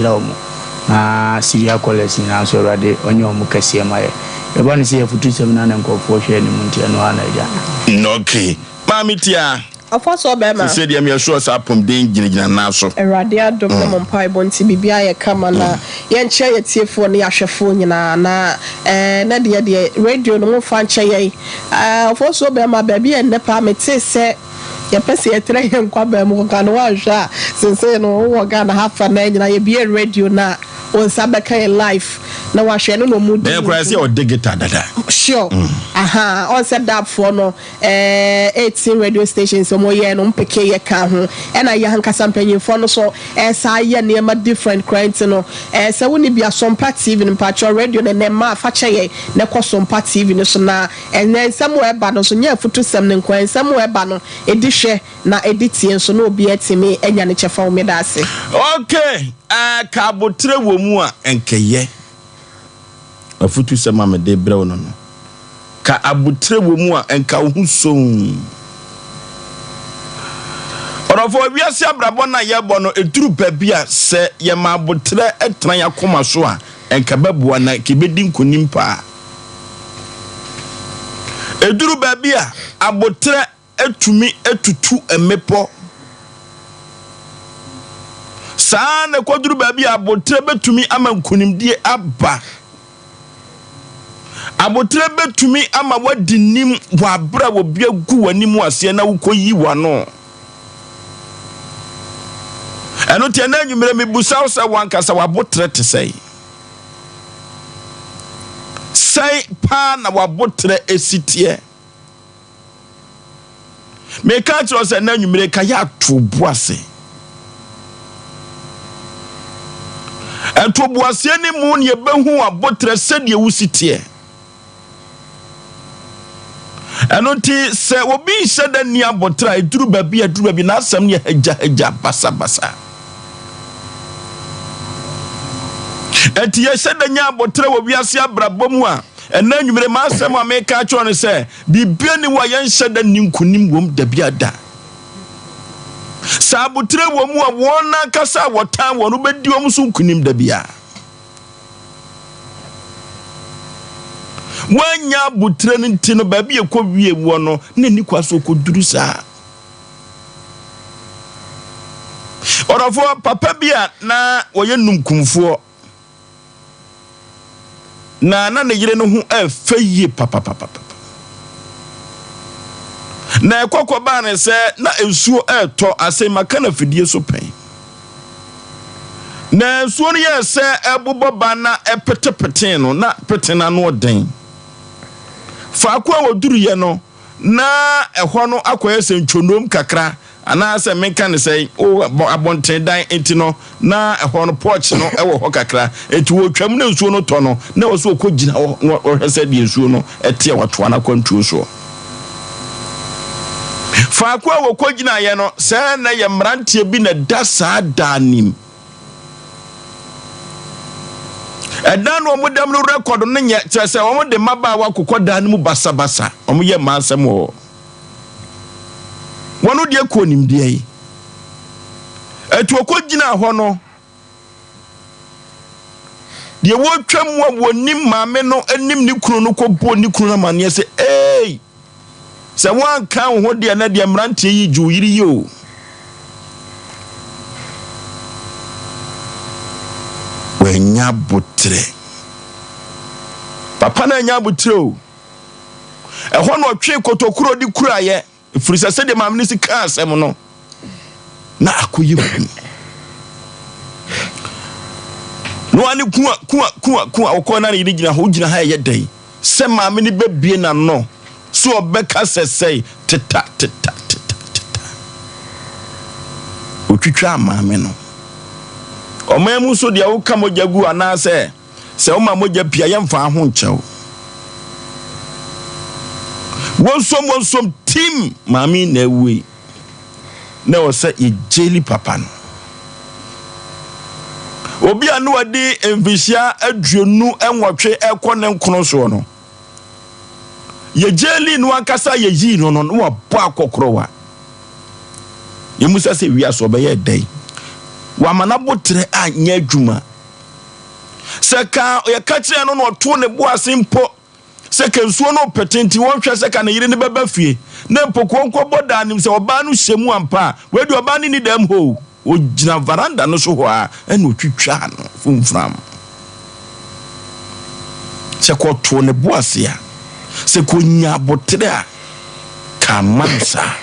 Nhyira wɔn na Syria callers nyinaa nso Awurade ɔnyɛ wɔn kɛseɛ ma yɛ. Yɛba no sɛ afutusɛm no a na nkurɔfoɔ hwɛ anim nti ɛno ara na Agya. Ok maame tia. Ɔfa so ɔbɛɛma. Sesei deɛ meyɛ sure sɛ apɔmuden gyinagyina nan so. Awurade adom ne mo mpaebɔ nti biribiara yɛ kama na yɛnkyerɛ yɛn atiefoɔ ne yɛn ahwɛfoɔ nyinaa na ɛɛ nɛ deɛ deɛ radio no momfa nkyɛ yɛn ɛɛ Ɔfɔsuo bɛɛma baabi a ɛnnɛ paa metee sɛ Yɛpɛ sɛ yɛtrɛ yɛn nkwaban mu kɔka no woanhwɛ a sesei no wowɔ Ghana ha fa naa nyinaa yɛbue radio no a wo nsa bɛka yɛn live na wahwɛ ɛno na ɔmo di Bɛyɛ koraa sɛ ɔde guitar dada. Sure ahaa ɔn sɛ dab foɔ no ɛɛ 18 radio stations ɔmo yɛ no ɔmo peke yɛ ka ho ɛna yɛ ankasa mpanyinfoɔ no so ɛsaa yɛ nneɛma different koraa nti no ɛɛ sɛ wonni bi a Sompa TV no mpakyɛw radio no ɛnɛ mmaa fa kyɛ yɛn na kɔ Sompa TV no so na Ɛnnɛ, nsɛm a ɛba no nso, nyɛ afutusɛm no nko ara, nsɛm a ɛba no, ɛdi hwɛ na ɛdi tie nso, na obiara atumi anya ne kyɛfa wɔ mu. Meda ase. Ok eh, ka aboterɛ wɔ mu a ɛnkɛyɛ. Afutusɛm a mede brɛ wo no no, ka aboterɛ wɔ mu a ɛnka wo ho soo. Ɔdɔfoɔ, wiase abrabɔ no a yɛbɔ no, ɛduru baabi a sɛ yɛma aboterɛ tena yɛn akoma so a, ɛnka bɛboa na ɛnka yɛbɛdi nkonim paa. Ɛduru baabi a, aboterɛ tumi tutu mmepɔ. Saa ara na ɛkɔduru baabi a, aboterɛ bɛtumi ama nkonimdie aba. Aboterɛ bɛtumi ama woadi nim wɔ aberɛ a obi agu w'anim aseɛ na wokɔyi w'ano. Ɛno nti ɛnɛ anwummerɛ mebusa wo sɛ w'ankasa w'aboterɛ te sɛn? Sɛn paa na w'aboterɛ si teɛ? Meka akyerɛ wo sɛ na anwummere ka yɛ ato bo ase. Ntoboaseɛ ne mu na yɛbɛhu w'aboterɛ sɛdeɛ wosi teɛ. Ɛno nti sɛ obi nhyɛ da nni aboterɛ a ɛduru baabi a ɛduru baabi n'asɛm no yɛ hagyahagya basabasa. Ɛnti yɛhyɛ da nya aboterɛ wɔ wiase abrabɔ mu a ɛnɛ anwummere m'asɛm a meka akyerɛ no sɛ biribia ni wɔ a yɛnhyɛ da nni nkonim wom da bi ada. Sɛ aboterɛ wɔ mu a wɔn ankasa a wɔtan wɔn no bɛdi wɔn so nkonim da biara. Wannya abotire no nti no, baabi a ɛkɔwie wɔ no, na ɛni kwa so ɔkɔduru saa. Ɔdɔfoɔ, papa bi a na ɔyɛ nunkumfoɔ, na na ne yere no ho ɛfɛ yie papapapa. Na ɛkɔkɔ baa ne sɛ na nsuo ɛretɔ asɛm maka no afidie so pɛn. Na nsuo no yɛɛ sɛ ɛbobɔ ba na ɛpetepetee no, na pete no ano den. Faako a wɔduruiɛ no, na ɛhɔ no akɔyɛ sɛ ntwonoom kakra, anaasɛ menka ne sɛ abɔnten dan nti no, na ɛhɔ no porch no wɔ hɔ kakra. Nti wɔtwam na nsuo no tɔ no, na ɛwɔ sɛ wɔkɔgyina hɔ na wɔhwɛ sɛ deɛ nsuo no teɛ wɔatoa no akwantuo soɔ. Faako a wɔkɔgyinaeɛ no, sɛɛ na ɛyɛ mmeranteɛ bi na ɛda saa dan no mu. Ɛdan no wɔn dam no rɛkɔd no nyɛ, kyerɛ sɛ wɔn de mmabaawa kokɔ dan no mu basabasa, wɔn yɛ mmaa asɛm wɔ hɔ. Wɔn deɛ kɔ nimdeɛ yi. Ɛti wɔkɔgyinaa hɔ no, deɛ wɔretwa mu a wɔnim maame no anim ne kunu no kɔbɔɔ ne kunu no amanneɛ sɛ, Ei! Sɛ woanka wo ho deɛ na deɛ mmeranteɛ yi gye wo yere yi o. Wanya aboterɛ. Papa no anya aboterɛ o. Ɛhɔ na ɔtwee kotokuro de kuraeɛ. Ɛfiri sɛ sɛdeɛ maame no si kaa asɛm no, na akɔyɛ hu. Na wane kua kua kua kua ɔkɔɔ na ne yere gyina hɔ, wogyina ha ɛyɛ dɛn? Sɛ maame no bɛbie n'ano so ɔbɛka sɛ sɛe teta teta teta teta. Ɔtwitwaa maame no. Ɔman mu nso deɛ woka mogya gu anaasɛ Sɛ woma mogya pii a, yɛmfa ho nkyɛ wo. Wonsom wonsom tim maame yi na awu yi. Na ɛwɔ sɛ yɛgyeli papa no. Obi a ne wadi mfirihyia 28 ɛkɔ ne nkono soɔ no, yɛgyeli no ankasa yɛyii no no, na wabɔ akɔkorɔwa. Yɛmmisa sɛ wiase ɔbɛyɛ dɛn? Wama n'aboterɛ anyɛ adwuma. Sɛ ka yɛka kyerɛɛ no na ɔtoo ne bo ase mpo sɛ ka nsuo no repete nti wɔnhwɛ sɛ ka ne yere no bɛba fie na mpo ka ɔnkɔbɔ daa nim sɛ ɔbaa no hyɛ mu ampa a, wei deɛ ɔbaa no nni dɛm hɔ o. Ɔgyina varanda no so hɔ ara ɛna ɔtwitwaa no fomfram. Sɛ ka ɔtoo ne bo ase a, sɛ ka ɔnya aboterɛ a, ka amma no saa.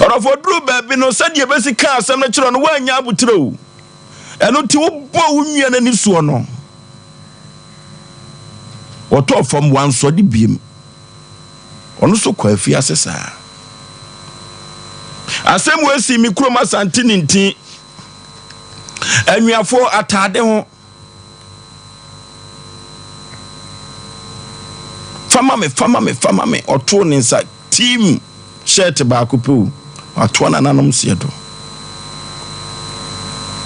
Ɔdɔfoɔ duru baabi no, sɛdeɛ ɛbɛsi ka asɛm no kyerɛ no, woannya aboterɛ o. Ɛno nti wobɔɔ wo nua no ani soɔ no, ɔtɔɔ fam, wansɔre biem. Ɔno nso kɔ afiase saa. Asɛm wei si me kurom Asante Nintin. Anuafoɔ ataade ho. Fama me, fama me, fama me. Ɔtoo ne nsa team shirt baako pɛ o. Watoa nananom seɛ do.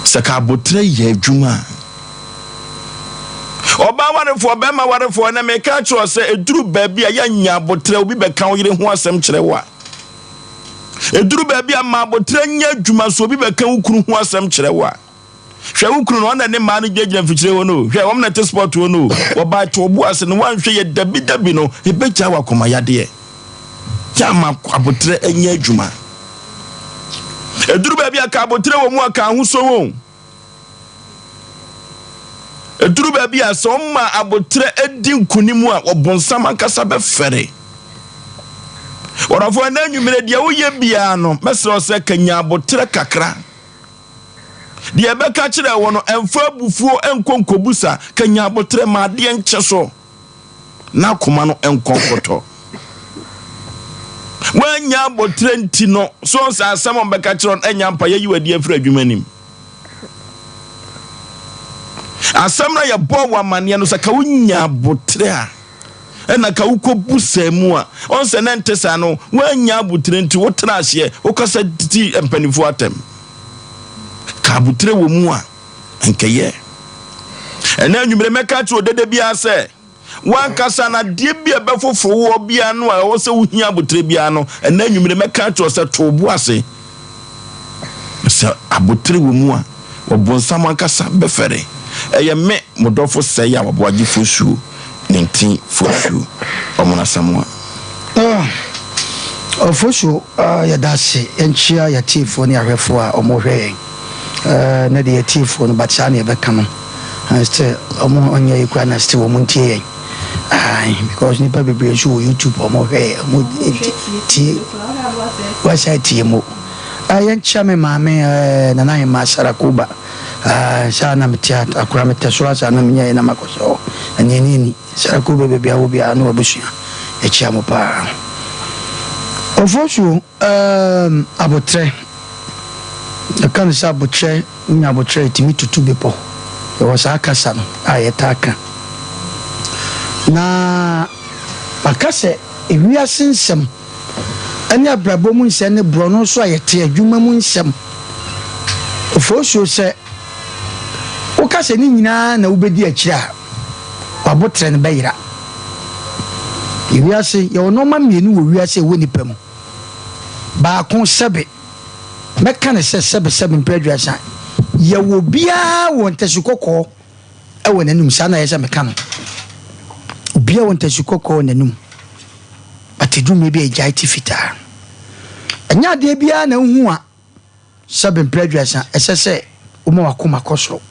Sɛ ka aboterɛ yɛ adwuma a. Ɔbaa warefoɔ, bɛrima warefoɔ, ɛnɛ meka akyerɛ wo sɛ ɛduru baabi a yɛanya aboterɛ, obi bɛka wo yere ho asɛm kyerɛ wo a. Ɛduru baabi a ma aboterɛ nyɛ adwuma so obi bɛka wo kunu ho asɛm kyerɛ wo a. Hwɛ wo kunu no, ɔna ne mmaa no gyinagyina mfikyire hɔ no o. Hwɛ, wɔn na ɛte sport hɔ no o. Wɔbaa to ɔbo ase no, woanhwɛ yɛ dabi dabi no, ɛbɛgyaa wo akoma yadeɛ. Yɛ ama aboterɛ nyɛ adwuma. Ɛduru baabi a ka aboterɛ wɔ mu a ka ahosuo wɔ. Ɛduru baabi a sɛ ɔma aboterɛ di nkonim a, ɔbonsam ankasa bɛfɛre. Wɔdɔfoɔ, ɛnɛ anwummerɛ deɛ woyɛ biara no, mɛsrɛ wo sɛ kanya aboterɛ kakra. Deɛ ɛbɛka kyerɛ wɔ no, ɛmfa abufuo nkɔ nkɔbusa, kanya aboterɛ ma adeɛ nkye so na akoma no nkɔ nkɔtɔ. Woannya aboterɛ nti no, so sɛ asɛm a wɔbɛka kyerɛ no ɛnyɛ ampa, yɛyi w'adi afiri adwuma nim. Asɛm no a yɛbɔɔ wɔ amanneɛ no, sɛ ka wonya aboterɛ a, ɛna ka wokɔbu saa mu a, ɔn sɛ na ɛnte saa no, woannya aboterɛ nti wotena aseɛ, wokasa di mpanimfoɔ atɛm. Ka aboterɛ wɔ mu a, nkɛyɛ. Ɛnɛ anwummere mɛka akyerɛ odede biara sɛ, W'ankasa no, adeɛ bi a ɛbɛfoforo woɔ biara no a ɛwɔ sɛ wohia aboterɛ biara no, ɛnnɛ anwummere mɛka akyerɛ wo sɛ to wo bo ase. Sɛ aboterɛ wɔ mu a, ɔbonsam ankasa bɛfɛre. Ɛyɛ me, mo dɔfo sɛe a waboagye fosuo, ne ntin fosuo, Ɔmono Asamoah. Ah, Ofosuo, ah, yɛda ase. Yɛnkyea yɛatiefoɔ ne ahwɛfoɔ a wɔhwɛ yɛn. Eh, na deɛ yɛtiefoɔ no, but saa na yɛbɛka no. And still, ɔmo ɔnyɛ yi koraa na still ɔmo ntie yɛn. Aye, because nipa bebree nso wɔ YouTube ɔmo hwɛ yɛn, ɔmo tie, wasa tie mo. Eh, yɛnkyea me maame, eh, Nana Ahema Sarakoba. Ah, saa na mete akora metɛ soro asa na menyɛ na makɔsɛ hɔ. Ɛne ɛne ɛni. Sarakoba baabi a wɔ biara ne wabusua. Yɛkyea mo paa. Ofosuo, ehm, abotrɛ. Yɛka no sɛ abotrɛ, wonya abotrɛ a ɛtumi tutu bepɔ. Yɛwɔ saa kasa no a yɛtaa ka. Na maka sɛ ewiase nsɛm ne abrabɔ mu nsɛm ne borɔno so a yɛte adwuma mu nsɛm. Ofosuo sɛ woka sɛ ne nyinaa na wobɛdi akyire a, w'abotrɛ no bɛyera. Ewiase, yɛwɔ nnoɔma mmienu wɔ wiase a ɛwɔ nipa mu. Baako, sɛbe, mɛka no sɛ sɛbe sɛbe mprɛ aduasa, yɛwɔ obiara wɔ ntasu kɔkɔɔ wɔ n'anum, saa na ɛyɛ sɛ meka no. Obiara wɔ ntasu kɔkɔɔ wɔ n'anum, but ɛduru mmerɛ bi a ɛgyae te fitaa. Ɛnyɛ adeɛ biara na wohu a Sɛbe mprɛ aduasa, ɛsɛ sɛ woma w'akoma kɔ soro.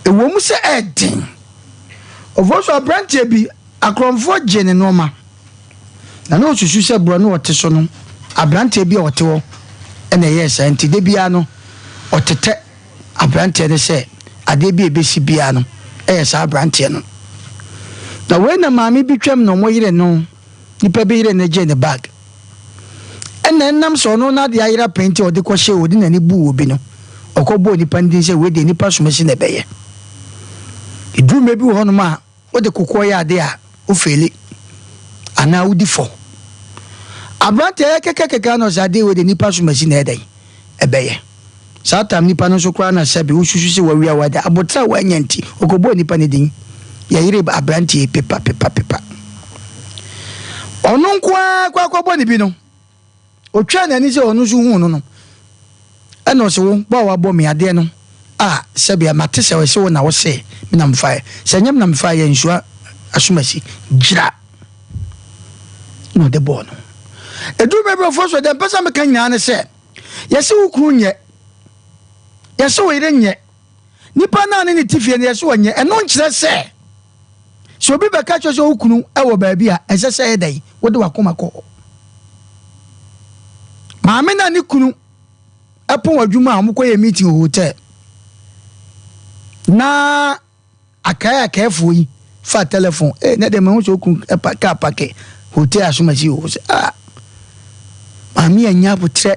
Ɛwom sɛ ɛyɛ den. Ɔfɔw so aberanteɛ bi, akorɔmfoɔ gyee ne nnoɔma, na na ɔsusu sɛ borɔno a ɔte so no, aberanteɛ bi a ɔte hɔ na ɛyɛɛ saa nti, da biara no, ɔtetɛ aberanteɛ no sɛ adeɛ bi a ɛbɛsi biara no, ɛyɛ saa aberanteɛ no. Na wei na maame bi twam na wɔyere no, nipa bi yere no gyee ne bag. Ɛnna ɛnam sɛ ɔno n'ade ayera pɛn nti a ɔde kɔhyɛɛ ɔde n'ani buu obi no, ɔkɔbɔɔ nipa no din sɛ wei deɛ nipa somasi na ɛbɛyɛ. Ɛduru mmerɛ bi wɔ hɔnom a wode kokoɔ yɛ adeɛ a wofeeli anaa wodi fɔ. Aberanteɛ yɛ kɛkɛkɛkɛ na ɔsɛ adeɛ wei deɛ nipa somasi na ɛdɛn ɛbɛyɛ. Saa tam nipa no nso koraa na sɛbe wosusu sɛ wawia w'ade. Aboterɛ a wannya nti, ɔkɔbɔɔ nipa no din. Yɛyeree aberanteɛ yi pepa pepa pepa. Ɔno nko ara kɔ akɔbɔ ne bi no, ɔtwaa n'ani sɛ ɔno nso huu no no. Ɛna ɔse wo bɔ a wabɔ me adeɛ no a sɛbea mate sɛ ɔse wo na wo se me na mefaeɛ. Sɛ ɛnyɛ me na mefaeɛ a nsuo asomasi gyira na ɔde bɔɔ no. Ɛduru baabi ɔfoɔ so deɛ mpɛ sɛ meka nyinaa ne sɛ yɛse wo kunu nyɛ, yɛse wo yere nyɛ, nipa no a ne ne te fie no yɛse ɔnyɛ. Ɛno nkyerɛ sɛ sɛ obi bɛka kyerɛ sɛ wo kunu wɔ baabi a ɛsɛ sɛ ɛyɛ dɛn wode wakoma kɔ hɔ. Maame no a ne kunu pɔn adwuma a wɔkɔyɛ meeting wɔ hotel na akae akaefoɔ yi fa telephone eh na deɛ mahu sɛ okun kaa pake hotel asomasi o sɛ ah maame anya abotrɛ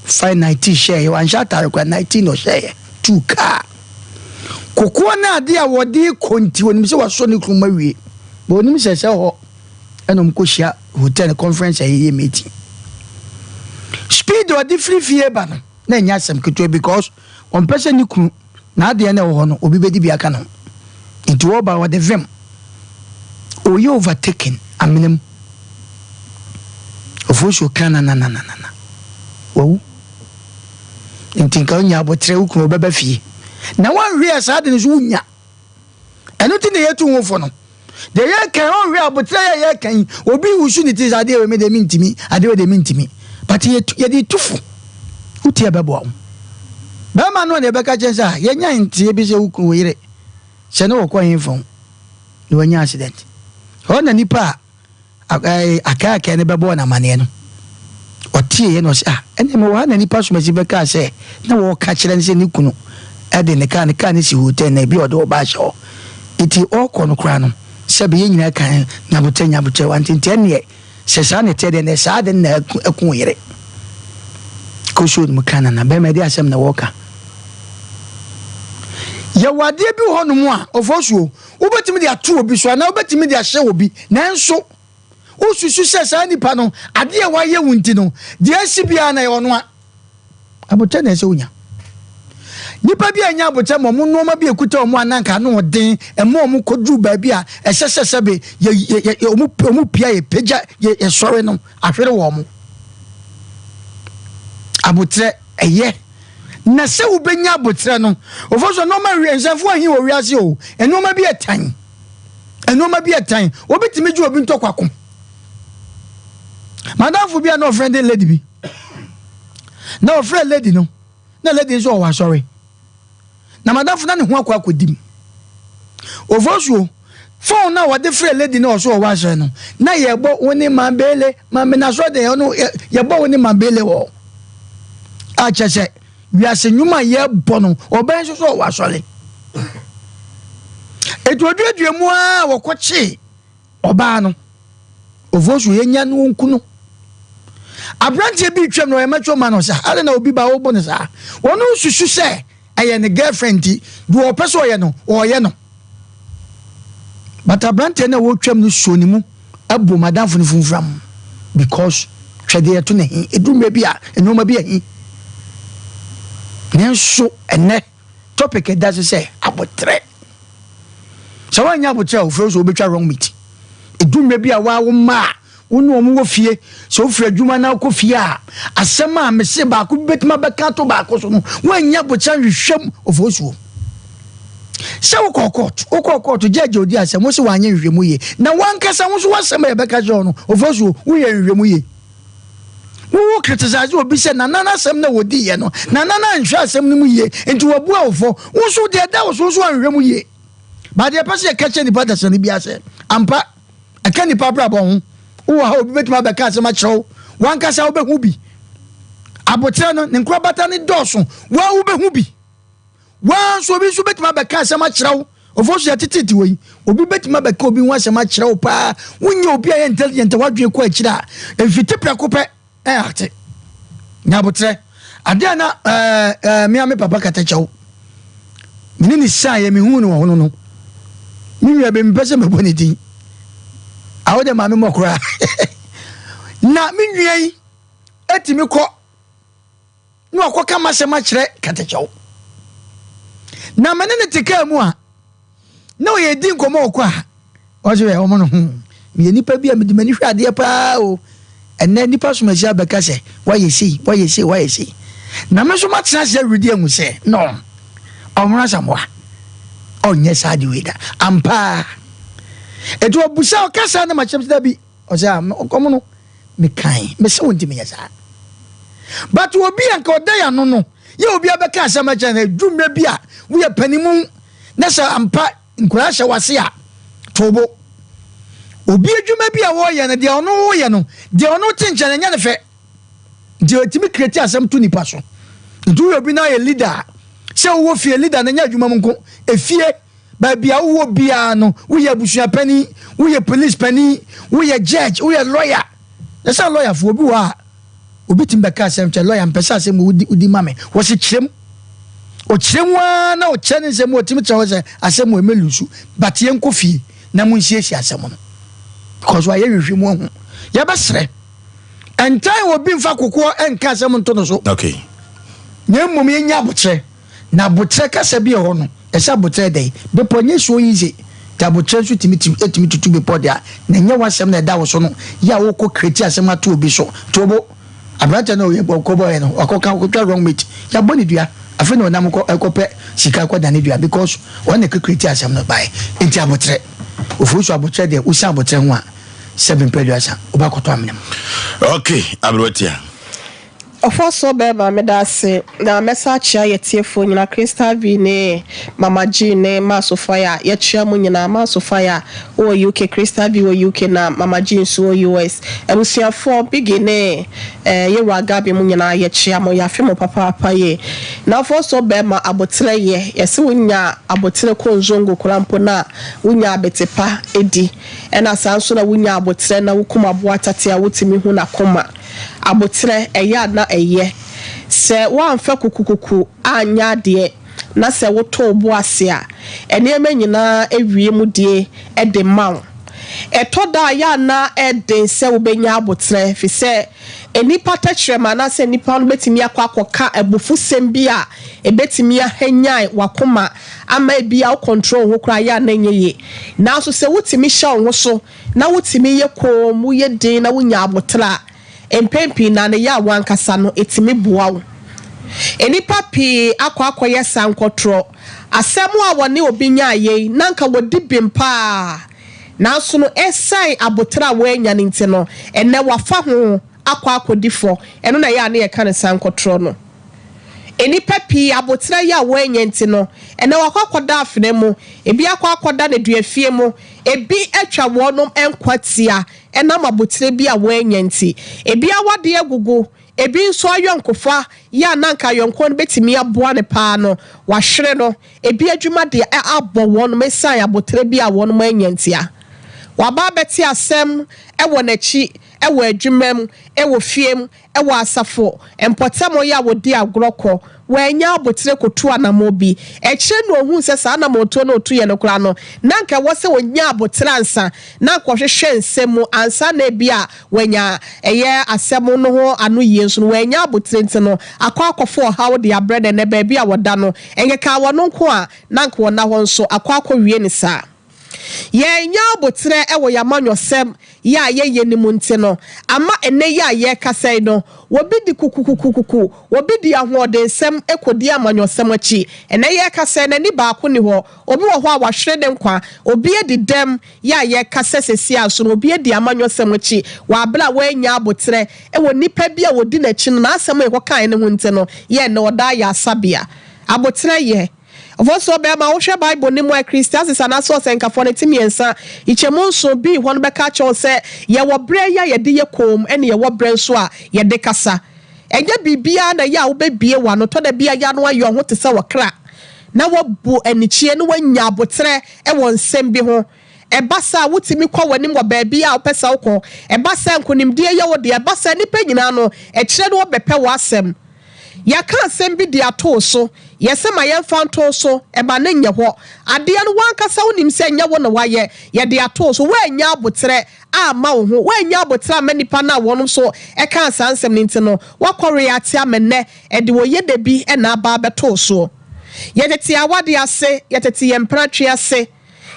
fa nightie hyɛeɛ wanhyɛ atare kora nightie na ɔhyɛeɛ tuu kaa kokoɔ no adeɛ a wɔde kɔ nti onim sɛ wasɔ ne kunu ma wie bɛ onim sɛ sɛ hɔ ɛna ɔmo kɔhyia hotel conference a yɛyɛ meeting. Speed a ɔde firi fie ba no na ɛnyɛ asɛm ketewa because ɔmpɛ sɛ ne kunu n'adeɛ no ɛwɔ hɔ no obi bɛdi bi aka ne ho. Nti ɔba ɔde vim ɔyɛ overtaking amena mu. Ofosuo ka nanananana wawu. Nti nka onya aboterɛ wo kunu ɔbɛba fie na wanhwɛ a saa ade no so wonya. Ɛno nti na yɛtu ho fo no. Deɛ yɛka yi, ɔnhwɛ aboterɛ yɛ yɛka yi, obi wusu ne ti sɛ adeɛ wei me deɛ mentumi, adeɛ wei deɛ mentumi. But yɛde tu fo. Wotie a ɛbɛboa wo. Bɛrima no a na yɛbɛka kyerɛ sɛ a yɛnya nteɛ bi sɛ wo kunu wo yere sɛ ne wɔkɔ he fa na wanya accident. Hɔ na nipa a Akaakae no bɛbɔɔ no amanneɛ no, ɔteeɛ na ɔse, Ah, ɛnneɛ mewɔ ha na nnipa asomasi bɛkaa sɛ na wɔreka kyerɛ no sɛ ne kunu de ne kaa, ne kaa no si hotel na ebi a ɔde ɔbaa ahyɛ hɔ. Nti ɔrekɔ no koraa no, sɛbe yɛn nyinaa ka nyabotrɛ nyabotrɛ, wante nti ɛnneɛ sɛ saa na ɛteɛ deɛ ɛnneɛ saa ade no na aku wo yere. Kɔsuo no mu ka nana bɛrima ɛde asɛm na wɔreka. Yɛwɔ adeɛ bi wɔ hɔnom a, ɔfɔsuo, Wobɛtumi de ato obi so anaa wobɛtumi de ahyɛ obi, nanso wosusu sɛ saa nipa no, adeɛ a wayɛ wo nti no, deɛ asi biara no, ɛyɛ ɔno a. Aboterɛ na ɛsɛ sɛ wonya. Nnipa bi annya aboterɛ ma wɔn nnoɔma bi a ɛkuta wɔn a na anka ano ɔden ɛma wɔn kɔduru baabi a ɛsɛ sɛ sɛbe yɛ yɛ yɛ wɔn wɔn pia yɛpagya yɛ yɛsɔre no ahwere wɔn. Aboterɛ ɛyɛ. Na sɛ wobɛnya aboterɛ no, ɔfo so nnoɔma nwie, nsɛmfo ahi wɔ wiase o, nnoɔma bi ɛtan, nnoɔma bi ɛtan, obi tumi gye obi ntɔkwa ko. Madamfo bi a na ɔfrɛ de lady bi, na ɔfrɛ lady no, na lady nso ɔwɔ asɔre. Na madamfo na ne ho akɔ akɔdi mu. Ofosuo, phone na wɔde frɛ lady na ɔso ɔwɔ asɔre no, na yɛbɔ wo ne Mambele, Mambe na asɔre deɛ ɔno yɛbɔ wo ne Mambele wɔ. A kyerɛ sɛ wiase nnwuma a yɛbɔ no, ɔbɛn nso so ɔwɔ asɔre. Etu oduadua mu ara wɔkɔkyee ɔbaa no. Ofosu yɛnya no ɔnku no. Aberanteɛ bi retwam na ɔyɛ macho man ɔsɛ adɛn na obi ba wobɔ no saa. Ɔno nsusu sɛ ɛyɛ ne girlfriend nti deɛ ɔpɛ sɛ ɔyɛ no ɔyɛ no. But aberanteɛ no a wɔretwam no suo ne mu abu madamfo no funfram because twɛdeɛ ɛto ne he ɛduru mmerɛ bi a nneɛma bi ahi. Nanso ɛnɛ topic ɛda so sɛ abotrɛ. Sɛ woannya abotrɛ a ofiri wo sɛ wobɛtwa wrong meat. Ɛdu mmerɛ bi a waa wo mma a wo ne wɔn wɔ fie, sɛ wofiri adwuma na wokɔ fie a, asɛm a mese baako bi bɛtumi abɛka ato baako so no, woannya abotrɛ anhwehwɛ mu ofosuo. Sɛ wokɔɔ court, wokɔɔ court, judge odi asɛm, wo se wanyɛ nhwehwɛmu yie, na wankasa wo nso w'asɛm a yɛbɛka kyerɛ wo no, ofosuo, woyɛ nhwehwɛmu yie. Wo wo criticize obi sɛ nana n'asɛm na wɔdiiɛ no, nana no anhwɛ asɛm no mu yie, nti wabua wo fɔ. Wo nso deɛ ɛda wo so nso anhwehwɛ mu yie. But deɛ ɛpɛ sɛ yɛka kyerɛ nipa dasani biara sɛ, ampa, ɛka nipa abrabɔ ho. Wowɔ ha obi bɛtumi abɛka asɛm akyerɛ wo, wankasa wobɛhu bi. Aboterɛ no, ne nkorabata no dɔɔso, waa wobɛhu bi. Waa nso obi nso bɛtumi abɛka asɛm akyerɛ wo. Ɔfo so yɛteteete wɔ yi, obi bɛtumi abɛka obi ho asɛm akyerɛ wo paa. Wonyɛ obi a yɛ intelligent a wadwene kɔ akyire a, mfiti prɛko pɛ ɛate. Nya aboterɛ. Adeɛ a na ɛɛ ɛɛ mea me papa katakyɛw. Me ne ne saeɛ mehuu no wɔ hono no. Me nua bi mepɛ sɛ mɛbɔ ne din. Awo deɛ maame mmɔ koraa. Na me nua yi ɛtumi kɔ na wakɔka m'asɛm akyerɛ katakyɛw. Na me ne no te kaa mu a, na ɔyɛ di nkɔmmɔ ɔkɔ a, ɔsɛ yɛ wɔn no ho. Meyɛ nipa bi a mede m'ani hwɛ adeɛ paa o. Ɛnɛ nipa somasi abɛka sɛ wayɛ sei, wayɛ sei, wayɛ sei. Na me nso matena ase awuridi ahu sɛ no, Ɔhono Asamoah ɔnyɛ saa ade wei da. Ampa ara. Enti ɔbusa ɔka saa na makyerɛ sɛ dabi. Ɔsɛ a ɔkɔm no mekae mese wo ntimi nyɛ saa. But obi a nka ɔda yɛ ano no yɛ obi abɛka asɛm akyerɛ no ɛduru mmerɛ bi a woyɛ panimu na sɛ ampa Nkwadaa hyɛ w'ase a, to bo. Obi adwuma bi a wɔreyɛ no, deɛ ɔno reyɛ no, deɛ ɔno te nkyɛn no, ɛnyɛ no fɛ. Nti ɛtumi create asɛm to nipa so. Nti woyɛ obi na ayɛ leader a, sɛ wowɔ fie, leader no ɛnyɛ adwuma mu nko, efie, baabi a wowɔ biara no, woyɛ abusua panin, woyɛ police panin, woyɛ judge, woyɛ lawyer. Na sɛ lawyer fo obi wɔ a, Obi tumi bɛka asɛm kyerɛ lɔya, mpɛ sɛ asɛm wodi wodi ma me. Wɔsi kyerɛ mu. Ɔkyerɛ mu ara na ɔkyerɛ ne nsɛm mu, ɔtumi kyerɛ hɔ sɛ asɛm wɔ ɛmɛ lusu, but yɛnkɔ fie na mo nsiesie asɛm no. Because wayɛ hwehwɛ mu ahu. Yɛbɛsrɛ. Ɛntan obi mfa kokoɔ ɛnka asɛm nto no so. Okay. Na mmom yɛnya abokyerɛ. Na aboterɛ kasa bi wɔ hɔ no, ɛsɛ aboterɛ dɛn? Bepɔ nyɛ so easy, nti aboterɛ nso tumi ti tumi tutu bepɔ deɛ a, na ɛnyɛ w'asɛm na ɛda wo so no, yɛ a wokɔ create asɛm ato obi so, nti obo, aberanteɛ no a ɔyɛ ɔkɔ bɔɔyɛ no, wakɔka wakɔtwa wrong mate, yɛabɔ ne dua, afei na ɔnam kɔ ɛkɔpɛ sika kɔ dane dua because ɔno na ɛkɔ create asɛm no baeɛ, nti aboterɛ, Ofosu aboterɛ deɛ wosi aboterɛ ho a, sɛbe mpɛ aduasa, wobɛakɔtɔ amena mu. Okay, aberewa tia. Ɔfɔsɔ bɛɛma meda ase na mɛsan akyea yɛ tiefoɔ nyinaa Crystal V ne Mama G ne Maa Sophia yɛkyea mo nyinaa Maa Sophia wɔ UK Crystal V wɔ UK na Mama G nso wɔ US abusuafoɔ Biggie ne eh yɛwura Gabi mo nyinaa yɛkyea mo yɛafe mo papaapa yie na ɔfɔsɔ bɛɛma aboterɛ yɛ yɛse wo nya aboterɛ kɔ nzongo koraa mpo no a wo nya abete pa di ɛna saa nso na wo nya aboterɛ na wo kum aboa tate a wo tumi hu nakoma. Aboterɛ, ɛyɛ a na ɛyɛ. Sɛ woamfa kukukuku anyɛ adeɛ na sɛ woto wo bo ase a, nneɛma nyinaa wie mu die de ma wo. Ɛtɔ da a, ɛyɛ a na ɛyɛ den sɛ wobɛnya aboterɛ ɛfiri sɛ nnipa tɛkyerɛma anaasɛ nnipa no bɛtumi akɔ akɔka abufusɛm bi a ɛbɛtumi ahanyan w'akoma ama ebia wo control wo ho koraa ɛyɛ a na ɛnyɛ yie. Nanso sɛ wotumi hyɛ wo ho so na wotumi yɛ komm, woyɛ dinn na wunya aboterɛ a, mpɛn pii no ara no, ɛyɛ a w'ankasa no, ɛtumi boa wo. Nnipa pii akɔ akɔyɛ sankɔtorɔ. Asɛm a wɔne obi nyaeɛ yi, na anka wɔdi bem pa ara, nanso no, ɛsiane aboterɛ a wɔannya no nti no, ɛnnɛ wɔafa ho akɔ akɔdi fɔ. Ɛno na ɛyɛ a na yɛka no sankɔtorɔ no. Nnipa pii, aboterɛ yi a wɔannya nti no, ɛnnɛ wɔakɔ akɔda afena mu, ebi akɔ akɔda nneduafie mu, ebi atwa wɔnom nkwa tia ɛnam aboterɛ bi a wɔannya nti. Ebi awadeɛ agugu, ebi nso ayɔnkofa yɛ a na anka ayɔnkoɔ no bɛtumi aboa no paa no, wɔahwere no. Ebi adwuma de abɔ wɔnom ɛsiane aboterɛ bi a wɔnom annya ntia. Waba abɛte asɛm wɔ n'akyi, wɔ adwuma mu, wɔ fie mu, Wɔ asafo mpɔtam yi a wɔdi agorɔ kɔ, wannya aboterɛ kɔtuu anammɔn bi. Akyire no ɔhuu sɛ saa anammɔntuo no a ɔtuiɛ no koraa no, na anka ɛwɔ sɛ ɔnya aboterɛ ansa na anka ɔhwehwɛ nsɛm mu ansa na ebia wanya ɛyɛ asɛm no ho anoyie nso no, wannya aboterɛ nti no, akɔ akɔfa ɔhaw de abrɛ no. Ɛnnɛ baabi a wɔda no, ɛnkekaa wɔn nko a, na anka wɔnna hɔ nso, akɔ akɔwie no saa. Yɛannya aboterɛ wɔ yɛn amanyɔsɛm yɛ a yɛyɛ no mu nti no, ama ɛnnɛ yi a yɛrekasa yi no, wɔbi di kukukukukuku, wɔbi di ahoɔdensɛm kɔdi amanyɔsɛm akyi. Ɛnnɛ yɛrekasa yi, n'ani baako nni hɔ. Obi wɔ hɔ a wahwere ne nkwa, obi adi dɛm yɛ a yɛrekasa seesei ara nso no, obi adi amanyɔsɛm akyi wɔ aberɛ a wannya aboterɛ wɔ nnipa bi a wɔdi n'akyi no n'asɛm a yɛkɔkaeɛ no ho nti no, yɛ ɛnnɛ ɔda ayaresabea. Aboterɛ yɛ. Ɔfɔnsoɔ bɛɛma, wohwɛ Bible no mu a, Ecclesiastes anaasɛ Ɔsɛnkafoɔ no ti miensa, nkyɛmu nson, bii hɔ no bɛka akyerɛ wo sɛ yɛwɔ berɛ yi a yɛde yɛ komm ɛne yɛwɔ berɛ nso a yɛde kasa. Ɛnyɛ biribiara na ɛyɛ a wobɛbue w'ano, tɔ da bi a yɛ ano ayɛ wo ho te sɛ ɔkra na woabu anikyie na woanya aboterɛ wɔ nsɛm bi ho. Ɛba saa a, wotumi kɔ w'anim wɔ baabi a wopɛ sɛ wokɔ. Ɛba saa a, nkonimdie yɛ wo dea. Ɛba saa a, nnipa nyinaa no, akyire no wɔbɛpɛ w'asɛm. Yɛaka asɛm bi de ato wo so, yɛse ma yɛmfa nto wo so, ɛma no nyɛ hɔ. Adeɛ no, w'ankasa wonim sɛ ɛnyɛ wo na woayɛ, yɛde ato wo so. Woannya aboterɛ amma wo ho, woannya aboterɛ amma nnipa no a wɔn nso kaa saa nsɛm no nti no, woakɔwe ate ama nnɛ, ɛde oyɛdɛ bi na aba abɛto wo soɔ. Yɛtete awadeɛ ase, yɛtete yɛn mpenatwe ase.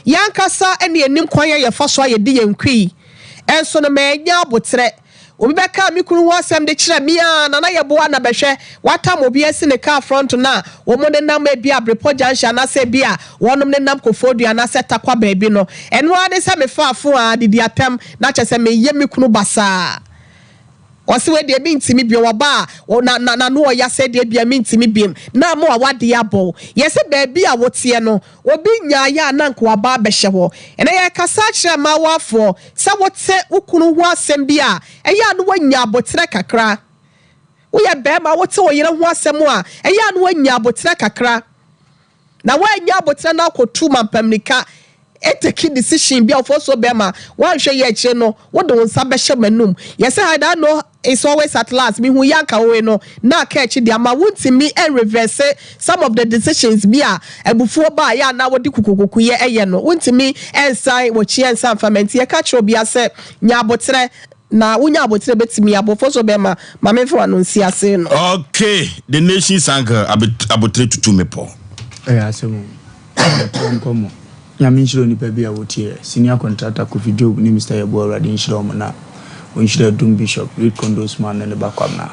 Yɛn ankasa na yɛnim kwan a yɛfa so a yɛdi yɛn kui. Nso no, mannya aboterɛ. Obi bɛkaa me kunu ho asɛm de kyerɛ me a, Nana Yeboah na bɛhwɛ, watam obi asi ne car front no a wɔn nenam ebia Abrepɔ junction anaasɛ ebia wɔnom nenam Koforidua anaasɛ Tarkwa baabi no. Ɛno ara ne sɛ mefaa phone a didi atɛm na kyerɛ sɛ meyɛ me kunu basaa. Ɔse wei deɛ mentimi biom, ɔba a na na n'ano ɔya sɛ deɛ bia mentimi biom na ama w'awadeɛ abɔ wo. Yɛse baabi a woteɛ no obi nyaeɛ a na anka waba abɛhyɛ hɔ. Ɛnɛ yɛrekasa akyerɛ mmaawafoɔ sɛ wote wo kunu ho asɛm bi a ɛyɛ a na woanya aboterɛ kakra. Woyɛ barima wote wo yere ho asɛm a ɛyɛ a na woanya aboterɛ kakra. Na woannya aboterɛ na akɔtu mampammirika take decision bi a ɔfɔ so bɛrima woanhwɛ yie akyire no wode wo nsa bɛhyɛ m'anum. Yɛse hide I know is always at last mehu yɛ anka woe no na aka akyi de ama wontumi nreverse some of the decisions bi a abufuo ba a yɛ a na wode kukukukuyɛ yɛ no wontumi nsan wɔkyi nsan mfa ma nti yɛka kyerɛ obia sɛ nya aboterɛ Na wonya abotire bɛtumi abɔ foso bɛma ma memfa w'ano nsi ase no. Okay, the nation's uncle abotere tutu mmepɔ. Ɛyɛ asɛm o. Ɛtoɔ nkɔmmɔ. Nyame nhyira onipa bi a wotie ɛ. Senior contractor Kofi Job ne Mister Yeboah Awurade nhyira wɔn na ɔnhyira Adum Bishop, Reed Condos man ne ne ba Kwabena.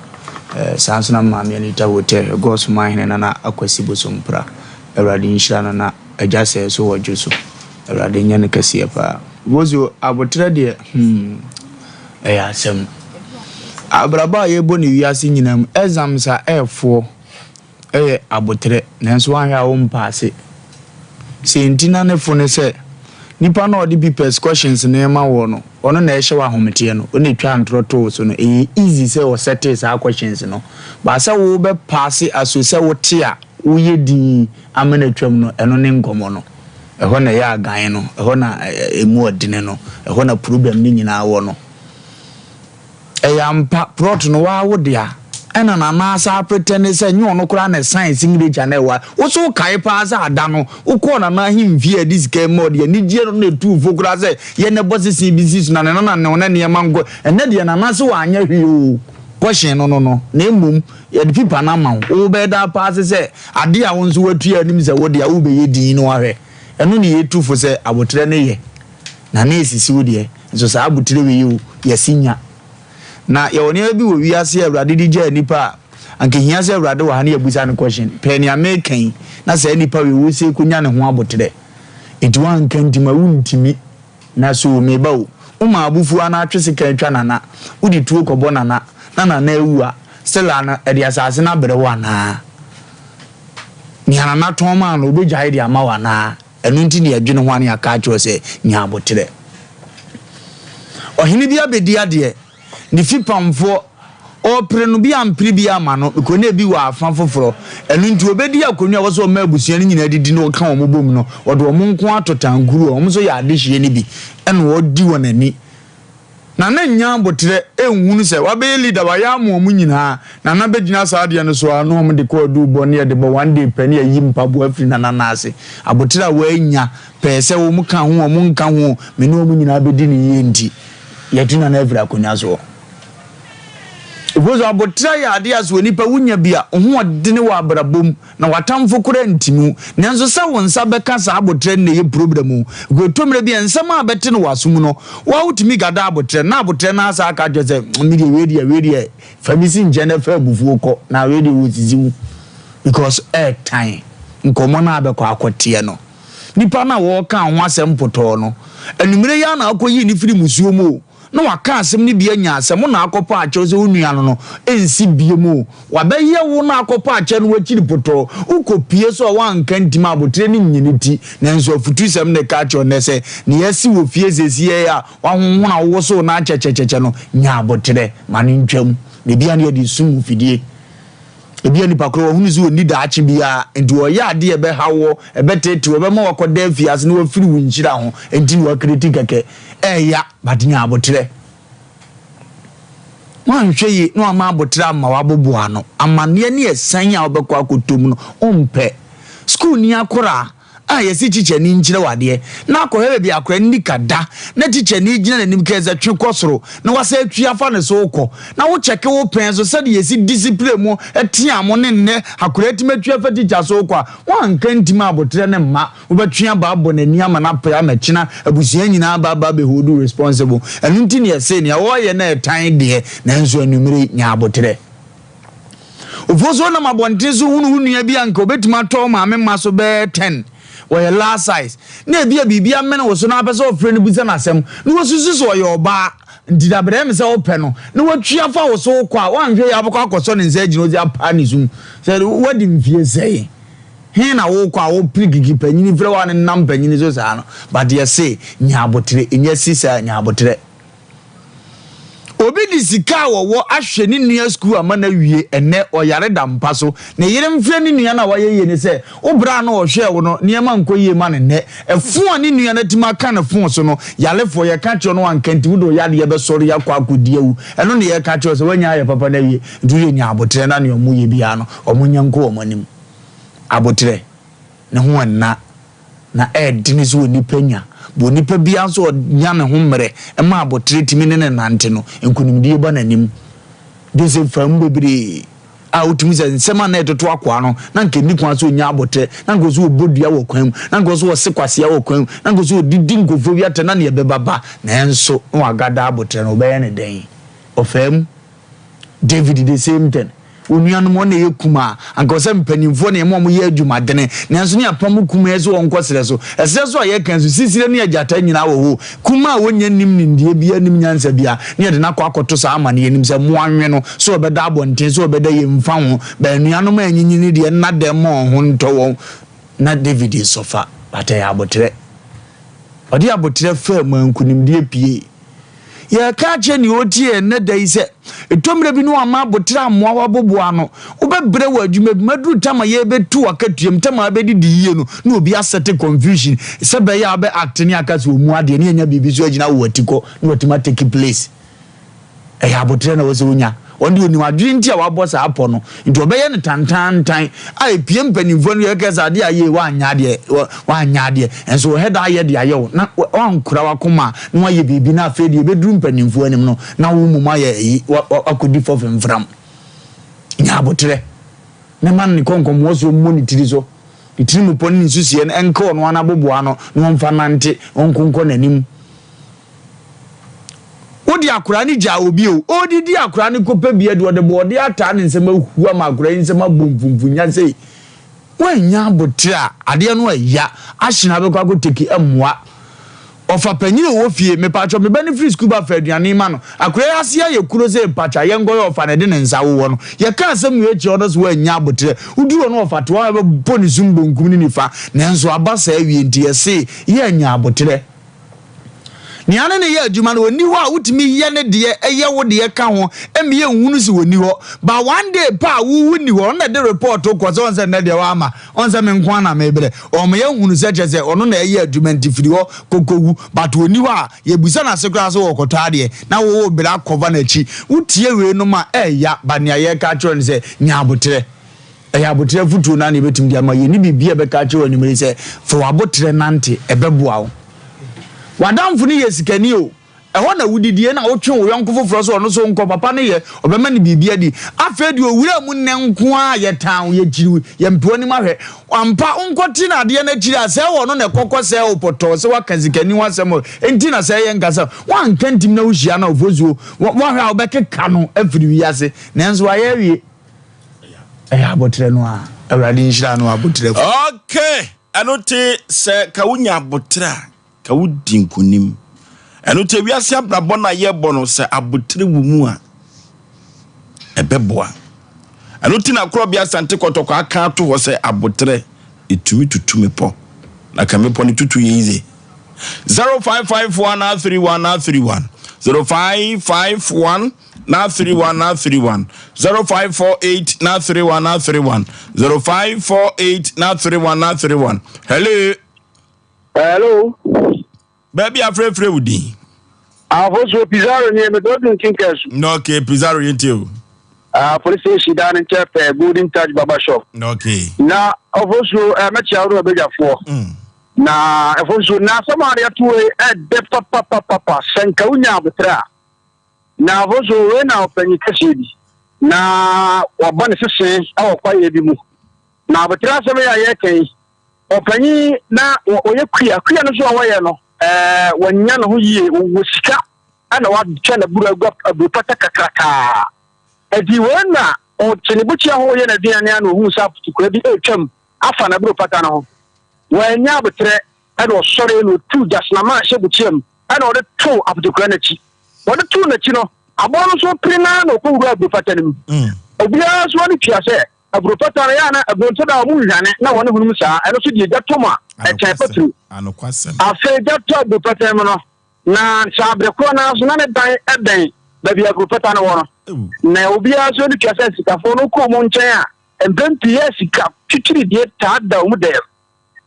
Eh, saa nso na me maame Anita Woteh, Ɛgɔɔ Somanhene Nana Akwasi Bosompra. Awurade nhyira no na Agya sɛɛ so wɔ dwo so. Awurade nyɛ no kɛseɛ paa. Bozo aboterɛ deɛ hmm ɛyɛ asɛm. Abrabɔ a yɛbɔ no wiase nyinaa mu exams a ɛɛfoɔ ɛyɛ aboterɛ nanso woanhwɛ a wompaase. Sɛ nti na ne fo ne sɛ nipa no a ɔde papers questions no rema woɔ no ɔno na ɛhyɛ wo ahometeɛ no ɔno na ɛtwa ntorɔ to wo so no ɛyɛ easy sɛ ɔsɛtee saa questions no but sɛ wobɛ paase aso sɛ wote a woyɛ dinn amena atwam no ɛno ne nkɔmmɔ no. Ɛhɔ na ɛyɛ agan no, ɛhɔ na ɛmu ɔdene no, ɛhɔ na problem no nyinaa wɔ no. Ɛyɛ ampa, plot no waa wo dea. Ɛna Nana asan apretɛnde sɛ nyɛ ɔno koraa na ɛsan signature no ɛwɔ ha. Wo so wokae paa sɛ ada no wokɔɔ Nana ahemfie a ɛde sika ma ɔde anigyeɛ no na ɛtuu fo koraa sɛ yɛ na ɛbɔ sese bi si so na ne nana ne wo na nneɛma nkɔ. Ɛnnɛ deɛ Nana se wanyɛ hwee oo, kɔhyen no no no, na mmom yɛde pipa no ama wo. Wobɛyɛ daa paa se sɛ Ade a wo nso woatua anim sɛ wo dea wobɛyɛ dinn no ahwɛ. Ɛno ne yɛtu fo sɛ aboterɛ no yɛ na na ɛsisi wo deɛ. Nso saa aboterɛ wei o, yɛse nya. Na yɛwɔ nneɛma bi wɔ wiase a Awurade de gyaa nnipa a, anka ɛhia sɛ Awurade wɔ ha na yɛabusa no question. Pɛɛ nea meka yi, na saa nipa wei wose kɔnya ne ho aboterɛ. Enti woanka nti ma wontimi. Na so me ba o, woma abufuo anaa atwe sekan twa Nana, wode tuo kɔbɔ Nana, na Nana awu a, still a no, ɛde asase no abrɛ wo anaa? Nea Nana tɔn maa no, ɔbɛgyae de ama wo anaa? Ɛno nti na yɛdwene ho a na yɛaka akyerɛ wo sɛ, nya aboterɛ. Ɔhene bi abɛdi adeɛ. Ne fipamfoɔ, ɔrepere no, bi ampere bi amma no, because na ebi wɔ afa foforɔ. Ɛno nti ɔbɛdi akonnwa a ɛwɔ sɛ ɔma abusua no nyinaa didi na ɔka wɔn bom no, ɔde wɔn nko ara to tankuru a wɔn nso yɛ adehyeɛ no bi, ɛna ɔdi wɔn ani. Nana nnya aboterɛ nhunu sɛ wabɛyɛ leader, wayɛ ama wɔn nyinaa. Nana bɛgyina saa adeɛ no so ara na wɔde kɔ aduru bɔ ne yɛde bɔ one day pɛ ne yɛyi mpaboa firi Nana nan ase. Aboterɛ a wannya pɛɛ sɛ wɔn ka ho wɔn nka ho me ne wɔn nyinaa bɛdi no yie nti. Yɛtu Nana afiri akonnwa soɔ. Because aboterɛ yɛ adeɛ a sɛ onipa wonya bi a, wo ho ɔdene wɔ abrabɔ mu na w'atamfo koraa ntimi wo. Nanso sɛ wo nsa bɛka saa aboterɛ no na ɛyɛ problem o. Because ɛtɔ mmerɛ bi a nsɛm a bɛte no w'aso mu no, wo ara wotumi gada aboterɛ no na aboterɛ no asan aka akyerɛ sɛ me deɛ wei deɛ wei deɛ fa me si nkyɛn na fa abufuo kɔ na wei deɛ wɔsisi wo because ɛɛtan nkɔmmɔ no a bɛkɔ akɔteɛ no. Nipa no a wɔreka ho asɛm pɔtɔɔ no, anwummere yi ara na akɔyi no firi musuo mu o, na waka asɛm no bi anya asɛm, wo na akɔpɔ akyɛw sɛ wo nua no no, ɛnsi biom o, wabɛyɛ wo na akɔpɔ akyɛ no w'akyiri pɔtɔɔ, wokɔpie so a woanka ntim a abotire no nnye ne ti, nanso afutusɛm na ɛka akyerɛ wo nnɛ sɛ, nea asi wɔ fie seesei yi a wahonhono a wowosow no akyɛkyɛkyɛkyɛ no, nya aboterɛ ma no ntwam, na ebia na yɛde sum wo fidie. Ebia nipa korɔ wahunu sɛ ɔnni daakye biara, nti ɔyɛ adeɛ a ɛbɛha woɔ, ɛbɛteetee wo, ɛbɛma wakɔda afiase na wafiri wo nhyira ho, nti na wakireti kɛkɛ. Ɛɛya, but nya aboterɛ. Woanhwɛ yie na wamma aboterɛ amma w'aboboa ano. Amanneɛ ne asiane a wobɛkɔ akɔtɔ mu no, wompɛ. Sukuuni akoraa. A yɛse tikyani nkyerɛ wo adeɛ na akɔhwɛ baabi a akwadaa no nika da na tikyani gyina n'anim kɛɛ sɛ twe kɔ soro na wasan atwi afa ne so rekɔ na wo kyɛke wo pɛn so sɛdeɛ yɛsi discipline mo tea mo ne nnɛ akwadaa atumi atwi afa tikya so rekɔ a woanka ntim a aboterɛ no mma wobɛtwe aba abɔ n'ani ama no apere ama kyena abusua nyinaa aba aba abɛ hold you responsible ɛno nti na yɛse nea wɔreyɛ no ɛtan deɛ nanso anwummere yi nya aboterɛ. Ofuo so wonam abɔnten so hunu wo nua bi a anka obetumi atɔ wo maame mma so bɛyɛ ten, wɔyɛ large size, na ebia biribi amene wo so na wapɛ sɛ ɔfrɛ no bisa no asɛm, na wasusu sɛ ɔyɛ ɔbaa nti dabrɛ me sɛ wopɛ no, na watwi afa wo so wokɔ a, woanhwɛ yie a wobɛkɔ akɔsɔ ne nsa agyina hɔ dze apaa ne sum sɛ woadi mfie sɛn? He na wokɔ a wopere kiki panyini frɛ wo a ne nam panyini so saa no, but yɛse nya aboterɛ, nya si saa nya aboterɛ. Obi de sika a ɔwɔ ahwɛ ne nua sukuu ama no awie, ɛnnɛ ɔyare da mpa so. Ne yere mfrɛ ne nua no a wayɛ yie no sɛ, Wo bra a na ɔhwɛɛ wo no, nneɛma nkɔ yie ma no nnɛ. Ɛfo a ne nua no atumi aka no fon so no, yarefoɔ, yɛka kyerɛ no anka nti wode wo yadeɛ bɛsɔre akɔ akɔdi awu. Ɛno na yɛreka kyerɛ wo sɛ woanya ayɛ papa no awie. Nti wodeɛ nya aboterɛ na nea wɔyɛ biara no, wɔnyɛ nkɔ wɔn anim. Aboterɛ, ne ho nna. Na ɛyɛ den sɛ onipa nya. But onipa biara nso a ɔnya ne ho mmerɛ ma aboterɛ tumi ne no nante no, nkunimdie ba n'anim. Joseph faa mu bebree a wotumi sɛ nsɛm a na ɛtoto akoa no, na anka ɛnni kwan sɛ ɔnya aboterɛ, na anka ɔsɛ ɔbɔ dua wɔ kwan mu, na anka ɔsɛ ɔse kwasea wɔ kwan mu, na anka ɔsɛ ɔdidi nkurɔfoɔ bi atɛn na neɛ ɛbɛba ba, nanso na wagada aboterɛ no, ɔbɛyɛ no dɛn? Ɔfaa mu. David the same thing. Onuanom wɔn na ɛyɛ kumaa. Anka ɔsɛ mpanimfoɔ na ɛma wɔn yɛ adwumadene. Nanso ne apam kumaa sɛ wɔn nkɔ serɛ so. Ɛserɛ so a yɛka nso sisire ne agyata nyinaa wɔ hɔ. Kumaa a wɔnnya nnim nimdeɛ biara nnim nyansa biara ne yɛde no akɔ akɔto saa amaneɛ anim sɛ mmoa nwe no sɛ ɔbɛda abɔnten sɛ ɔbɛda yie mfa ho. But anuanom a anyinyini deɛ nna dɛm ma wɔn ho ntɔ wɔn. Na David resɔfa but ɛyɛ aboterɛ. Ɔde aboterɛ faa mu a nkunimdie pue. Yɛreka akyerɛ nea ɔretie yɛn nnɛ da yi sɛ, ɛtɔ mmerɛ bi no wamma aboterɛ ammoa w'aboboa ano. Wobɛbrɛ wɔ adwuma bi mu, aduru tam a yɛrebɛtu w'akatua mu, tam a wobɛdidi yie no, na obi asɛte confusion sɛ ɛbɛyɛ a wobɛ act ne aka sɛ ɔmmu adeɛ ne yɛanya biribi so agyina wo atikɔ na watumi atake place. Ɛyɛ aboterɛ na ɛwɔ sɛ wonya. Ɔno deɛ ɔnim adwene nti a wabɔ saa pɔ no, nti ɔbɛyɛ no tantaantan a ɛpue mpanimfoɔ no yɛkɛ sɛ adeɛ a yie woanyɛ adeɛ, woanyɛ adeɛ, nso wɔhɛ da ayɛ de ayɛ wo na woankora w'akoma a na woayɛ biribi na afei deɛ ɛbɛduru mpanimfoɔ anim no na wo mmom ayɛ ayi, wakɔdi fɔ femfram. Nya aboterɛ na ma ne kɔnkɔmmoɔ soɔ mmɔ ne tiri so, ne tiri mu pɔ ne ne nsusuiɛ no ɛnka ɔno ara n'aboboa ano na ɔmfa nnante, ɔnko nkɔ n'anim. Wode akwadaa no gyaa obi o, ɔredidi akwadaa no kɔpɛ bi adi, ɔde bɔɔdeɛ ataa ne nsam ahu ama akwadaa yi nsam abɔ mfumfunya sei. Woannya aboterɛ a, adeɛ no ɛya, ahyena bɛkɔ akɔteki mmoa. Ɔfa panyin a ɔwɔ fie, mepatwɔ me ba no firi sukuu ba fa aduane ma no. Akwadaa yi ase ayɛ kuro sɛ mpatwa, yɛnkɔyɛ ɔfa na ɛde ne nsa wowɔ no. Yɛka asɛm wei kyerɛ ɔno sɛ woannya aboterɛ. Woduru hɔ no ɔfa toa bɛbɔ ne sum bonkum ne nifa. Nanso aba saa awie nti yɛse yɛannya aboterɛ. Nea ne ne yɛ adwuma no ɔnni hɔ a wotumi yɛ ne deɛ ɛyɛ wo deɛ ka ho ɛmmi yɛ nhunu sɛ ɔnni hɔ but one day pɛ a wo wonni hɔ ɔno na ɛde report kɔ sɛ ɔn sɛ nnɛ deɛ wama ɔn sɛ me nko ara na mebrɛ ɔma yɛ hunu sɛ kyerɛ sɛ ɔno na ɛyɛ adwuma nti firi hɔ kɔkɔwu but ɔnni hɔ a yɛbusa no ase koraa sɛ ɔkɔtɔ adeɛ na wo wo brɛ akɔva n'akyi wotie weinom a ɛɛya but nea yɛreka akyerɛ no sɛ nya aboterɛ. Ɛyɛ aboterɛ afotuo no ara na yɛbɛtumi de ama. Yɛnni biribi a ɛbɛka akyerɛ wo anwummerɛ yi sɛ, fa w'aboterɛ nante, ɛbɛboa wo. W'adamfo no yɛ sikani o, ɛhɔ na wodidie na wotwe wo yɔnko foforɔ sɛ ɔno nso nkɔ, papa no yɛ, ɔbɛma no biribi adi. Afei deɛ owura mu nnɛ nko ara yɛtan wo, yɛkyiri wo, yɛmpɛ w'anim ahwɛ. Ampa, wonkɔte no adeɛ no akyiri a, sɛ ɛwɔ no na ɛkɔkɔ sɛe wo pɔtɔɔ sɛ woaka sikani ho asɛm o, enti na sɛ yɛnka sɛ woanka ntim na wohyia no a, ofosuo, woahwɛ a wobɛkeka no afiri wiase. Nanso wayɛ awie. Ɛyɛ aboterɛ no a. Awurade nhyira no aboterɛ fo. Okay, ɛno te sɛ ka wonya aboterɛ a, ka wodi nkonim. Ɛno te wiase abrabɔ no a yɛbɔ no sɛ aboterɛ wɔ mu a, ɛbɛboa. Ɛno ti na Korɔbea Asante Kɔtɔkɔ aka ato hɔ sɛ aboterɛ ɛtumi tutu mepɔ. Na ka mepɔ no tutu yɛ yize. 0551 31 31 0551 na 31 na 31 0548 na 31 na 31 0548 na 31 na 31 hello. Hello. Baabi afrɛfrɛ wo din. Ahosuo Pizarro nie mede ɔdu nkinkɛsu. Na okay Pizarro yɛn tie o. Ah, police station dan no nkyɛn pɛɛ, Golden Touch Barber Shop. Okay. Na Ofosuo, eh, mɛkyia wo ne w'abadwafoɔ. Mm. Na Ofosuo, na asɛm a yɛto wei ɛdɛ papapapapa, sɛ nka wonya aboterɛ a. Na Ofosuo, wei na ɔpanyin kɛseɛ bi, na wabɔ ne sese wɔ kwaeɛ bi mu. Na aboterɛ asɛm yi a yɛreka yi, ɔpanyin na ɔyɛ kua, kua no nso a wɔyɛ no, ɛɛ, wanya ne ho yie, ɔwɔ sika. Ɛna watwa n'abura agu aburo pata kakrakaa. Enti wei na ɔte ne bukyia ho reyɛ n'aduane a na ohuu sɛ aputukwaa bi retwam afa n'aburo pata no ho. Wannya aboterɛ, ɛna ɔsɔree na otuu gyasenama a ɛhyɛ bukyia mu ɛna ɔde too aputukwaa no akyi. Ɔde too n'akyi no, aboa no nso pere no ara na ɔkɔwuraa aburo pata no mu. Obiara nso ani tua sɛ aburo pata no, ɛyɛ a na aburo nso da a wɔnhwane na wɔne honum saa, ɛno nso deɛ gya tɔ mu a, ɛkyɛn paturu. Afei gya tɔ aburo pata no mu no, Na saa bere korɔ no ara nso, na ne dan bɛn baabi a aburupata no wɔ no. Na obiara nso ani tua sɛ asikafoɔ no kɔ wɔn nkyɛn a, mpɛn pii a sika twitwiridie taa da wɔn dɛm,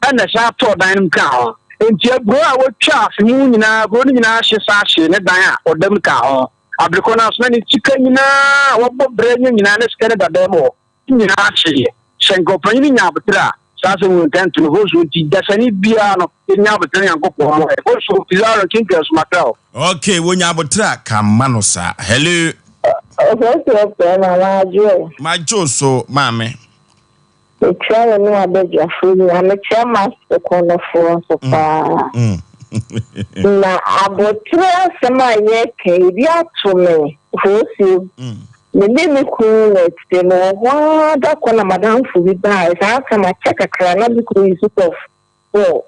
ɛna ɛsan tɔɔ dan no mu kaa ho. Enti aburo a wɔtwa afe mu nyinaa, aburo no nyinaa hye san hyee ne dan a ɔda mu kaa ho. Abere korɔ no ara nso, na ne sika nyinaa a wabɔ brɛ anya nyinaa, na sika no da dan mu hɔ. nyinaa hyeeɛ. Sɛ nka ɔpanyin no nya aboterɛ a, saa asɛm wei nka nto no. Hosua nti, dasani biara no, yɛnya aboterɛ Nyankopɔn mmoa yɛn. Hosua, Pizarro, Nkinka, Sumakra o. Ok, wonya aboterɛ a, ka mma no saa. Hello. Ɔsɔfo frɛ ma madwo o. Madwo wo so maame. Mekyia wo ne w'abadwafoɔ nyinaa. Mekyia m'asekɔnɔfoɔ nso paa. Na aboterɛ asɛm a yɛreka yi, ebi ato me. Hosio. Me ne me kunu na ɛte. Mewɔ hɔ ara da koro na m'adamfo bi bae. Saa asɛm akyɛ kakra na me kunu yi sukuu fɔɔ.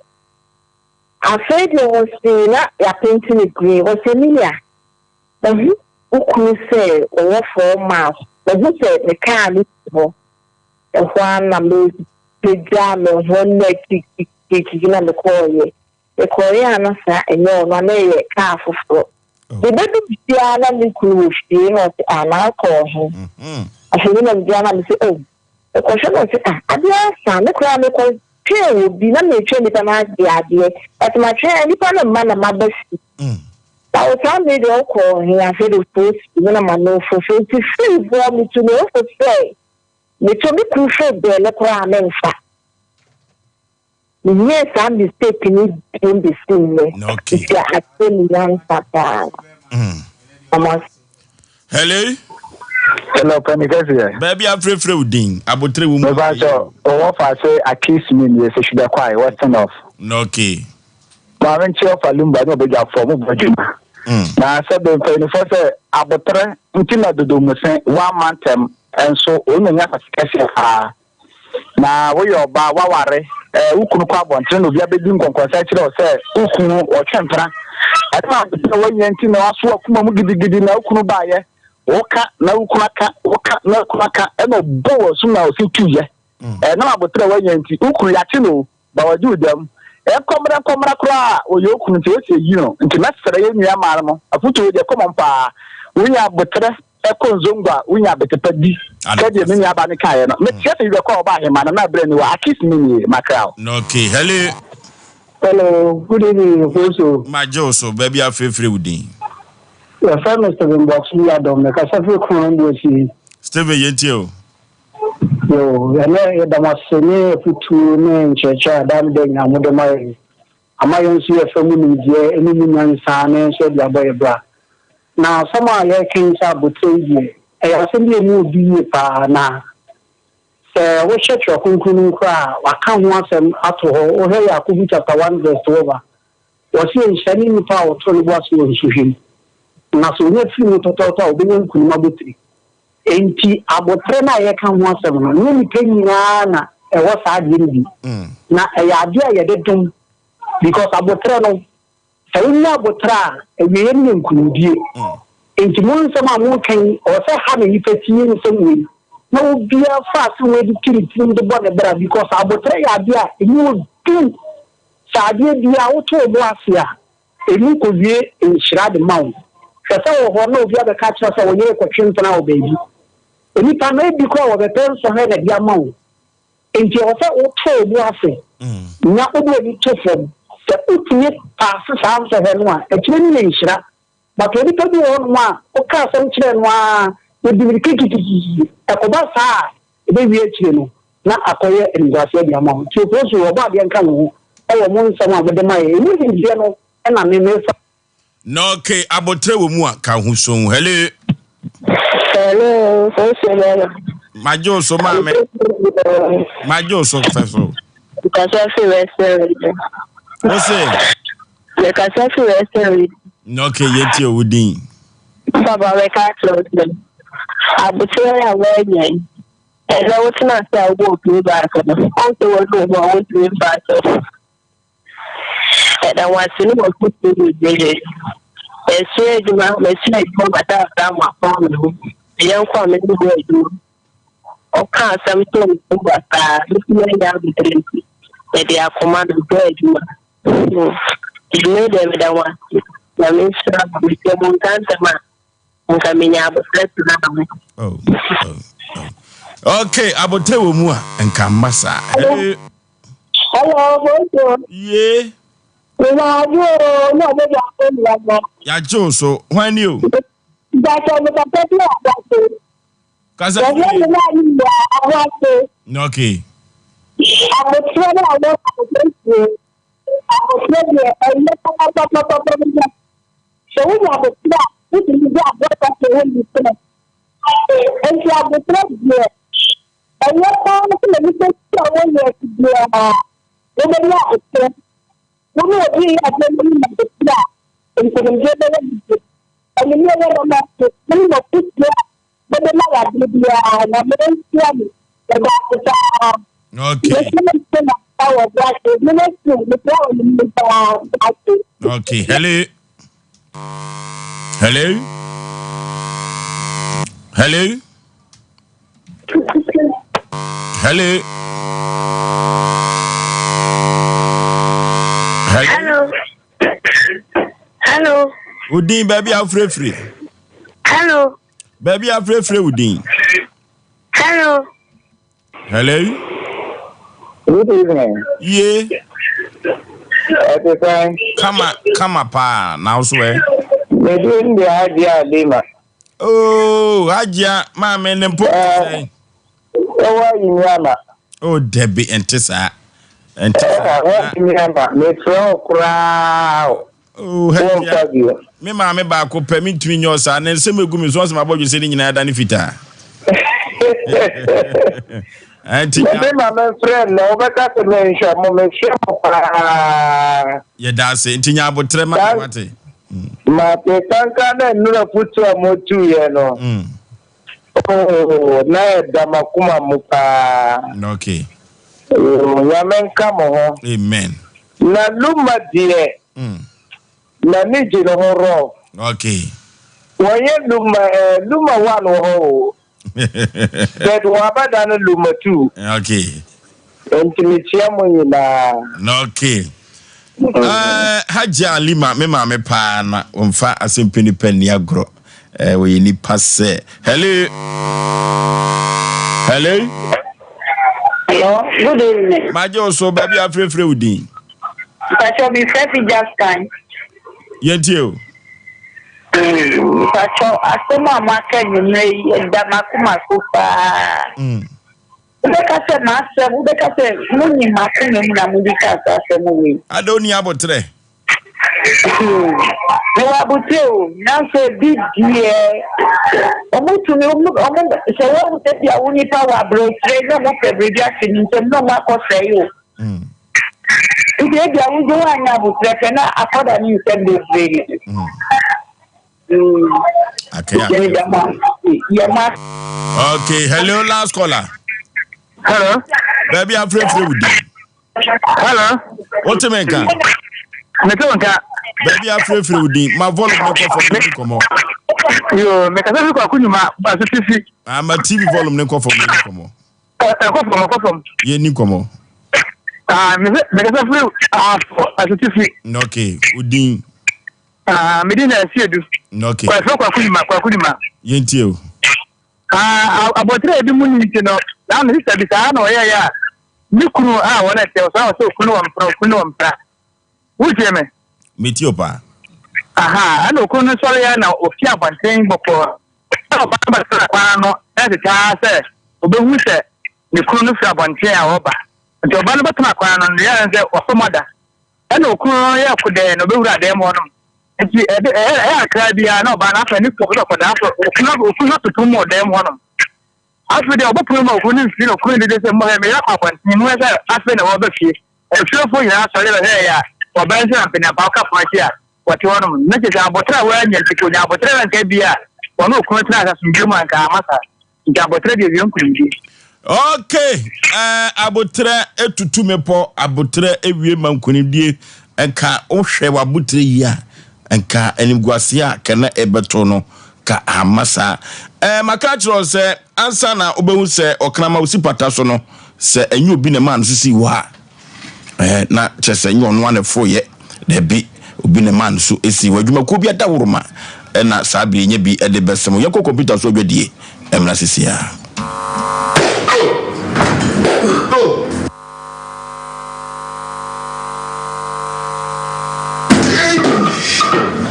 Afei deɛ ɔse na yɛapenti no green. Ɔse Emilia, mahu wo kunu sɛ ɔwɔ 4 miles. Mahu sɛ ne kaa no si hɔ. Ɛhɔ ara na mepagyaa me ho na kikikiki na mekɔeɛ. Mekɔeɛ a na saa ɛnyɛ ɔno a na ɛyɛ kaa foforɔ. Mebɛdu fie ara na me kunu wɔ fie na ɔse ah na wokɔɔ he? Afei me na megyina na mese oh mekɔhwɛ na ɔse ah adeɛ asa me koraa mekɔ twɛn wɔ bi na metwɛn nipa no agye adeɛ but matwɛn nipa no mma na maba fie na wo saa mmere deɛ wokɔɔ he afei de fo si me na m'ano fofo nti firi hɔ metu me ho fo sɛ metɔ me kunu fo bɛɛlɛ koraa memfa. Menyɛɛ saa mistake no biom besi nnɛ. Okay. Nti akyerɛ me nyansa paa. Mama. Hello. Hello, Penny Kɛseɛ. Baabi afrɛfrɛ wo din, abotere wo mu. Mepa kyɛ, ɔwɔ fa ase Akis mi nie sɛ Hwibɛ Kwae, Western North. Okay. Maame nkyɛ ɔfa Lumba ne ɔbadwafoɔ mo bɔ adwuma. Na sɛ bɛ mpanyinfoɔ sɛ abotere nti na dodomuse wamma ntɛm nso wɔn nya asase kɛseɛ paa. Na woyɛ ɔbaa, woaware, ɛɛ, wo kunu kɔ abɔntene na obi abɛdi nkɔnkɔnsa kyerɛ wo sɛ wo kunu ɔtwe mpena. Ɛno a sɛ woanya nti na waso w'akoma mu gidigidi na wo kunu baeɛ, woka na wo kunu aka, woka na wo kunu aka, ɛna ɔbɔ wɔ sum na ɔsi tuyɛ. Ɛnam aboterɛ a woanya nti, wo kunu yɛakye no o, ba wagye wo dam. Ɛnkɔmmra nkɔmmra koraa a, ɔyɛ wo kunu nti ɛsɛ yɛyi no. Nti mɛsrɛ yɛn nua mmaa no, afotuo yi deɛ ɛkɔ mɔm paa. Wonya aboterɛ kɔ nzongo a, wonya abete pa di. Sɛdeɛ me nua baa no kaeɛ no, meteɛ sɛ yɛbɛkɔ a ɔba ahemmaa no na berɛ ni hɔ. Akis me nie, makra wo. Okay, hello. Hello, good evening, Ofosu. Magye wo so, baabi a frɛfrɛ wo din. Yɛfrɛ me Stephen Boakye Yiadom, mekasa firi Kronom Boakyi. Stephen, yɛntie o. Yoo, ɛnnɛ yɛda mo ase ne afotuo ne nkyerɛkyerɛ a daa ne da nyinaa mode ma yɛn. Ama yɛn nso yɛfa mu nimdeɛ ne mu nyansa na yɛn nso yɛde abɔ yɛn bra. Na asɛm a yɛreka yi sɛ abotire yi deɛ, ɛyɛ asɛm bi a ɛmu ɔdu yie paa na sɛ wohwɛ Twerɛ Kronkron no mu koraa a, wɔaka ho asɛm ato hɔ. Wohwɛ Yakobo chapter 1 verse 12 a, wɔse nhyira ne nnipa a wɔto ne bo ase wɔ nsuhwɛ mu, na sɛ wɔnya firi mu tɔtɔɔtɔ a, wɔbɛnya nkonim abotire. Enti aboterɛ no a yɛreka ho asɛm no, ɛnyɛ nnipa nyinaa na ɛwɔ saa adeɛ no bi. Na ɛyɛ adeɛ a yɛde dom because aboterɛ no, sɛ wonya aboterɛ a, awieeɛ no yɛ nkunimdie. Enti mo nsɛm a moreka yi, ɛwɔ sɛ ha na nnipa tie nsɛm wei na obiara fa asɛm wei de to ne tirim de bɔ ne bra because aboterɛ yɛ adeɛ a ɛmu ɔduru. Sɛ adeɛ biara woto wo bo ase a, Emu kowie nhyira de ma wo. Hwɛ sɛ wɔ hɔ na obi abɛka akyerɛ wo sɛ wo yere rekɔtwe mpena wɔ baabi. Nnipa no, ebi koraa wɔbɛpɛ nsɔhwɛ na de ama wo. Enti ɛwɔ sɛ woto wo bo ase na wode w'ani to fam. Sɛ wotumi paase saa nsɔhwɛ no a, akyire no yɛ nhyira. But onipa bi wɔ hɔnom a, woka asɛm kyerɛ no ara, Wɔdi mirika kikikiki. Ɛkɔba saa a, ɛbɛwie akyire no, na akɔyɛ animguaseɛ de ama wo. Nti Ofosu, ɔbɔ adeɛ nka mo ho wɔ mo nsɛm a mode ma yɛn. Ɛmu nimdeɛ no na me mefa. Na okay, aboterɛ wɔ mu a, ka ho sonn. Hello. Hello, Ofosu bɛma. Magye wo so maame. Magye wo so fɛ so. Mekasa fi Western Region. Wo se? Mekasa fi Western Region. Na okay, yɛtie wo din. Papa bɛka akyerɛ wo sɛ aboterɛ a woanya yi, ɛnɛ wotena ase a wobɔ opie baako no, wohu sɛ wɔne wo ho a wontumi mfa akyɛw. Ɛda wo ase ne w'afotuo bebree. Masua adwuma, masua adwuma madaadaa mo apɔn me ho. Me yɔnko a me ne no bɔ adwuma, ɔka asɛm too me so basaa, metumi anya aboterɛ nti, mede akoma no bɔ adwuma. Dwuma deɛ meda mo ase. Nyame nhyira mo. Metie mo nka ntɛm a, nka menya aboterɛ tena mo. Oh, oh, oh. Okay, aboterɛ wɔ mu a, nka mma saa. Hello. Hello, bonjour. Ye. Mewɔ o, na ɔbɛgya akɔ nyina. Yagye wo so, hwan ni o? Bàtà mi kasa fi àbọ̀sẹ̀. Kasa fi. Yɛhwɛ mi náà ni yɛ abɔse. Okay. Abotire no a wɔn abotire sie. Abotire deɛ ɛyɛ papapapapa bi sɛ sɛ wonya abotire a wotumi di agorɔ kasa wɔ ne sɛ. Nti abotire deɛ ɛyɛ paa sɛ nipa si a wɔyɛ ɛti biara wobɛnya abotire. Wo ne obi reyɛ adeɛ na wonya abotire a nkonimdie bɛyɛ ne de. Anwummerɛ yɛ dɛm ase wo ne m'afotuo a mede ma yɛ abere biara Nyame nhyira mo meda ase paa. Okay. Mese me nte na wɔ Boakye ministry mesrɛ wɔ ne mu paa ase. Okay. Hello. Hello. Hello. Hello. Hello. Hello. Wo din baabi a wofirefire. Hello. Baabi a wofirefire wo din. Hello. Hello. Good evening. Ye. Ɛte sɛn? Kama kama paa na wo so ɛ. Me din de Hajia Halima. Oh, Hajia maame ne mpo sɛn? Ɛwɔ ayi mi ama. Oh, dabi ɛnte saa. Ɛnte saa. Ɛwɔ ayi mi ama. Mefrɛ wo koraa o. Oh, Hajia. Me maame baako pɛ mentumi nyɛ ɔsaa. Ne nsɛm egu me so ɔsɛ mabɔ dwesɛ ne nyinaa da ne fitaa. Ɛnti nya. Mede ma mefrɛ nnɛ wobɛka sɛ menhwɛ mo mehwɛ mo paa. Yɛda ase nti nya abotrɛ ma me wate. Mate kankan na nnura futu a motuiɛ no. Mm. Oh, na ɛda m'akoma mu paa. Okay. Oh, Nyame nka mo ho. Amen. Na Luma deɛ, mm. n'ani gye ne ho rɔ. Okay. Wɔnyɛ Luma, eh, Luma one wɔ hɔ o. But wɔabɛda no Luma 2. Okay. Nti mekyia mo nyinaa. Okay. Uh, Hajia Alima, me maame paa na wɔmfa asɛmpɛ nipa nni agorɔ. Uh, wɔyɛ nipa sɛ. Hello. Hello. Hello, good evening. Magye wo so baabi a afrɛfrɛ wo din. Mpakyɛ bi frɛ fi Jastan. Yɛntie o. Mpakyɛ asɛm a moaka anwummerɛ yi ɛda m'akoma so paa. Mm. Wobɛka sɛ m'asɛm, wobɛka sɛ munim m'akoma mu na mode kaa saa asɛm wei. Ada onni aboterɛ. Mewɔ aboterɛ o, nanso ebi deɛ, wɔtumi, wɔn, sɛ wɔhu sɛ bi a wo nipa wɔ aburokyire na wɔpɛ biribi afi ne nsam na wɔakɔsɛe o. Mm. Nti ebi a wogye woanyɛ aboterɛ pɛ na akɔda ne nsɛm bebree. Mm. Okay, okay. Okay, hello, last caller. Hello. Baby, I'm free free with you. Hello. What you mean, can? Mete wo nka. Baby, I'm free free with you. My volume no kɔ fam ne kɔmɔ. Yo, me kasa fi kɔ akunyuma aso tifi. Ah, my TV volume ne kɔ fam ne kɔmɔ. Ɛkɔ fam, ɛkɔ fam. Yɛ ni kɔmɔ. Ah, me kasa fi aso tifi. Okay, odin. Ah, me din na Asiedu. Okay. Kwafo Kwaku Nima, Kwaku Nima. Yɛntie o. Ah, abɔtere a ebi mu ni nti no, na me sista bi saa na ɔyɛeɛ a, ne kunu a wɔn ɛteɛ, ɔsɔre a ɔsɛ okunu wɔ mpra, okunu wɔ mpra. Wotie me? Metie o paa. Aha, ɛna okunu no sɔre ya na ofi abɔnten bɔkɔɔ. Ɛna ɔbaa no bɛtena kwan ano ɛtetɛ ara sɛ ɔbɛhu sɛ ne kunu no firi abɔnten a ɔreba. Nti ɔbaa no bɛtena kwan ano no, deɛ ɛyɛ ne sɛ wafa mu ada. Ɛna okunu no yɛɛ kodɛɛ na ɔbɛwura dan mu hɔnom. Nti ɛde ɛyɛ ɛyɛ akra biara na ɔbaa no afei ne kunu ɔkɔda afei okunu okunu no ato pono mu wɔ dan mu hɔnom. Afei deɛ ɔbɔ pono mu a okunu no mfiri na okunu no dede sɛ mmɔhwɛ meyere akɔ abɔnten mu sɛ afei na wɔba fie. Efiefoɔ nyinaa sɔre bɛhwɛɛ a ɔbaa nso na mpanyinfoɔ aka pono akyi a wɔte hɔnom. Na kyerɛ sɛ aboterɛ a wɔanya nti kɔnya aboterɛ na nka bi a wɔne okunu tena ase asomdwoe mu anka ama saa. Nti aboterɛ deɛ wie nkunimdie. Ok eh, aboterɛ etutu mepɔ, aboterɛ ewie ma nkunimdie. Nka wohwɛ w'aboterɛ yie a, nka animguaseɛ a ka na ɛbɛto no ka amma saa. Eh, maka akyerɛ wo sɛ ansa na wobɛhu sɛ ɔkraman osi pata so no, sɛ ɛnyɛ obi na ɛmaa no so sii hɔ a, Eh, na kyerɛ sɛ nyɛ ɔno ara na ɛforoeɛ, dabi, obi na ɛmaa no so sii hɔ. Adwumakuo bi adaworoma na saa bere yi nya bi de bɛsɛm. Yɛnkɔ kɔmputa so adwadie mmra seesei ara.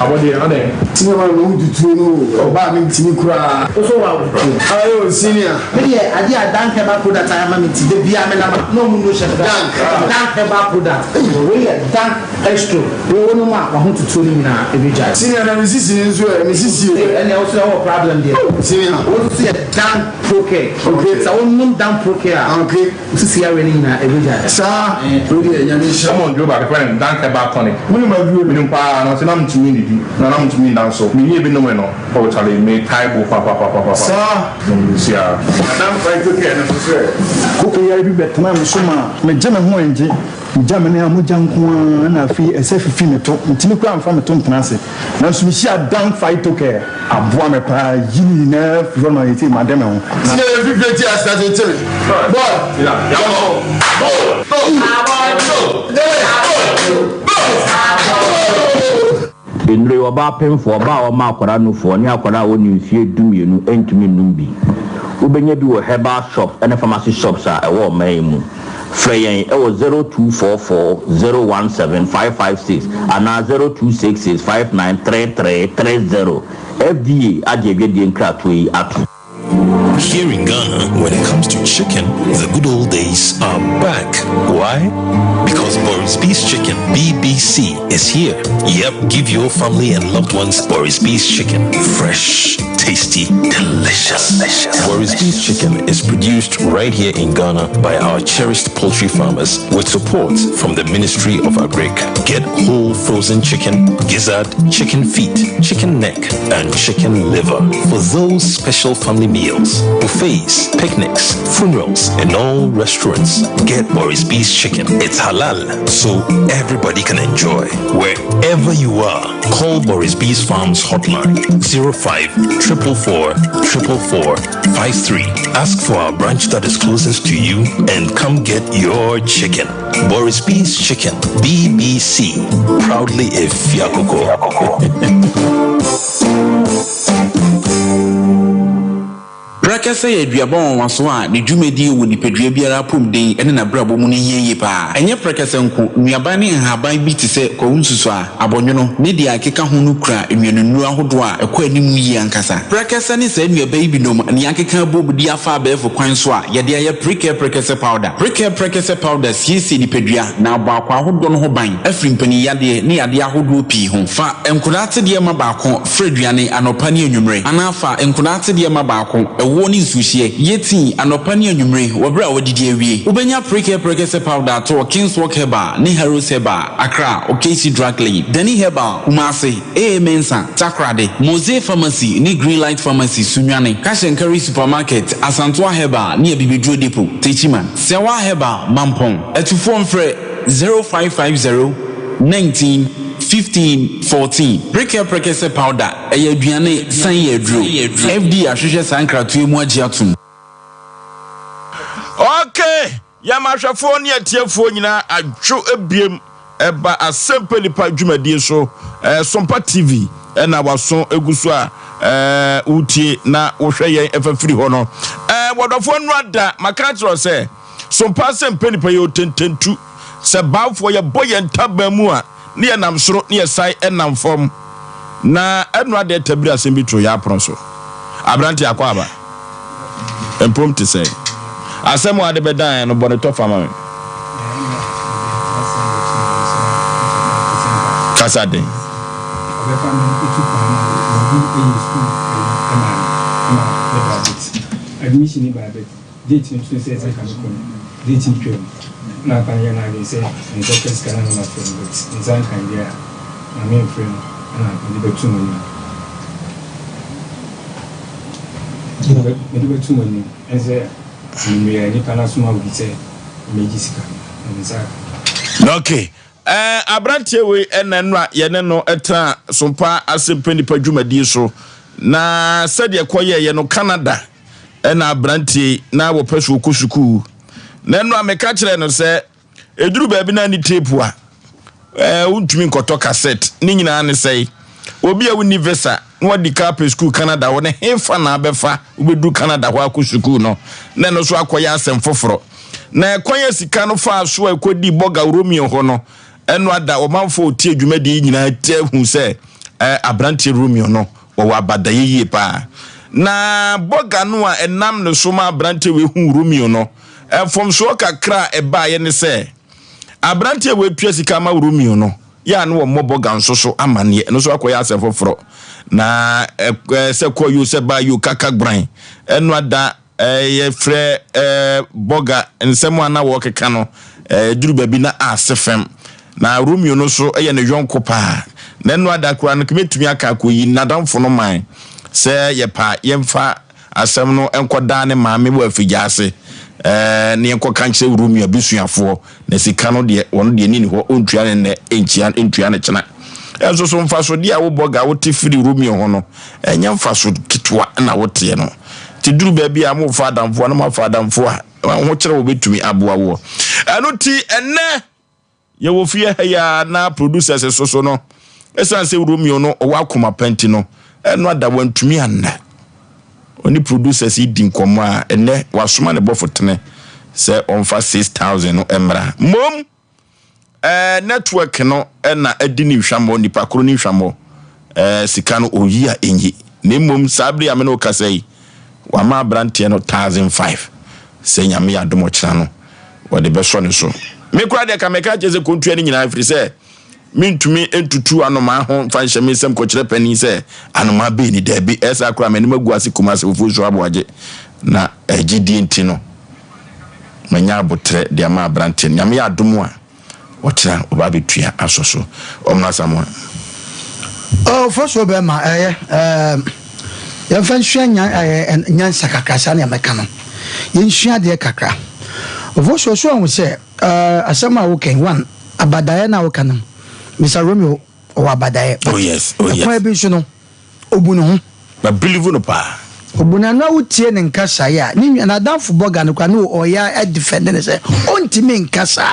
Abɔdeɛ adɛn? Senior man no tutuo no o ɔbaa mi ntumi koraa. Wo so wa wo tuo. Ayo senior. Me deɛ adeɛ a Dank herbal product ayɛ ama me nti da biara me nam a na ɔmo nnu hyɛ me Dank. Dank herbal product wei yɛ Dank extro wei wo nom a wahotutuo no nyinaa ɛbɛgyae. Senior na me sisi no nso ɛ me sisi o. Ɛnneɛ wo nso deɛ wowɔ problem deɛ. Senior. Wo nso yɛ Dank Procare. Okay. Sɛ wo nom Dank Procare a. Okay. Wo sisi yareɛ no nyinaa ɛbɛgyae. Saa wei deɛ Nyame nhyira. Ɔmɔ nduro baako yɛfrɛ no Dank herbal tonic. Wonim aduro no? Menim paa nanso na mentumi nnidi na na mentumi nda nso. Menyɛɛ bi nomee no. Oh charlie me tae bo papapapapa. Saa. Na me nsia. Madam Phyto care no nso sɛ. Koko yare bi bɛtenaa me so maa megye me ho nngye, megya me nan a mogya nko ara na afei ɛsɛ fifi me to, mentumi koraa mfa me to ntena ase. Nanso mehyiaa Dan Phyto Care, aboa me paa, ayi ne nyinaa afiri hɔ ma seesei made me ho. Na. Senior yɛ fifire ti ase ase kyere boy yɛkɔ go go go go go. Nnuro yi, ɔbaa pemfoɔ, ɔbaa a ɔma akwadaa nufoɔ, ne akwadaa a ɔnni mfeɛ dumienu ntumi nnom bi. Wobɛnya bi wɔ herbal shops ne pharmacy shops a ɛwɔ ɔman yi mu. Frɛ yɛn wɔ 0244 017 556 anaa 0266 593330. FDA agye adwadie nkratoɔ yi atom. Here in Ghana, when it comes to chicken, the good old days are back. Why? Because Boris B's Chicken, BBC, is here. Yep, give your family and loved ones Boris B's Chicken. Fresh, tasty, delicious. delicious. Boris B's Chicken is produced right here in Ghana by our cherished poultry farmers with support from the Ministry of Agric. Get whole frozen chicken, gizzard, chicken feet, chicken neck, and chicken liver for those special family meals, buffets, picnics, funerals, and all restaurants. Get Boris B's chicken. It's halal, so everybody can enjoy. Wherever you are, call Boris B's Farms hotline 05 444 444 53. Ask for our branch that is closest to you and come get your chicken. Boris B's Chicken, BBC, proudly a Fiakoko. Prɛkɛsɛ yɛ aduaba nwanwaso a ne dwumadie wɔ nipadua biara apɔmuden ne n'abrabɔ mu no hia yie pa ara. Ɛnyɛ prɛkɛsɛ nko, nnuaban ne nhaban bi te sɛ kwawu nsusuaa, abɔnwono, ne deɛ ɛkeka ho no kura nnuanennuro ahodoɔ a ɛkɔ anim yie ankasa. Prɛkɛsɛ ne saa nnuaba yi binom na yɛakeka abom de afa abɛɛfo kwan so a yɛde ayɛ Prekɛ Prɛkɛsɛ Powder. Prekɛ Prɛkɛsɛ Powder siesie nipadua na abɔ akwaa ahodoɔ no ho ban afiri mpaninyadeɛ ne yadeɛ ahodoɔ pii ho. Fa nkwadaa atedeɛ ma baako fra aduane anɔpa ne anwummere anaa fa nkwadaa atedeɛ ma baako, ɛwoɔ ne nsuohyeɛ, yɛ tii anɔpa ne anwummere wɔ berɛ a woadidi awie. Wobɛnya Prekɛ Prɛkɛsɛ Powder atɔ wɔ Kingswalk Herbal ne Harrods Herbal. Accra, Okesi Drug Lane, Danny Herbal, Kumasi, AA Mensah, Takoradi, Mose Pharmacy ne Greenlight Pharmacy, Sunyani, Cash and Carry Supermarket, Asantoa Herbal ne Abibiduro Depot, Techiman, Sewa Herbal, Mampong. Atufoɔ mfrɛ 0550 19 15 14. Prekɛ Prekɛsɛ Powder, ɛyɛ aduane san yɛ aduro. FDA ahwehwɛ saa nkratoɔ yi mu agye atom. Okay! Yɛma ahwɛfoɔ ne atiefoɔ nyinaa adwo ebiem ɛba Asɛmpa Nipa dwumadie so. Ɛɛ Sompa TV ɛna waso egu so a ɛɛ wotie na wohwɛ yɛn ɛfa firi hɔ no. Ɛɛ wɔdɔfoɔ nnura da maka akyerɛ sɛ Sompa Asɛmpa Nipa yɛ otententu sɛ baafoɔ yɛbɔ yɛn ntaban mu a ne yɛnam soro ne yɛsan nam fam. Na ɛno adeɛ tabiri asɛm bi to yɛn apono so. Aberante akɔ aba. Mpom te sɛ. Asɛm a ade bɛdan no bɔ ne tɔfa ma me. Kasa den. Admission ba but date no so sɛ ɛsɛ ka mekɔ no date no twam na akwa no yɛ n'adwene sɛ me nsa ka sika no na mafrɛ no but me nsa nka deɛ a ma memfrɛ no na mede bɛto mo anim mede bɛto mo anim ɛne sɛ mmerɛ a nipa no asoma obi sɛ mmɛgye sika no na me nsa aka. Okay. Eh, aberanteɛ wei ɛna nnora yɛne no tena Sompa Asɛmpa Nipa dwumadie so. Na sɛdeɛ kɔyɛeɛ no, Canada ɛna aberanteɛ yi na wɔpɛ so ɔkɔ sukuu. Na nnora meka kyerɛɛ no sɛ, ɛduru baabi na ne tape a, eh, wontumi nkɔtɔ cassette. Ne nyinaa ne sɛe. Obi a wonni visa na wadi ka apɛ sukuu Canada hɔ no, hefa na abɛfa wobɛduru Canada hɔ akɔ sukuu no, na ɛno nso akɔyɛ asɛm foforɔ. Na ɛkwan a sika no faa so a ɛkɔdii Bɔga Romeo hɔ no, ɛno ada ɔmanfoɔ a wɔtie dwumadie yi nyinaa hu sɛ aberanteɛ Romeo no, wɔwɔ abadaeɛ yie paa. Na Bɔga no a ɛnam ne so ma aberanteɛ wei huu Romeo no, mfomsoɔ kakra a ɛbaeɛ ne sɛ, aberanteɛ wei tua sika ma Romeo no, yɛ a na wɔmmɔ Bɔga nso so amanneɛ, ɛno nso akɔyɛ asɛm foforɔ. Na sɛ kɔ yoo sɛ ba yoo kaka gran, ɛno ada Yɛfrɛ Bɔga nsɛm a na wɔrekeka no, ɛduru baabi na ase fam. Na Romeo no nso yɛ ne yɔnko paa. Na ɛno ada koraa no, mɛtumi aka akɔyi n'adamfo no man sɛ yɛpɛ a yɛmfa asɛm no nkɔdaa ne maame wɔ afigya ase na yɛnkɔka nkyerɛ Romeo abusuafoɔ. Na sika no deɛ, wɔn deɛ ni ne hɔ, ɔntua ne nnɛ, nkyia, ntua ne kyena. Ɛnso so mfasodeɛ a wobɔ ga wote firi Romeo ho no, ɛnyɛ mfaso ketewa na woteɛ no. Nti duru baabi a mofa adamfoɔ na moafa adamfoɔ a ho kyerɛ wɔbɛtumi aboa woɔ. Ɛno ti ɛnnɛ yɛwɔ fie ha yi ara na producers so so no, ɛsiane sɛ Romeo no ɔwɔ akoma pa nti no, ɛno ada wantumi anna. Ɔne producers yi di nkɔmmɔ a, ɛnnɛ wasoma ne bɔfo tene sɛ ɔmfa 6000 no mmra. Mmom, eh, network no na adi ne nhwammɔ, nipa koro ne nhwammɔ. Eh, sika no ɔyi a ɛnyi. Na mmom, saa bere a me ne wo kasa yi, wama aberanteɛ no 1005 sɛ Nyame yɛ adom ɔkyena no, wɔde bɛsɔ ne so. Me koraa deɛ ka meka kyerɛ sɛ kɔntua no nyinaa ɛfiri sɛ Mentumi ntutu anomaa ho mfa nhyɛ me nsam kɔkyerɛ panin sɛ anomaa bɛn ni. Dabi, ɛyɛ saa koraa a, m'anim agu ase Kumasi Ofosu Aboagye. Na gyidie nti no, manya aboterɛ de ama aberanteɛ no. Nyame yɛ adom a, ɔkyena ɔba abɛtua asɔ so. Ɔmena Asamoah. Ofosuo bɛrima, ɛyɛ, ɛɛm, yɛmfa nsua nya, ɛɛ, nyansa kakra, saa nea mɛka no. Yɛnsua adeɛ kakra. Ofosuo, so ahu sɛ, ɛɛ, asɛm a woka yi, one, Abadaeɛ no a woka no, Mister Romeo ɔwɔ abadaeɛ. Oh yes, oh yes. Ɛkwan bi nso no, obu ne ho. Ma believe no paa. Obu no na wotie ne nkasaeɛ a, ne nua n'adamfo bɔga no koraa ne ɔyɛ adefɛnde no sɛ ɔntumi nka saa.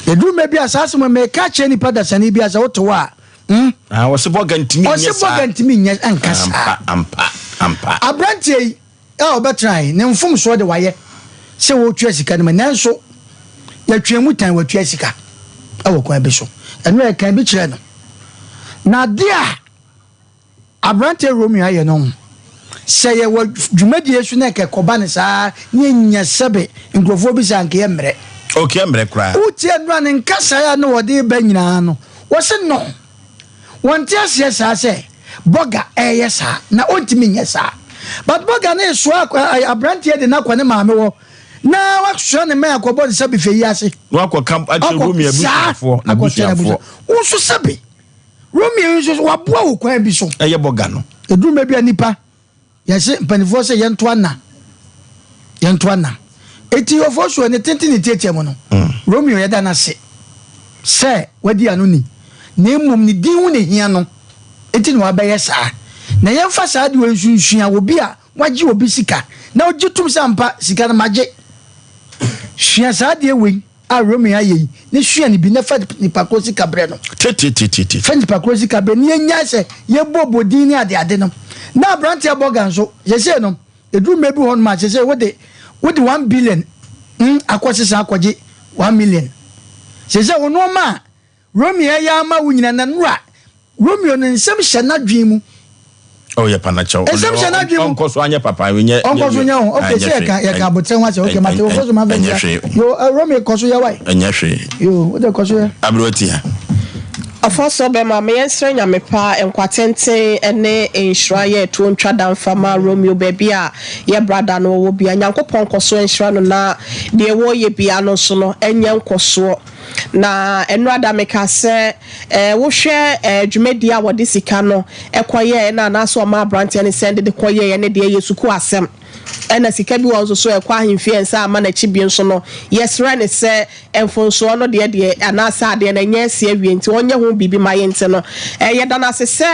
Na ɛduru mmerɛ bi a saa asɛm meka kyerɛ nipa dasani bi a sɛ wote hɔ a, hmm? Ah, ɔse bɔga ntumi nyɛ saa. Ɔse bɔga ntumi nyɛ nka saa. Ampa, ampa, ampa. Aberanteɛ yi, a ɔbɛtenae, ne mfomsoɔ de wayɛ sɛ ɔretua sika no ma, nanso yɛtwea mu tan watua sika wɔ kwan bi so. Ɛno yɛkaa bi kyerɛɛ no. Na adeɛ a aberanteɛ Romeo ayɛ no ho, sɛ yɛwɔ dwumadie so na ɛka ɛkɔba no saa na yɛnya sɛbe nkurɔfoɔ bi sɛ anka yɛ mmerɛ. Okay, mmerɛ koraa. Wotie nnora ne nkasaeɛ a na wɔde ba nyinaa no, wɔse no. Wɔnte aseɛ saa sɛ Bɔga ɛɛyɛ saa na ɔntumi nyɛ saa but Bɔga no resoa abranteɛ de no akɔ ne maame hɔ na wasoa ne mɛn akɔbɔ ne sɛbe fɛ yi ase. Na wakɔka akyerɛ Romeo abusuafoɔ n'abusuafoɔ. Wo nso sɛbe Romeo nso waboa wo kwan bi so. Ɛyɛ Bɔga no. Ɛduru mmerɛ bi a nipa Yɛse mpaninfoɔ sɛ yɛnto ana, yɛnto ana. Eti Ofosuo ne tenten ne tiatia mu no, Romeo yɛda no ase sɛ wadi ano ni, na mmom ne din ho na ehia no nti na wabɛyɛ saa. Na yɛmfa saa ade wei nso nsua obi a wagye obi sika na ogye tom sɛ ampa sika no magye. Sua saa adeɛ wei. a Romeo ayɛ yi ne sua no bi na fa nipa korɔ sika brɛ no. Tetetetete. Fa nipa korɔ sika brɛ no na yɛnyae sɛ yɛbɔbɔ din ne adeade no. Na aberanteɛ Bɔga nso, seesei no, ɛduru mmerɛ bi wɔ hɔnom a, seesei wode, wode one billion mm akɔ sesa akɔgye one million. Seesei wo nnoɔma a Romeo yɛ ama wo nyina na nora Romeo no nsɛm hyɛ n'adwene mu. Oh, yɛ panakyɛw. Nsɛm hyɛ n'adwene mu. Ɔnkɔ so anyɛ papa. Nyɛ Ɔnkɔ so nyɛ ho. Okay, sɛ yɛka yɛka abotire ho asɛ. Okay, mate wofo so ma fɛ tia. Yo, eh, Romeo kɔ so yɛ wae. Ɛnyɛ hwee. Yo, wode kɔ so yɛ. Aberewa tia. Ɔfɔsɔ bɛma me yɛnsrɛ Nyame pa nkwa tenten ne nhyira yɛ tuo ntwa da mfa ma Romeo baabi a yɛ brada no ɔwɔ bia Nyankopɔn nkɔsoɔ nhyira no na deɛ wɔyɛ bia no nso no nyɛ nkɔsoɔ na ɛnora da meka sɛ eh wohwɛ eh dwumadie a wɔde sika no kɔyɛɛ na anaasɛ ɔma abranteɛ no sɛnde de kɔyɛɛ ne deɛ yɛ sukuu asɛm Ɛna sika bi wɔ hɔ nso so ɛkɔ ahemfie ɛnsa amma n'akyi bio nso no, yɛsrɛ no sɛ mfonsoɔ no deɛ deɛ anaasɛ adeɛ no ɛnyɛ asi awie nti ɔnyɛ ho biribi ma yɛn nti no, yɛda no ase sɛ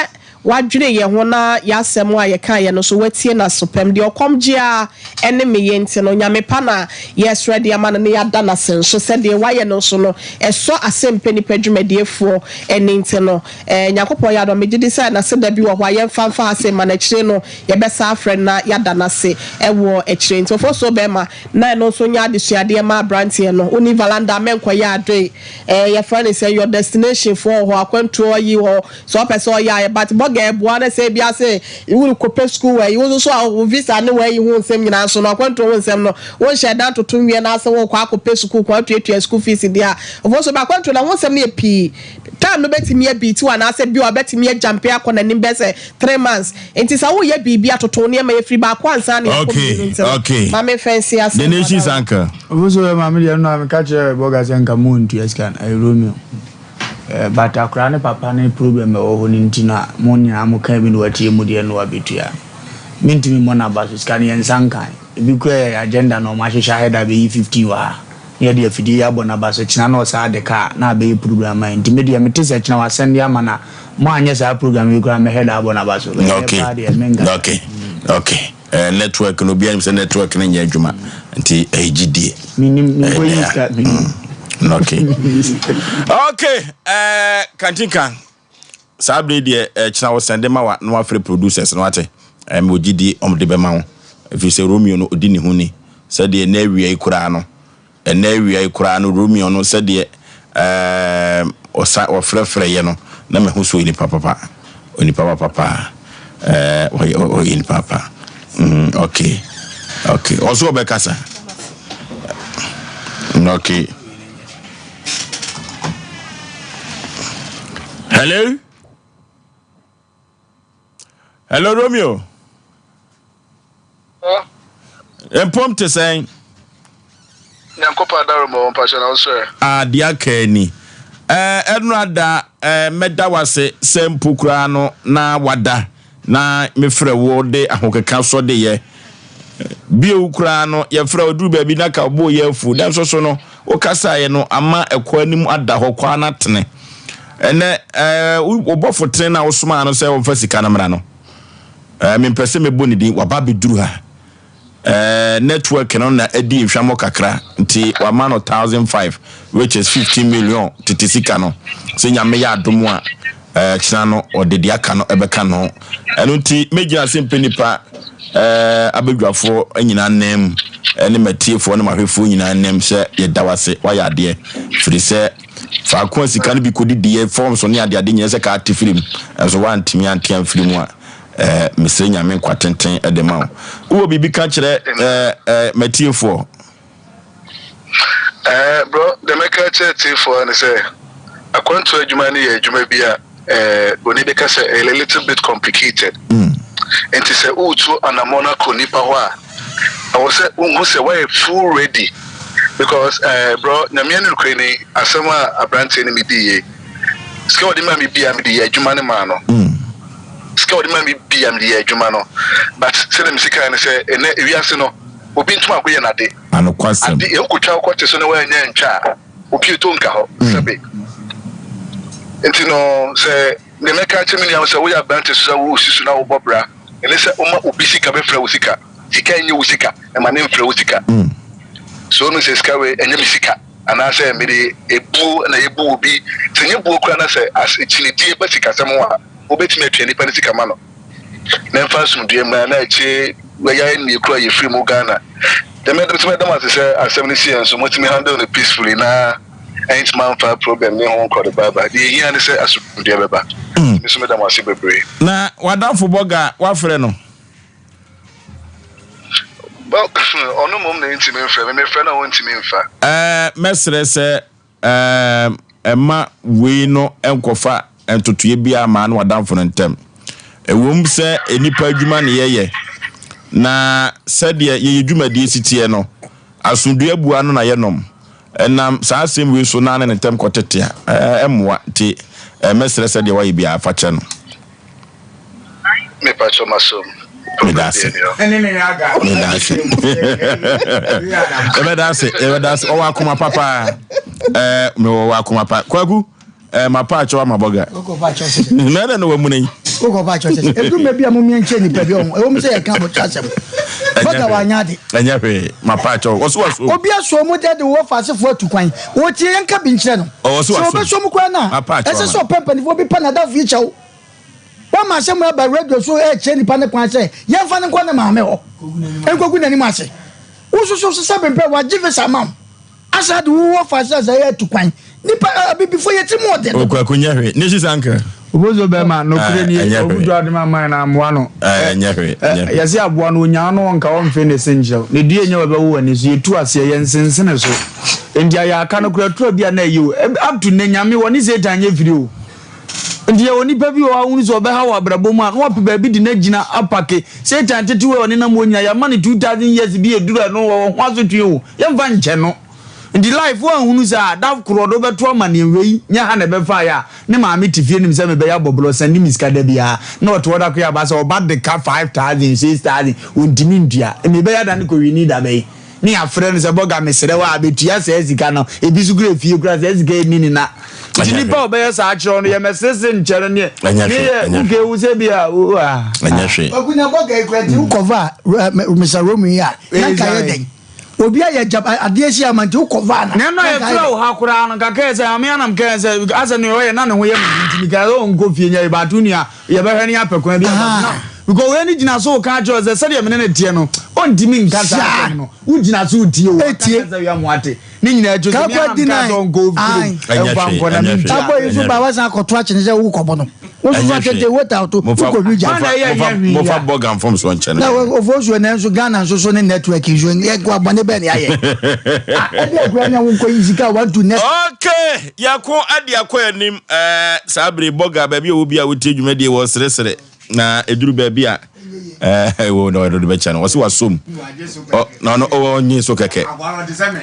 wadwene yɛn ho na y'asɛm a yɛkaeɛ no nso watie no aso pɛm. Deɛ ɔkɔm gye ara ɛne meyɛ nti no, Nyame pa na yɛsrɛ de ama no na yɛada no ase nso sɛ deɛ wayɛ no nso no ɛsɔ asɛmpɛ nipa dwumadiefoɔ ani nti no, Nyankopɔn yɛ adom a megyedi sɛ n'aseda bi wɔ hɔ a yɛmfa mfa ha sei ma no akyire no Yɛbɛsan afrɛ no na yɛada no ase wɔ akyire. Nti Ofosuo bɛrima, na ɛno nso nyɛ adesuadeɛ ma aberanteɛ no. Wonni Valanda a, mɛnkɔyɛ adoe. Ɛɛ yɛfrɛ no sɛn, your destination foɔ wɔ hɔ, akwantuo ayi wɔ hɔ. Sɛ wopɛ sɛ ɔyɛ a, but bɔga ɛboa no sɛ ebia sɛ worekɔpɛ sukuu wɔ ayi, wo nso so a wo visa ne w'ayi ho nsɛm nyinaa nso no, akwantuo ho nsɛm no, wonhyɛɛ da ntoto nwie na sɛ worekɔ akɔpɛ sukuu kwan atuatua sukuu fees deɛ a, Ofosuo bɛ akwantuo no, ɛho nsɛm no yɛ pii. Time no bɛtumi abiiti wo anaasɛ bio a bɛtumi agyampe akɔ n'anim bɛyɛ sɛ 3 months. Nti sɛ woyɛ biribi a, toto wo nneɛma yɛ firi baako ansa na yɛakɔ mmienu nti no, ma memfa nsi ase The nation's mma uncle. Ɔmo so ɛ maame deɛ ɛno a meka kyerɛ bɔga sɛ nka mo ntua sika no ɛyɛ Romeo eh, but akwadaa ne papa ne problem ɛwɔ hɔ no nti na mo nyinaa mo ka bi na watie mu deɛ na wabetua. Mentumi mmɔ n'aba so sika no yɛn nsa nkan ebi koraa yɛ agenda na ɔmo ahyehyɛ ahɛ da abɛyi 15 wɔ ha na yɛde afidie yi abɔ n'aba so kyena na ɔsaa de ka a na abɛyɛ program ama yɛn nti me deɛ mete sɛ kyena wasɛnde ama no a Mo anyɛ saa program yi koraa mɛhwɛ da abɔ n'aba so. Bɛyɛ Okay. paa deɛ menka. Okay. Okay. Eh, network no obiara nim sɛ network no nyɛ adwuma nti ɛyɛ gyidie. Menim menkɔ yi sika menim. Mm. Okay. Okay. Eh, kantinka. Saa bere deɛ eh, kyena wo sɛnde ma wa na wafrɛ producers no ate. Eh, mewɔ gyidie ɔmo de bɛma wo. Ɛfiri sɛ Romeo no ɔdi ne ho ni. Sɛdeɛ na awia yi koraa no Ɛnnɛ awia yi koraa no, Romeo no sɛdeɛ ɛɛm ɔsa ɔfrɛfrɛeɛ no, na mahu sɛ ɔyɛ nipa papa. Onipa papa paa. Ɛɛ ɔyɛ ɔyɛ nipa papa. Mm, okay. Okay. Ɔso ɔbɛkasa. Okay. Hello? Hello Romeo. Mpom te sɛn? Nyankopɔn adaro ma wɔn mpakyɛ na nso ɛ. Ah, deɛ aka ni. Ɛɛ ɛno ada ɛɛ mɛda wase sɛ mpo koraa no na wada na mefrɛ wo de ahokeka sɔ de yɛ. Bio koraa no yɛfrɛ wo duru baabi na ka wo bo yɛ afu nanso so no wokasaeɛ no ama ɛkɔ anim ada hɔ kɔ ara na tene. Ɛnɛ ɛɛ wo bɔfo tene no a wosomaa no sɛ ɔmfa sika no mmra no ɛɛ mempɛ sɛ mɛbɔ ne din waba abɛduru ha. Ɛɛ network no na adi nhwamɔ kakra nti wama no 1005 which is 15 million tete sika no sɛ Nyame yɛ adom a ɛɛ kyena no ɔde deɛ aka no ɛbɛka ne ho. Ɛno nti mɛgyina ase mpɛ nipa ɛɛ abadwafoɔ nyinaa nan mu ɛne matiefoɔ ne mahwɛfoɔ nyinaa nan mu sɛ yɛda wase wayɛ adeɛ firi sɛ faako a sika no bi kɔdidiiɛ fɔm so ne adeade nyinaa sɛ kaa te firi mu ɛnso wantumi ante amfiri mu a ɛɛ mesrɛ Nyame nkwa tenten ɛde ma wo. Wowɔ biribi ka kyerɛ ɛɛ ɛɛ matiefoɔ? Eh, bro, deɛ mɛka akyerɛ atiefoɔ ne sɛ akwantuo adwuma no yɛ adwuma bi a eh, oni bɛka sɛ ɛyɛ a little bit complicated. Mm. Nti sɛ woretu anammɔn akɔ nipa hɔ a, ɛwɔ sɛ wohu sɛ woayɛ full ready because eh, bro, nyame ne nokorɛ ni, asɛm a aberanteɛ no medi yie. Sika wɔde maa me bia mede yɛ adwuma no maa no. Mm. Sika wɔde maa me bia mede yɛ adwuma no. But sɛdeɛ mesi kan no sɛ ɛnɛ ewiase no obi ntoma akoyɛ n'ade. Anokwasɛm. Ade wokotwa wokɔte so na woannya antwa a, opie to nka hɔ. Mm. Sɛbe. Nti no, sɛ deɛ mɛka akyerɛ me nua sɛ woyɛ aberante so sɛ wosi so na wobɔ bra, ɛne sɛ woma obi sika bɛfrɛ wo sika. Sika ɛnyɛ wo sika, ɛma ne mfrɛ wo sika. Mm. So no sɛ sika wei ɛnyɛ me sika anaasɛ mede ebuo na ebu obi. Sɛ nyɛ buo koraa na sɛ akyinidie ba sikasɛm ho a, wobɛtumi atua nipa no sika ma no. na ɛmfa asomdwoeɛ mmra na akyire yɛayɛ nnie koro a yɛfiri mu Ghana deɛ mɛdom sɛ mɛda mo ase sɛ asɛm no si yɛn so motumi handle no peacefully na ɛntumi amfa problem ne ho nkɔde ba ba deɛ ɛhia ne sɛ asomdwoeɛ bɛba. Nti me nso meda mo ase bebree. Na w'adamfo Bɔga wafrɛ no? Well, ɔno mmom na ɛntumi mfrɛ me, mefrɛ no a ɔntumi mfa. Ɛɛ, mɛsrɛ sɛ ɛɛ mma wei no nkɔfa ntotoeɛ biara mmaa ne w'adamfo no ntam. Ɛwom sɛ nnipa adwuma ne yɛyɛ, na sɛdeɛ yɛyɛ dwumadie si teɛ no, asomdwoeɛ abua no na yɛnom. Ɛnam saa asɛm wei so na ne ne ntam kɔtete a, ɛmmoa. Nti mɛsrɛ sɛ deɛ wayɛ biara fa kyɛ no. Mepakyɛ masom. Meda ase. Meda ase. Yɛbɛda ase. Yɛbɛda ase. Ɔwɔ akoma papa. Ɛɛ mewɔ wɔ akoma pa. Kwaku. Ɛɛ mapa akyɛw ama bɔga. Na ɛdɛ na wamuna yi. Wokɔ pa akyɛw sɛ edu mɛ bi a mo mìɛ nkyɛn nipa bi ɔho ɛwɔ mu sɛ yɛ ka abotire asɛm. Bɔga wa anya ade. Ɛnyɛ hwee mapa akyɛw ɔso waso. Obi aso mu dɛ de wɔ fa asefo atu kwan wɔtie yɛn ka bi nkyerɛ no. Ɔwɔ so waso. Sɛ ɔbɛso mu koraa na ɛsɛ sɛ ɔpɛ mpanimfoɔ bi pɛ n'adamfo yi kyɛw. Wama asɛm aba radio so ɛrekyerɛ nipa ne kwan sɛ yɛmfa no nkɔ ne maame hɔ nkogu n'anim ase. Wososo sɛ bempɛ wagye visa ama wo. Asa de wo wɔ fa sɛ sɛ yɛ tu kwan. Nipa abibifo yɛ ti mu ɔden. Okwaku nyɛ hwee. Ne sisa nka. Obozo bɛma nokore ni obutu ade ma man na amoa no. Ɛnyɛ hwee. Yɛse aboa no onyaa no ɔnka ɔmfe ne se nkyerɛw. Ne dua nyɛ wɔbɛwo w'ani so yɛtu aseɛ yɛnsensene so. Enti ayɛ aka no kora tura bi a na ɛyɛ o. Up to nnɛ Nyame wɔne Satan nyɛ firi o. Nti yɛwɔ nipa bi wɔ hɔ a wohunu sɛ ɔbɛha wɔ abrabɔ mu a na wapɛ baabi de no agyina apake. Satan tete wei a ɔnenam hɔ nyinaa yɛama no 2000 years bi aduru ɛno ɔwɔ ho asotwe o. Yɛmfa nkyɛ no. Nti life woanhunu sɛ a da koro ɔde wobɛto amaneɛ wei nyɛ ha na ɛbɛfaeɛ a ne maame te fie nim sɛ mebɛyɛ abɔborɔ sɛnde me sika da biara na ɔte hɔ da koro yɛ aba sɛ ɔba de ka 5000 6000 ɔntumi ntua mebɛyɛ adane kɔwini da bɛyi ne yɛafrɛ no sɛ bɔga mesrɛ wo a bɛtua saa sika no ebi so kura fie kura saa sika ɛni ne na nti nipa a ɔbɛyɛ saa akyerɛ no yɛ mɛsese nkyɛ no neɛ ne yɛ woke wo sɛ bi a ɛnyɛ hwee Wagunya bɔga yi kura nti wokɔva a Mr. Romy yi a na nka yɛ dɛn obi ayɛ gya adeɛ si ama nti wokɔva a na na ɛno a yɛfrɛ wo ha koraa no nka kɛɛ sɛ ame anam kɛɛ sɛ asɛ ne ɔyɛ na ne ho yɛ me nti meka sɛ ɔnkɔ fie nyɛ bato nua yɛbɛhwɛ ne apɛ kwan bi afa so because wei ne gyina so ka kyerɛ sɛ sɛdeɛ mene ne teɛ no ɔntumi nka saa asɛm no wogyina so tie o etie sɛ wia mo ate ne nyinaa akyi sɛ mea nam ka sɛ ɔnkɔ kurom ɛmfa nkɔ na mentua abɔ yi so ba wasan akɔto akyene sɛ wokɔbɔ no wososo atete wota to wokɔ hwi gya mofa bɔga mfom so nkyɛ no na ofo so na nso Ghana nso so ne network nso yɛ kɔ abɔne bɛn ne ayɛ ɛde akura ne wo nkɔ yi sika wantu net okay Yɛako ade akɔ anim ɛɛ saa bere bɔga baabi a obi a wotie dwumadie wɔ seresere na eduru baabi a ɛɛ wɔ na ɔde bɛkyɛ no wɔsi wasom ɔ na ɔno ɔwɔ nye so kɛkɛ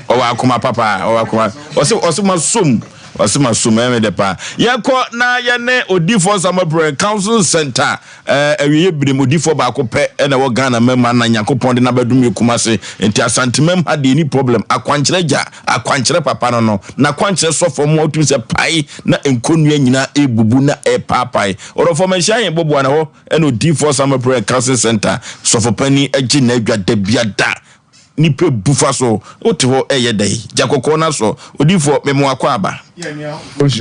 ɔwɔ akoma papa ɔwɔ akoma ɔsi ɔsi ma som ɔsi ma som ɛmɛ dɛ paa yɛkɔ na yɛne odifoɔ samapere council center ɛɛ awieɛ berem odifoɔ baako pɛ ɛna ɛwɔ Ghana mɛma na Nyankopɔn de n'abɛdom yɛ Kumase nti Asante mɛm ha deɛ ni problem akwankyerɛ gya Akwankyerɛ papa no no, n'akwankyerɛ sɔ fam a wotumi sɛ pae na nkonnua nyinaa rebubu na ɛrepaapae. Ɔdɔfoɔ manhyia yɛn boboa na hɔ ɛna Odiyifoɔ Samuel Prayer Counseling Center sɔfopanin gye n'adwa da biada. Nipa bu fa so. Wote hɔ ɛyɛ dɛn? Gya kɔkɔɔ no asɔ. Odiyifoɔ, mema wo akwaaba.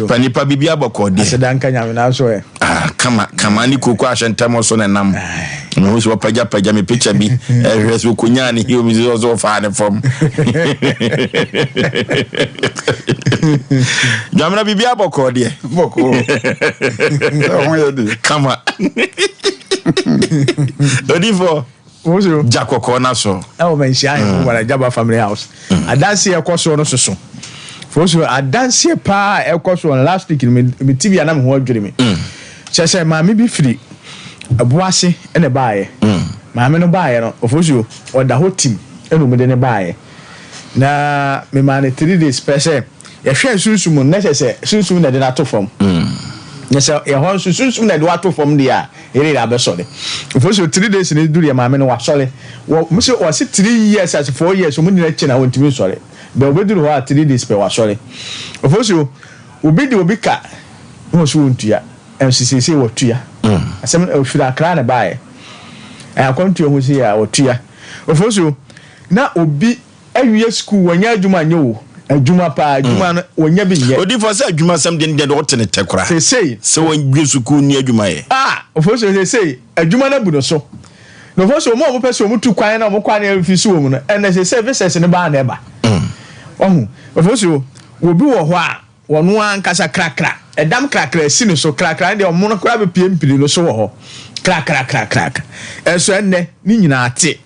Pa nipa biribi abɔkɔɔ deɛ. Aseda nka Nyame nanso ɛ. Ah, kama kama ne koko ahyɛ ntɛm so na nam. Mehu sɛ wɔpagyapagya me picture bi ɛhwɛ sɛ ɔkɔnyaa ne heel mi sɛ ɔsɛ ɔfaa ne fam. Dwamena biribi abɔkɔɔ deɛ. Bɔkɔɔ. Sɛ ho yɛ de. Kama. Odifoɔ. Gya kɔkɔɔ no asɔ. Ɛwɔ manhyia ahemfo wɔ Jaba family house. Adanseɛ ɛkɔ soɔ no soso. Fosu adanseɛ paa a ɛkɔ soɔ no last week no me TV a na me ho adwiri me. Kyerɛ sɛ maame bi firi Ɛboase ɛna ɛbaayɛ. Maame no baayɛ no Ofosuo ɔda hɔ tim ɛna ɔmo de no baayɛ. Na me maa no 3 days pɛ sɛ yɛhwɛɛ sunsum no na kyerɛ sɛ sunsum na ɛde no ato fam. Na sɛ ɛhɔ nso sunsum na ɛde wo ato fam deɛ a Yere yere abɛsɔre. Mfo so 3 days no duru yɛ maame no wasɔre. Wɔ mo se wɔse 3 years ase 4 years wɔn nyinaa kyi na wɔntumi nsɔre. Bɛ obeduru hɔ a 3 days pɛ wasɔre. Mfo so obi de obi ka na wɔse wɔntua ɛnso seesei wɔtua. Asɛm no ofiri Accra na ɛbaeɛ. Ɛyɛ akwantuo ho sei a wɔtua. Mfo so na obi Awie sukuu wɔnya adwuma nyɛ o adwuma paa adwuma no wɔnya bi nyɛ. Odifo sɛ adwuma sɛm deɛ deɛ ɔte ne tɛ koraa. Sesei. Sɛ wɔwie sukuu ni adwuma yɛ. Ah ofosuo sesei adwuma no abu no so na ofosuo wɔn a wɔpɛ sɛ wɔn tu kwan na wɔn kwan no afi so wɔn no ɛnɛ sesei visas no baa na ɛba. Wahu ofosuo obi wɔ hɔ a. Wɔn ankasa krakra, ɛdam krakra asi ne so, krakra no deɛ ɔmo no koraa bɛpie mpire no so wɔ hɔ, krakrakrakrak. Ɛnso ɛnnɛ, ne nyinaa te.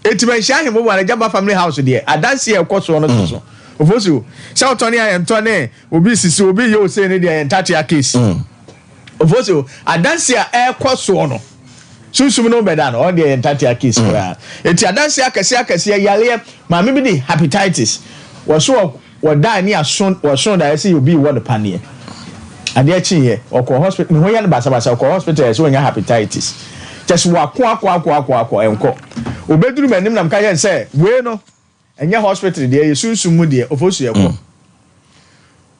Enti manhyia ahemmo wɔ Anajaba family house deɛ, adanseɛ a ɛkɔ soɔ no to so. Ofosu, sɛ wotɔ ne a yɛntɔ ne obi sisi obi yɛ osei ne deɛ yɛn ntatea case. Ofosu, adanseɛ a ɛkɔ soɔ no, sunsum no bɛda no, ɔno deɛ yɛn ntatea case koraa. Enti adanseɛ akɛseɛ akɛseɛ, yareɛ, maame bi de hepatitis, wɔso Wɔdae ne aso wɔsoo daeɛ sɛ obi rewɔ no paneɛ. Adeɛ kyeeɛ, ɔkɔɔ hospital, ne ho yɛ no basabasa, ɔkɔɔ hospital yɛse wanya hepatitis. Kyerɛ sɛ wako ako ako ako ako, ɛnkɔ. Ɔbɛduru m'anim na meka kyerɛ no sɛ wei no, ɛnyɛ hospital deɛ, ɛyɛ sunsum mu deɛ, Ofosu yɛkɔ.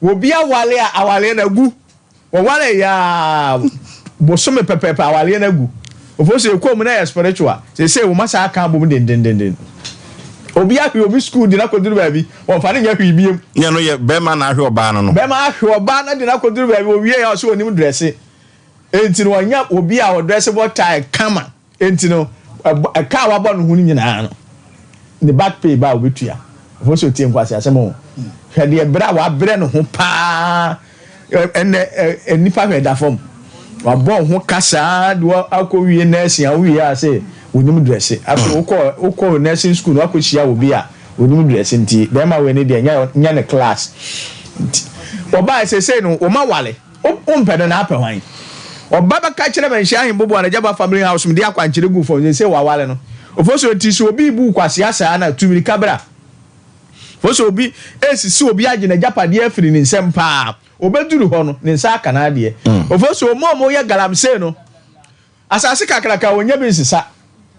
Obi aware a, awareɛ no agu. Wɔwaree yɛ aa bosome pɛpɛɛpɛ awareɛ no agu. Ofosu yɛkɔɔ mu na ɛyɛ spiritual. Seesei wɔn asan aka abom dendendenden. Obi ahwe obi school de no akɔduru baabi, wɔmfa no nyɛ hwee biom. Nyɛ no yɛ bɛrima na ahwe ɔbaa no no. Bɛrima ahwe ɔbaa no de no akɔduru baabi, ɔwie a ɔse ɔnim drɛse. Enti no ɔnya obi a ɔdrɛse bɔ tie kama. Enti no, ɛka a wabɔ ne ho no nyinaa no, ne back pay ba a obetua. Ɛfo sɛ otie nkwaseasɛm o. Hwɛ deɛ berɛ a wabrɛ ne ho paa. Ɛnɛ nnipa hwɛ da fam. Wabɔ ho ka saa de akɔ wie nursing a wowie a sɛ onim drɛse. Afei wokɔ wokɔ nursing school no wakɔhyia obi a onim drɛse nti bɛrima wei ne deɛ nyɛ ne class. Nti wɔbaa sesei no wɔma wale. Wo wompɛ no na apɛ hwan? Ɔba bɛka kyerɛ Manhyia Ahembobo a n'agya ba family house mu de akwankyerɛ guu fam sɛ waware no. Ofosu enti sɛ obi rebu wo kwasea saa no a, tu mmirika bra. Ofosu obi resisi obi agye n'agyapadeɛ afiri ne nsam paa. Obɛduru hɔ no, ne nsa aka n'adeɛ. Ofosu wɔn a wɔyɛ galamsey no, Asase kakraka a wɔnnya bi nsesa,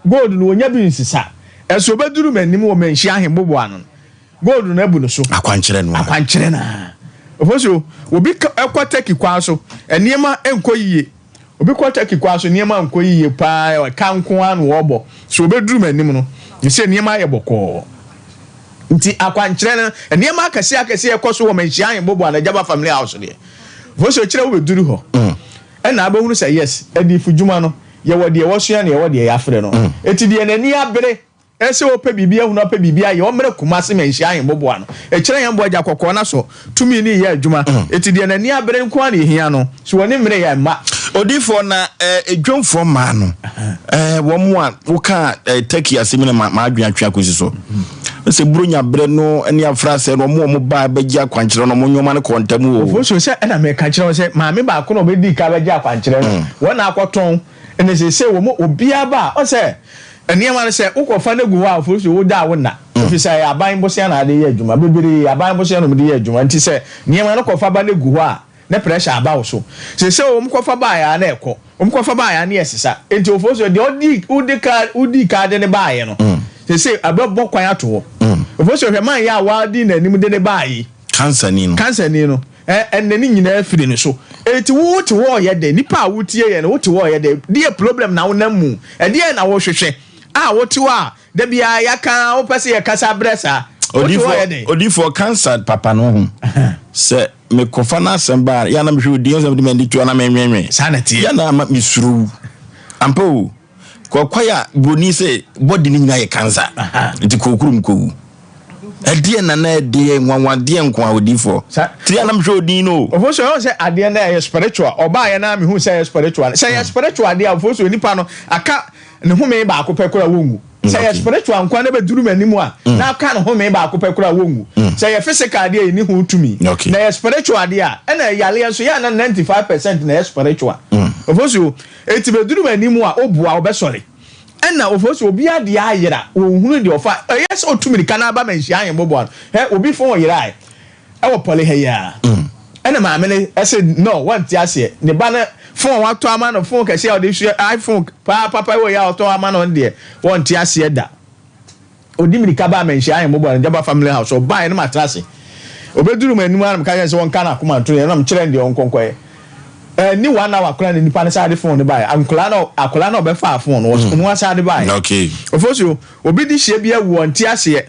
gold no wɔnnya bi nsesa, ɛso ɔbɛduru m'anim wɔ manhyia ahemboboa ano no, gold no abu no so. Akwankyerɛ no ara. Akwankyerɛ no ara. Ofosuo, obi kɔ Turkey kwan so, nneɛma nkɔ yie. Obi kɔ Turkey kwan so, nneɛma nkɔ yie paa, ɛka nko ara na wɔrebɔ. So ɔbɛduru m'anim no, sɛ nneɛma ayɛ bɔkɔɔ. Nti akwankyerɛ no, nneɛma akɛseɛ akɛseɛ ɛkɔ so wɔ manhyia ahemboboa ano, Agyaba family house deɛ. Ofosuo, kyerɛ wobɛduru hɔ. Ɛna abɛhunu sɛ yes, adiyifodwuma no, yɛwɔ deɛ wɔsua na yɛwɔ deɛ yɛafrɛ no. Enti deɛ n'ani abere sɛ ɔpɛ biribi ahunu, ɔpɛ biribi ayɛ, ɔmmrɛ Kumasi Manhyia Ahemmoboa no. Ɛkyerɛ yɛn boa gya kɔkɔɔ no asɔ tumi no reyɛ adwuma. Enti deɛ n'ani abere nko ara na ɛhia no. So w'ani mmere yɛ mma. Odiyifoɔ, na eh, dwomfoɔ mmaa no, eh, wɔn a wokaa eh, Turkey asɛm yi na m'adwene atwe akɔsi so. Sɛ Buronya berɛ no ne afra sɛ no, wɔn a wɔn baa bɛgye akwankyerɛ no, wɔn nneɛma no kɔɔ ntɛm o. Ofosuo sɛ ɛna meka kyerɛ wo sɛ maame baako na ɔbɛdii ka bɛgye akwankyerɛ no, mm. wɔn na akɔtɔn ɛna seesei wɔn obiara ba a ɔsɛ nneɛma no sɛ wokɔfa no gu hɔ a ofosuo woda a wonna mm. ɛfiri sɛ ɛyɛ aban bosea na ade yɛ adwuma bebree aban bosea na wɔde yɛ adwuma nti sɛ nneɛma no kɔfa ba no gu hɔ a na pressure aba wo so. Seesei wɔn kɔfa baeɛ a na ɛkɔ, wɔn kɔfa baeɛ a na ɛsesa. Enti ofo so deɛ ɔdi wode ka wodi ka de ne baeɛ no, seesei ɛbɛbɔ kwan ato hɔ. Ofo so hwɛ man yɛ a wadi n'anim de ne baeɛ yi. Kansani no. Kansani no. Ɛ ɛnna ne nyinaa firi ne so. Enti wo wote hɔ ɔyɛ dɛ, nipa a wotie yɛn no wote hɔ ɔyɛ dɛ, deɛ problem na wonam mu, ɛdeɛn na wohwehwɛ a wote hɔ a Da biara yɛaka a wopɛ sɛ yɛkasa brɛ saa. Wote hɔ yɛ dɛn? Odiyifoɔ cancer papa no ho sɛ mekɔfa n'asɛm ba a yɛ na mehwɛ odi sɛ mede m'ani to na menwenwen. Saa na ɛteɛ. Yɛ na ama mesuro wu. Ampa o. Kɔkwae a buroni sɛ bɔdi no nyinaa yɛ cancer. Nti kɔ kurom kɔwu. Ɛdeɛ na na ɛdeɛ nwanwadeɛ nko a odiyifoɔ. Tiri a na mehwɛ odin no o. Ofosu ɛwɔ sɛ adeɛ no ɛyɛ spiritual. Ɔbaa yɛ na mehu sɛ ɛyɛ spiritual. Sɛ ɛyɛ spiritual adeɛ a ofosu nipa no aka Ne home baako pɛ koraa wonwu. Sɛ yɛ spiritual nkoa na bɛduru m'anim a, na aka ne home baako pɛ koraa wonwu. Sɛ yɛ physical adeɛ a yɛnni ho tumi. Na yɛ spiritual adeɛ a, ɛna yareɛ nso yɛ a na 95% na ɛyɛ spiritual. Ofosuo, enti bɛduru m'anim a, woboa wobɛsɔre. Ɛna ofosuo, obi adeɛ ayera, wɔnhunu deɛ ɔfa, ɛyɛ sɛ ɔtu mirika na aba manhyia ahemmoboa no. Hɛ, obi phone yerae. Ɛwɔ pɔle ha yi ara. Ɛna maame no ɛsɛ no wɔnte aseɛ ne ba no phone watɔ ama no phone kɛseɛ a ɔde sua iPhone paa papa wɔ yi a ɔtɔ ama no deɛ wɔnte aseɛ da. Ɔdi mirika baa manhyia ahemmɔbɔ no Jaba family house ɔbaeɛ no matena ase. Ɔbɛduru m'anim ara na meka kyerɛ no sɛ wɔnka n'akoma nto yɛn na mekyerɛ no deɛ ɔnkɔnkɔyɛ. Ɛnni one hour koraa na nipa no san de phone no baeɛ. Nkwadaa no akwadaa no a ɔbɛfaa phone no ɔno asan de baeɛ. Okay. Ofosuo obi de hyia bi awu ɔnte aseɛ.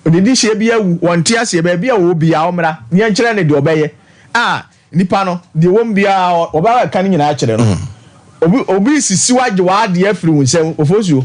Ne dehyeɛ bi awu, wɔnte aseɛ, baabi a ɔwɔ biara ɔmmra na yɛnkyerɛ no deɛ ɔbɛyɛ. A, nipa no, deɛ ɛwɔ mu biara ɔbɛba abɛka ne nyinaa akyerɛ no. Obi, obi resisi wo agye w'adeɛ afiri wo nsam, Ofosuo,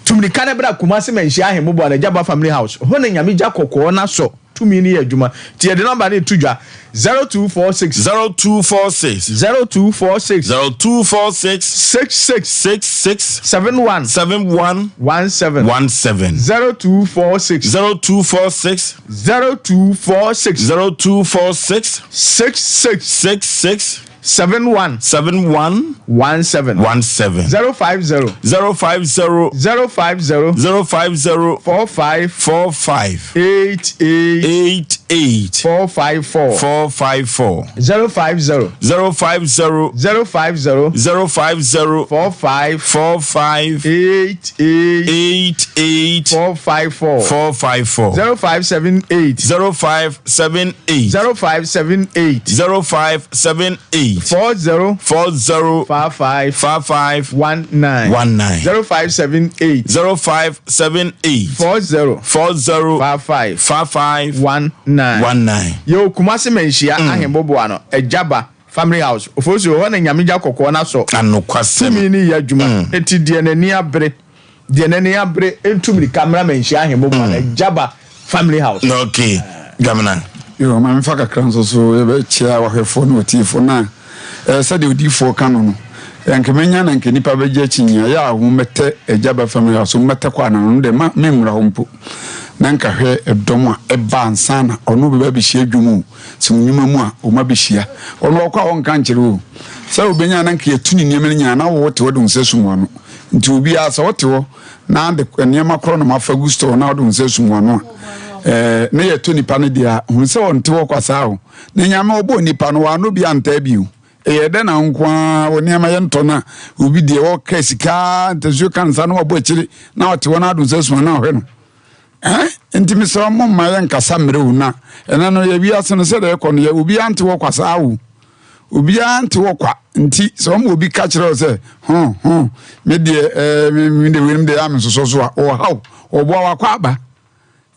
tu mirika na bra Kumasi Manhyia Ahemmoboa no, Agyaba Family House, hɔ na Nyame gya kɔkɔɔ no asɔ. tumi no yɛ adwuma. Nti yɛde nɔmba no reto dwa, 0246. 0246. 0246. 0246. 66. 66. 71. 71. 17. 17. 0246. 0246. 0246. 0246. 66. 66. 71. 71. 17. 17. 050. 050. 050. 050. 45. 45. 88. 88. 454. 454. 050. 050. 050. 050. 45. 45. 88. 88. 454. 454. 0578. 0578. 0578. 0578. 40. 40. 55. 55. 19. 19. 0578. 0578. 40. 40. 55. 55. 19. 19. Yɛwɔ Kumasi Manhyia Ahemboboa no, Agyaba Family House, Ofosu, hɔ na Nyame gya kɔkɔɔ no asɔ. Anokwasɛm. Tumi no yɛ adwuma. Enti deɛ n'ani abere, deɛ n'ani abere ntu mirika mmra Manhyia Ahemboboa no, Agyaba Family House. Okay, Dwamena. Yo, ma memfa kakra nso so yɛbɛkyia wahwɛfoɔ ne ɔtiefoɔ na eh, sɛdeɛ odiyifoɔ ka no no, eh, nka mɛnya na nka nnipa bɛgye akyinnye a, yɛ a wɔmmɛtɛ agya ba family house, wɔmmɛtɛ kɔ anan no deɛ ma menwura hɔ mpo. Na nka hwɛ ɛdɔm a ɛba ansa na ɔno bɛba abɛhyia dwom o, sɛ wo nnwuma mu a wɔn abɛhyia. Ɔno ɔkɔ a ɔnka nkyerɛ o. Sɛ wobɛnya na nka yɛtu ne nneɛma no nyinaa na wo te hɔ de wo nsa sum w'ano. Nti obiara sɛ wote hɔ na de nneɛma korɔ nom afa gu store na wode wo nsa sum w'ano a, ɛɛ na yɛtɔ nipa no deɛ a, hunu sɛ ɔnte hɔ kwa saa o. Na Nyame ɔbɔɔ nipa no, w'ano bi antaa bio. Ɛyɛ dɛ na wo nko ara wo nneɛma yɛ ntɔ na obi deɛ ɔka sika ntasuo ka nsa na wabɔ akyire na ɔte hɔ na ado nsa suma na ɔhwɛ no. Ɛn nti mesrɛ mo mma yɛ nkasa mmerɛ o na ɛnɛ no yɛ wiase no sɛdeɛ ɛkɔ no yɛ obiara nte hɔ kwa saa o. Obiara nte hɔ kwa nti sɛ ɔma obi ka kyerɛ wo sɛ ho ho me deɛ ɛɛ me deɛ weinom deɛ ame sosɔ so a ɔhaw ɔboa wakɔ aba.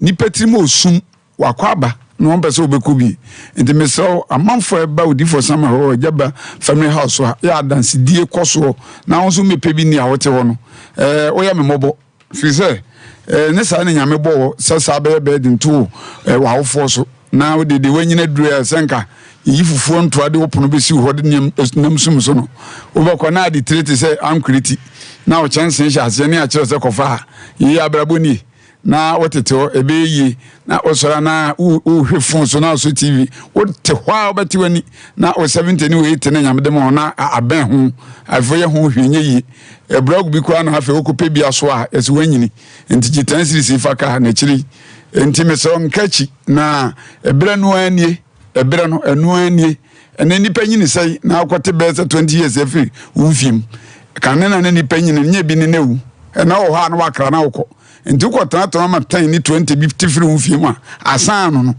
Nipa tirim osum Wakɔ aba na ɔmpɛ sɛ ɔbɛkɔ bi. Nti mesrɛ wo, amanfoɔ a ɛba Odiyifoɔ Samuel hɔ wɔ Agyaba Family House so a, yɛ adansedie kɔ soɔ na wo nso mmɛpɛ bi nni a wote hɔ no. Ɛɛ, woyɛ me mmɔbɔ. Firi sɛ, ɛɛ, ne saa na Nyame bɔɔ wo sɛ saa bɛyɛ burden to wo, ɛɛ, w'awofoɔ so. Na wode deɛ woanyini aduru a sɛ nka yɛyi fufuo ntoa de wo pono bɛsi wo hɔ de nneɛm nam sum so no, wobɛkɔ na ade tire te sɛ ankorɛ ti na wo kyɛnsee hyɛ aseɛ ne akyerɛ sɛ kɔfa ha. Yei abrabɔ nie. na wotete hɔ ɛbɛyɛ yie na wosɔre na wohwɛ fon so na wosɔ tv wote hɔ a wobɛte w'ani na wo 70 ne wo 80 ne nyame de ma na abɛn ho afei yɛ ho hwee nyɛ yie ɛbrɛ bi koraa na afei wokɔpɛ bi aso a ɛsɛ woanyini nti gye tan sirisi fa ka n'akyiri nti mesrɛ nka akyi na ɛberɛ no ara nie ɛberɛ no ɛno ara nie ɛnɛ nnipa nyini sɛe na akɔte bɛyɛ sɛ 20 years afiri wo mfie mu kane na ne nnipa nyini nyɛ bi ne na wu ɛna wɔ hɔ a na wakra na wokɔ Nti wokɔtenatena ma 10 ne 20 bi te firi wo fie mu a, asan ano no.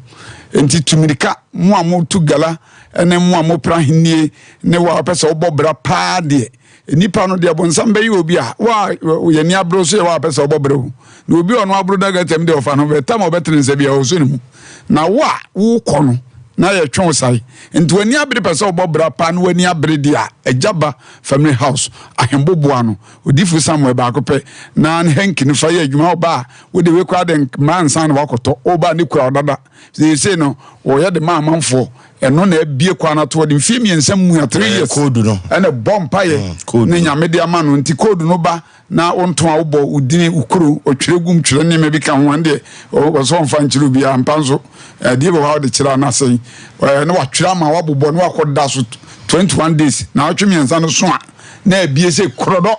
Nti tu mirika, mo a motu gala ne mo a mopra ahennie ne wo a wopɛ sɛ wobɔ bra paa deɛ, nnipa no deɛ bonsam bɛyɛ obi a, wo a yɛni abere so yɛ wo a wopɛ sɛ wobɔ bra o. Na obi a ɔno aboro da gatam deɛ ɔfa no bɛtam a ɔbɛtene nsa bi a ɔsɔ ne mu. Na wo a wokɔ no na yɛtwe wo sae. Nti w'ani abere pɛ sɛ wobɔ bra paa na w'ani abere deɛ a, agya ba family house ahemboboa no Odiyifo Samuel baako pɛ na ne hanky no fa yɛ adwuma. Ɔba a, wode wei koraa de mmara ansa na wakɔtɔ. Ɔba a ne kura ɔdada. Seesei no, wɔyɛ de ma amanfoɔ. Ɛno na abie kwan ato ɔde mfeɛ mmiɛnsa mua, three years. Koodu no. Ɛna bɔ mpaeɛ mm, ne nyame de ama no. Nti koodu no ba na wontɔn a wobɔ wo dini, wo kuro, ɔtwerɛ gum twerɛ nneɛma bi ka ho. Ɛno deɛ ɔsɛ ɔmfa nkyerɛ obiara mpa nso. Ɛdeɛ bɛ hɔ a wode kyerɛ anasɛn. Na watwerɛ ama wabobɔ na wakɔda so 21 days. Na ɔtwe mmiɛnsa no so a na abie sɛ korɔdɔ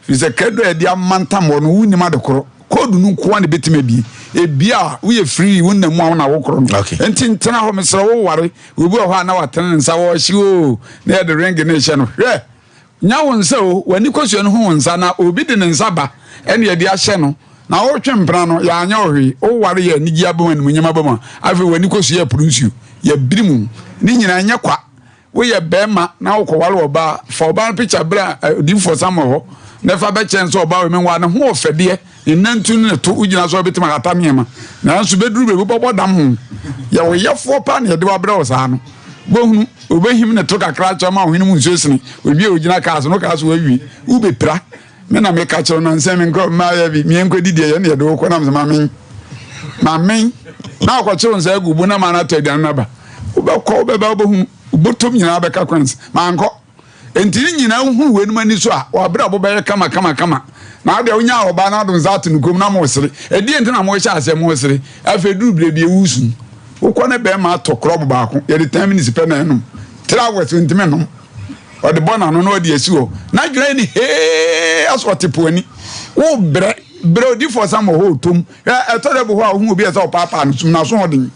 firi sɛ krado a yɛde amantam hɔ no wonnim ade korɔ koodu no nkoa na ɛbɛtumi abie ebie a woyɛ free wo nna mu a wona wokorɔ no nti ntena hɔ mesrɛ wo ware obi wɔ hɔ a na watene ne nsa wɔhye o na yɛde ring ne hyɛ no hwɛ nya wo nsa o w'ani kɔsua no hu wo nsa na obi de ne nsa ba ɛne yɛde ahyɛ no na wotwe mpena no yɛanyɛ wo hwee woware yɛ anigye aba mu animuonyam aba mu a afei w'ani kɔsua apuru nsuo yɛbiri mu ne nyinaa nyɛ kwa Woyɛ bɛɛma na wokɔware ɔbaa, fa ɔbaa no picture bra odiyifoɔ Samuel hɔ na fa bɛkyɛn sɛ ɔbaa wei menwaa ne ho ɔfɛdeɛ, ne nantu ne ne to, wogyina so a wobɛtumi ahata nneɛma nanso bɛduru baabi wobɛbɔ dam ho. Yɛ wo yɛfoɔ paa na yɛde wabrɛ wo saa no. Wobɛhunu, wobɛhim ne to kakra akyɛ ma wo hwene mu nsuo sene, owie a ogyina kaa so no kaa so wawie, wobɛpira. Me na meka kyerɛ no nsɛ me nkɔ mmaayɛ bi meɛnkɔ di deɛ yɛne yɛde wokɔ nam sɛ ma men Mamen na akɔkyere wo nsa agu bo na ma no atɔ aduane no aba. Wobɛkɔ wobɛba wobɛhu wobɔtɔm nyinaa bɛka coins. Mankɔ. Enti ne nyinaa wohunu weinom ani so a, w'abrabɔ bɛyɛ kama kama kama. Na adeɛ wonyaa ɔbaa na wode nsa ato ne kɔn mu na moresere. Ɛdeɛn nti na morehyɛ aseɛ moresere? Afei duru berɛ bi ɛwusu. Wokɔ ne bɛrima atɔ krɔb baako, yɛde 10 minutes pɛ na ɛnom. 3 hours ntumi nnom. Ɔde bɔ n'ano na ɔde asi hɔ. N'adwene ayɛ ne hee asɛ ɔte po ani. Wobrɛ, brɛ odifoɔ sam wɔ hɔ ɔtɔ mu. Hwɛ, ɛtɔ da bi hɔ a wohu obi a ɛsɛ ɔpaapaa no sum n'aso ɔden.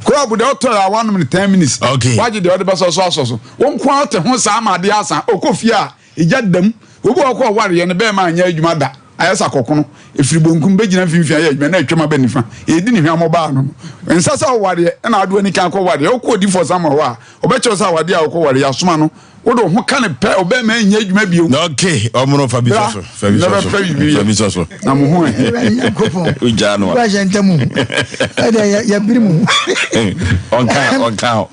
Krɔb deɛ ɔtɔ yɛ a wanom no 10 minutes. Okay. Wagye deɛ ɔde bɛsɔ so asɔ so. Wo nko ara wote ho saa ma adeɛ asa. Ɔkɔ fie a, egya da mu. Obi wɔ hɔ kɔ ɔwareɛ no bɛrima anyɛ adwuma da. Ayɛ sɛ akɔkono. Ɛfiri bonkum bɛgyina mfimfini ayɛ adwuma na atwam aba nifa. Ɛredi ne hwammɔ baa no no. Ɛnsɛ sɛ wowareɛ na wode w'ani kan kɔwareɛ. Wokɔ odiyifoɔ Samuel hɔ a, ɔbɛkyerɛ wo sɛ awadeɛ a wokɔwareɛ, yɛasoma no. Wode wo ho ka no pɛ, ɔbarima nyɛ adwuma bio. Ok, ɔmono fa bi sɔ so. Fa bi sɔ so. Fa bi sɔ so. Na mo ho ɛ. Awurade Nyankopɔn. Wogyaa no a. Woahyɛ ntam o. Ɛdeɛ yɛbere mu. Ɔnka ɔnka ho.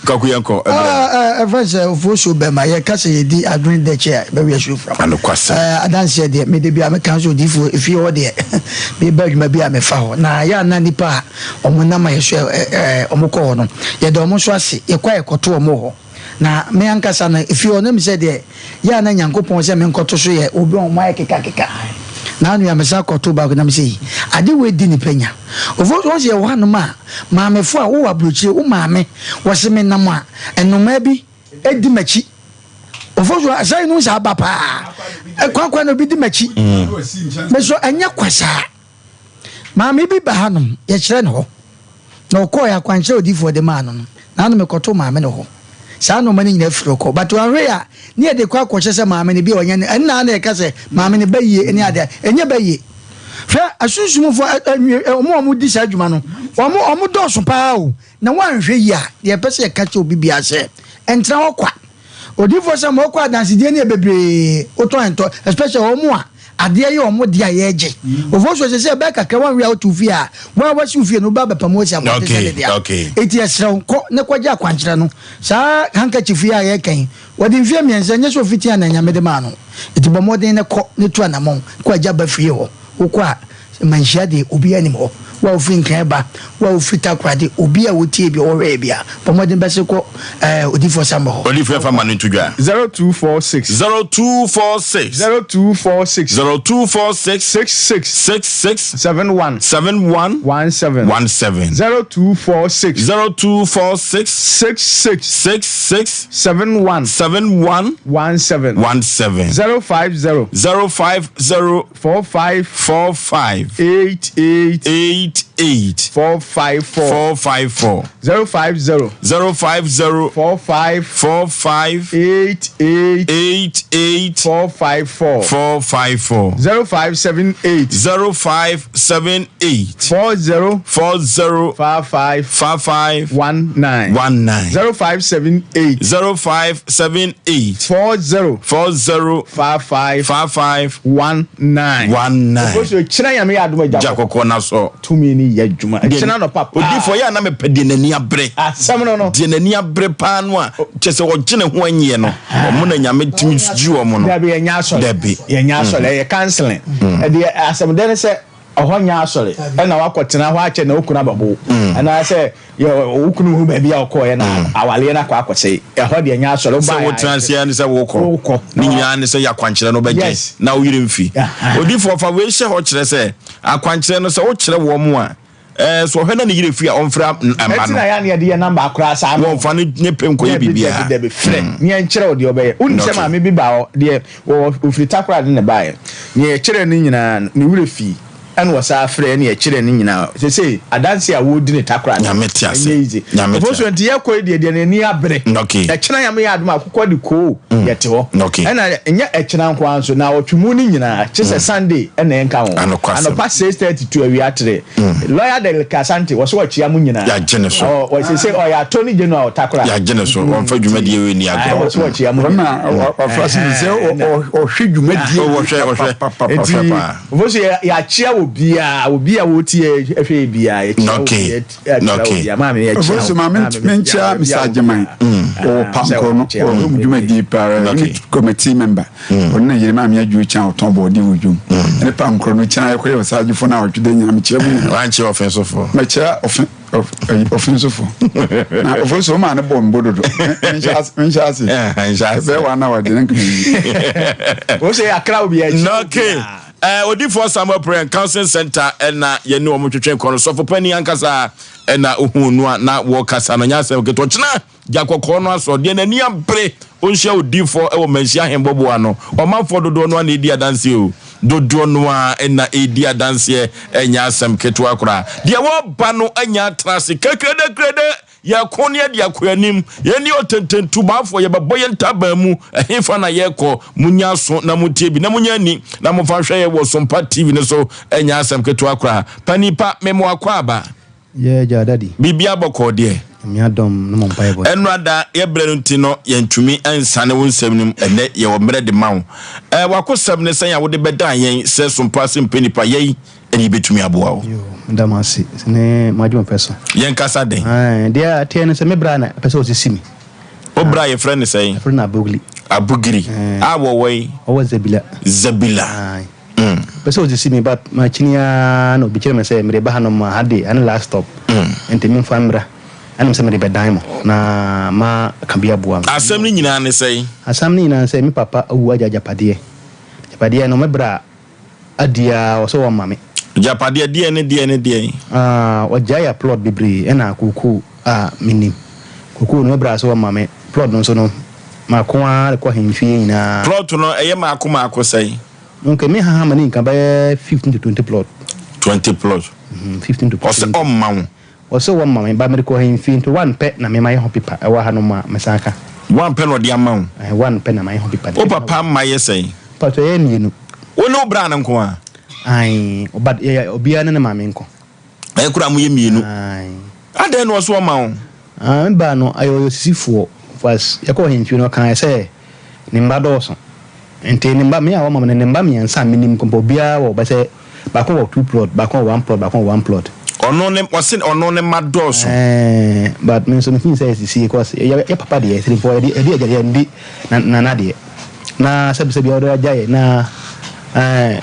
Kwaku yɛn kɔ. Ɛfɛ sɛ ofosuo bɛma yɛka sɛ yɛdi adwene dɛkyɛ a bɛwe asuo fram. Anokwasɛm. Adanseɛ deɛ mede bi a meka sɛ odiifoɔ efie hɔ deɛ meba adwuma bi a mefa hɔ na yɛ ana nipa a wɔn nam ayɛ so wɔn kɔ hɔ no yɛda wɔn nso ase yɛkɔ a yɛkɔto wɔn wɔ hɔ. Na me ankasa no, efie hɔ, na mise sɛ deɛ yɛ a na Nyankopɔn sɛ menkɔto so yɛ obi a wɔn ayɛ kekakeka. Na anwea mesan kɔtoo baako na mise yi, ade wei di nipa nya. Ofo wɔn sɛ yɛwɔ hanom a, maamefo a wowɔ aburokyire, wo maame, wɔse menam a, nnomaa bi di m'akyi. Ofo so saa yi no sɛ aba paa. Kwan kwan na obi di m'akyi. Me so ɛnyɛ kwa saa. Maame bi ba hanom, yɛkyerɛ no hɔ. Na ɔkɔɔɛ, akwankyerɛ a odiyifoɔ de maa no no, na ano mekɔtoo maame no hɔ. Saa nnoɔma no nyinaa firi hɔ kɔ. But wanhwɛ a, ne yɛde kɔ akɔhyɛ sɛ maame no bi a ɔnyɛ no, ɛnna na yɛka sɛ maame no bɛyie ne adeɛ a, ɛnyɛ bɛyie. Hwɛ, asunsumfoɔ, ɛ, ɛ, wɔn a wɔdi saa adwuma no, wɔn, wɔn dɔɔso paa o. Na woanhwɛ yie a, deɛ yɛpɛ sɛ yɛka kyerɛ obi biara sɛ, ɛntena hɔ kwa. Odiyifoɔ sɛ ma ɔkɔ adansedie no yɛ bebree wotɔn ɛntɔ especially wɔn a adeɛ yɛ wɔn deɛ a yɛgye ofo so sɛ sɛ ɛbɛyɛ kakra wɔn awia wotu fie a wɔn a wɔasi fie no ba bɛpam wɔsi abɔnten sɛ ne dea eti ɛsrɛ wo kɔ ne kɔgye akwankyerɛ no saa handkerchief yi a yɛka yi wɔde mfie mmiɛnsa nyɛ sɛ ofiti a na nyame de maa no eti bɔ mmɔden ne kɔ ne tu anamɔn kɔ agya ba fie hɔ wokɔ a Manhyia deɛ obiara nnim hɔ. Wo a wofiri Nkran ba, wo a wofiri Takoradi, obiara a wotie bi a wɔhwɛɛ bi a, bɔ mmɔden bɛse kɔ ɛɛ Odiyifoɔ Samuel hɔ. Odiyifoɔ yɛmfa ma no nto dwa. 0246. 0246. 0246. 0246. 66. 66. 71. 71. 17. 17. 0246. 0246. 66. 66. 71. 71. 17. 17. 050. 050. 45. 45. 88. 88. 454. 454. 050. 050. 45. 45. 88. 88. 454. 454. 0578. 0578. 40. 40. 55. 55. 19. 19. 0578. 0578. 40. 40. 55. 55. 19. 19. Ofosuo kyerɛ nyame yɛ adom agya Gya kɔkɔɔ na sɔ. Tumi ni yɛ adwuma. Kyerɛ anɔpa paa. Odiifoɔ yɛ a na mepɛ deɛ n'ani abere. Asɛm no no. Deɛ n'ani abere paa no a kyɛ sɛ ɔgye ne ho anyiɛ no. Ɔmo na nyame tumi gye wɔn no. Dabi yɛnyɛ asɔre. Dabi. Yɛnyɛ asɔre ɛyɛ counseling. Ɛdeɛ asɛm dɛ ne sɛ ɛhɔ nyɛ asɔre ɛna wakɔ tena hɔ akyɛ na okunu abɛbo wo. Anaasɛ yɛ wo kunu hu baabi a ɔkɔɔyɛ na awaleɛ no akɔ akɔsɛe. Ɛhɔ deɛ nyɛ asɔre. Sɛ Wobaeɛ a wotena ase ara ne sɛ wokɔ. Wokɔ. Ne nyinaa ne sɛ yɛ akwankyerɛ no wobɛgye Yes. na wo werɛ mfi. Odiyifoɔ fa wei hyɛ hɔ kyerɛ sɛ akwankyerɛ no sɛ wokyerɛ wɔn a, ɛɛ sɛ ɔhwɛ na ne yerɛ fi a ɔmfrɛ mma Ɛnti no. na yɛ a na yɛde yɛ number koraa saa ma Wɔmfa ne ne pɛ nkɔyɛ Dabi, biribiara. dabi, dabi, frɛ ne yɛnkyerɛ wo deɛ ɔbɛyɛ. Wonim sɛ Okay. maame bi baa hɔ deɛ wɔ ɔfiri Takoradi na ɛbaeɛ. Deɛ yɛkyerɛɛ no nyinaa no, ne werɛ fii. Ɛna ɔsaa frɛɛ ne yɛkyerɛɛ no nyinaa. Sesei adanse a wɔredi no Takoradi no, Nyame te ase. ɛnyɛ easy. Nyame te Ofosuo ase. nti yɛkɔ yi deɛ deɛ n'ani abere. Okay. Ɛkyena Nyame yɛ adom a akokɔ de koo yɛte hɔ. Okay. Ɛna ɛnyɛ ɛkyena nko ara nso, naawɔtwe mu no nyinaa, kyesɛ Sunday ɛna ɛnka ho. Anokwasɛm. Anɔpa 6:30 to awia 3. Lawyer Derrick Asante, wɔse wɔkyea mo nyinaa. Yɛagye ne so. Ɔ, wɔ, sese ɔyɛ Attorney General wɔ Takoradi. Yɛagye ne so. Wɔmfa dwumadie wei nni Ae, agorɔ. wɔse wɔkyea mo Ɔna nyinaa. wafra se sɛ Ɛhɛn, ɛna. ɔhwɛ dwumadie Oh, wɔhwɛ, wɔhwɛ, papapapa. wɔhwɛ Nti, paa. wɔse yɛakyea wɔ. obiara, obi a wɔtie ɛhwɛ yɛ biara, yɛkyia Okay. obiara, yɛkyia Okay. obiara, maame yɛkyia Ofosu wo, ma maame menkyia yɛkyia Mr. wo Agyeman biara. ɔwɔ pankɔ no Kyia wo. ɔwɔ mu dwumadie paa ɔne committee member ɔne na yere maame adwo kyan ɔtɔn bɔɔde wɔ dwom ɛne pankɔ no kyɛn ayɛkɔyɛ ɔsagyefo no a ɔtwe dɛ nyina mekyia mu nyina Wankyia ɔfensofo. Mekyia ɔfe ɔfensofo na ɔfenso ɔma ne bɔ mbɔ dodo menhyɛ ase ɛbɛyɛ wa na wɔde ne nkama yi Wo sɛ akra obi akyi. Okay. Eh, Odifoɔ Samuel Prayer and Counseling Center ɛna yɛne wɔn twetwe nkɔ no. Sɔfo panin ankasa ɛna ohun no a na wɔkasa no nyɛ asɛm ketewa. Ɔkyena gya kɔkɔɔ no asɔ deɛ n'ani abere ɔnhyia odifoɔ ɛwɔ Manhyia Ahembɔboa ano. Ɔmanfoɔ dodoɔ no ara na ɛdi adanseɛ o. Dodoɔ no ara na ɛdi adanseɛ ɛnyɛ asɛm ketewa koraa. Deɛ wɔba no anya atena ase kekredekrede. Yɛko ne yɛde akɔ anim. Yɛn ne ɔtententubafoɔ, yɛbɛbɔ yɛn ntaban mu. Ɛhefa na yɛrekɔ? Monyɛ aso na montie bi, na monyɛ ani na momfa nhwɛ yɛn wɔ Sompa TV no so. Ɛnyɛ asɛm ketewa koraa. Panin pa, me mo akwaaba. Yeah, agya, daddy. Biribiara bɔkɔɔ deɛ? Nyame adom ne mo mpaebɔ. Ɛnora da, yɛ berɛ no nti no, yɛntumi nsane wo nsɛm no mu. Ɛnnɛ, yɛwɔ mmerɛ de ma wo. Ɛɛ, w'akosɛm ne sɛn a wode bɛdan yɛn sɛ Sompa ase mpɛ nipa? Yɛn ɛne yɛbɛtumi aboa wo. Yoo, meda mo ase ne mo adwempɛ so. Yɛnkasa den. Ae, deɛ ateɛ ne sɛ me bra na ɛpɛ sɛ ɔsisi me. Wo bra yɛfrɛ no sɛn? Yɛfrɛ no Abugli. Abugiri. A wɔwɔ yi? Ɔwɔ Zebila. Zebila. Ae. Ɔpɛ sɛ ɔsisi me but makyini ara na obi kyerɛ me sɛ mede ba hanom a ha de, ha ne last stop. Nti memfa mmra. Ɛna mesɛ mede bɛdan mo na maka bi aboa me. Asɛm no nyinaa ne sɛn? Asɛm no nyinaa ne sɛ me papa awu agya agyapadeɛ. Agyapadeɛ no me bra adi aa ɔsɛ wɔma me. Agyapadeɛ deɛn ne deɛn ne deɛn? Aah ɔgyae a plot bebree ɛna kookoo a menim. Kookoo no me bra sɛ wɔma me, plot no nso no mako ara de kɔ ahemfie nyinaa. Plot no ɛyɛ maako maako sɛn? Ok me haha m'ani nka bɛyɛ 15 to 20 plot. 20 plot? 15 to 20. Ɔsɛ ɔmma wo? Ɔse wɔma me but mede kɔ ahemfie nti one pɛ na me mayɛ ho paper ɛwɔ ha nom a mesan ka. One pɛ na ɔde ama wo? Ɛɛ one pɛ na mayɛ ho paper. Wo papa mma yɛ sɛn? Mpakyɛw yɛyɛ mienu. Wo ne wo bra no nko ara? Ae but yɛyɛ obiara ne ne maame nko. Ɛɛ koraa moyɛ mienu. Ae. Adɛn na ɔse ɔma wo? Ah me bra no ɔyɛ osisifoɔ was yɛkɔɔ ahemfie no ɔkaeɛ sɛ ne mma dɔɔso nti ne mma me a wɔma me no ne mma miɛnsa a menim nko mpo obiara wɔ bɛsɛ Baako wɔ two plot, baako wɔ one plot, baako wɔ one plot. Ɔno ne ɔse ɔno ne mma dɔɔso. Ɛɛn but me nso me feel sɛ esisi cause yɛ yɛ papa deɛ sirifo yɛde yɛde agya yɛn di na nana deɛ na sɛbi sɛbi ɔde agya yɛ na ɛɛn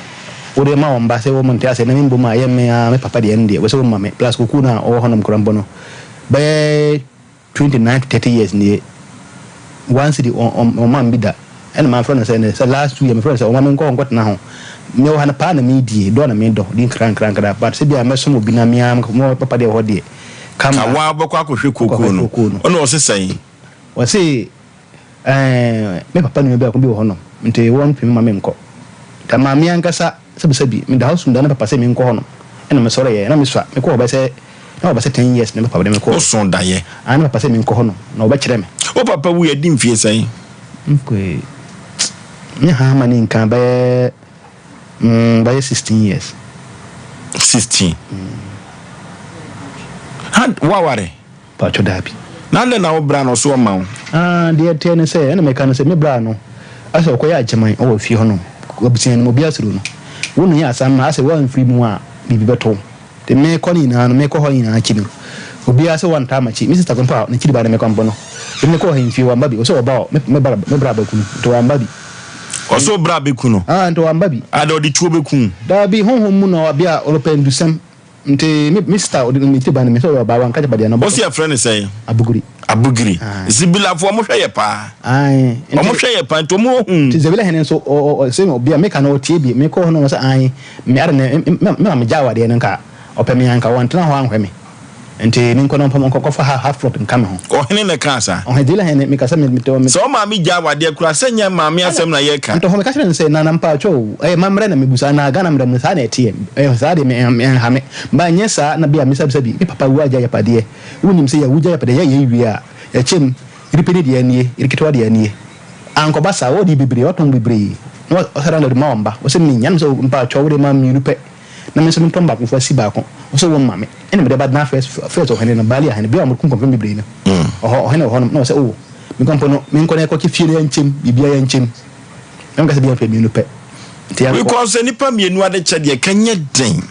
wode ma wɔn ba sɛ wɔn nte aseɛ na me mbom a yɛ me ara me papa deɛ ɛno deɛ wɔsɛ wɔn ma me plus kokoo no a ɔwɔ hɔnom koraa mpo no bɛyɛ 29 to 30 years nie one cedi ɔmma me bi da ɛna mafrɛ no sɛ ɛnɛ sɛ last 2 year mefrɛ no sɛ ɔmma me nkɔ hɔ nkɔtena ho mewɔ ha no paa na medie dɔ na medɔ di nkra nkra nkra but sɛ bia mɛsom obi na mea mo papa deɛ wɔ hɔ deɛ kama ka waa bɛkɔ akɔhwɛ kookoo no ɔna ɔse sɛn? Ɔse ɛɛ me papa nua biako bi wɔ hɔnom nti wɔntumi mma menkɔ nti ama me ankasa sɛbisɛbi meda hɔ sum da na papa sɛ menkɔ hɔnom ɛna mesɔreeɛ na mesua mekɔɔ hɔ bɛyɛ sɛ na waba sɛ ten years na me papa de me kɔɔ. Wosoo daeɛ? Aane na papa sɛ menkɔ hɔ nom na ɔbɛkyerɛ me. Wo papa wuiɛ adi mfie sɛn? Mkɔe me haa ma ne nka bɛyɛ mm bɛyɛ 16 years. 16? Mm. Ha woaware? Paatwo daabi. Na adɛn na wo bra no ɔso ɔma wo? Ah deɛ ɛteɛ ne sɛ ɛna meka no sɛ me bra no asɛ ɔkɔyɛ agyeman wɔ fie hɔ nom abusua no mu obiara suro no wo ne yɛ asɛm ma asɛ woamfiri mu a biribi bɛto wo. De mekɔ no nyinaa no, mekɔ hɔ nyinaa akyi no, obiara sɛ wɔntaa m'akyi. Me sista mpo a n'akyiri ba na mekɔ mpo no, de mekɔɔ ahemfie, wamba bi. Ɔsɛ ɔba ɔ, me me bra me bra bɛku no, nti wamba bi. Ɔsɛ wo bra bɛku no? Ah, nti wamba bi. Ada ɔde tuo bɛku wo? Daabi, honhom mu na ɔbea a ɔrepɛ ndusɛm. Nti me me sista a ɔde n'akyiri ba no, me sɛ ɔyɛ ɔbaa, wanka agyapadeɛ no, ɔbɛkɔ. Ɔsɛ yɛfrɛ no sɛn? Abugiri. Abugiri. Zibilafoɔ ɔmo hwɛ yɛ paa. Ae. Ɔmo hwɛ yɛ paa nti ɔmo ohu. Nti Zebila hene nso ɔ ɔ ɔse obia meka no ɔtie bi. Mekɔɔ hɔ no ɔse ae me ara ne me me ma megyaa awadeɛ no nka ɔpɛ me a nka wantena hɔ anhwɛ me. Nti menkɔ na ɔmfa nkɔfa half half plot nka me ho. Ɔhene na ɛkaa saa. Ɔhene Zebila hene meka sɛ me me me. Sɛ wo maame gyaa awadeɛ koraa sɛ nyɛ maame asɛm na yɛreka. Nti hɔ meka kyerɛɛ no sɛ Nana mpakyɛw o ɛyɛ mammerɛ na mebu saa anaa Ghana mmara mu no saa na ɛteɛ ɛyɛ saa deɛ me ɛnha me but nyɛ saa na bia mesabisa bi me papa wu agya agyapadeɛ Wonim sɛ yɛwo gya yɛpɛ dɛ yɛyɛ wie a, yɛkyɛ mu, yere panin deɛ nie, yere ketewa deɛ nie. Ankɔba saa, ɔdi bebree, ɔtɔn bebree, na ɔsan de ma wɔn ba. Ɔsɛ menya, na mesɛ oh mpakyɛw wode ma mmienu pɛ, na me nso mentɔn baako mfa si baako. Ɔsɛ womma me, ɛna mede ba na first first ɔhene no, Baalia hene, bere a wɔkum kɔmfɛm bebree no, ɔhɔ ɔhene wɔ hɔnom, na ɔsɛ oh me kɔmfo no, menkɔ na yɛkɔkyɛ fie no yɛnkyɛm, biribiara yɛnkyɛm. Na meka sɛ bia mfɛ mmienu pɛ, nti yɛnkɔ. Because nnipa mmienu adekyɛ deɛ, ɛka nyɛ den.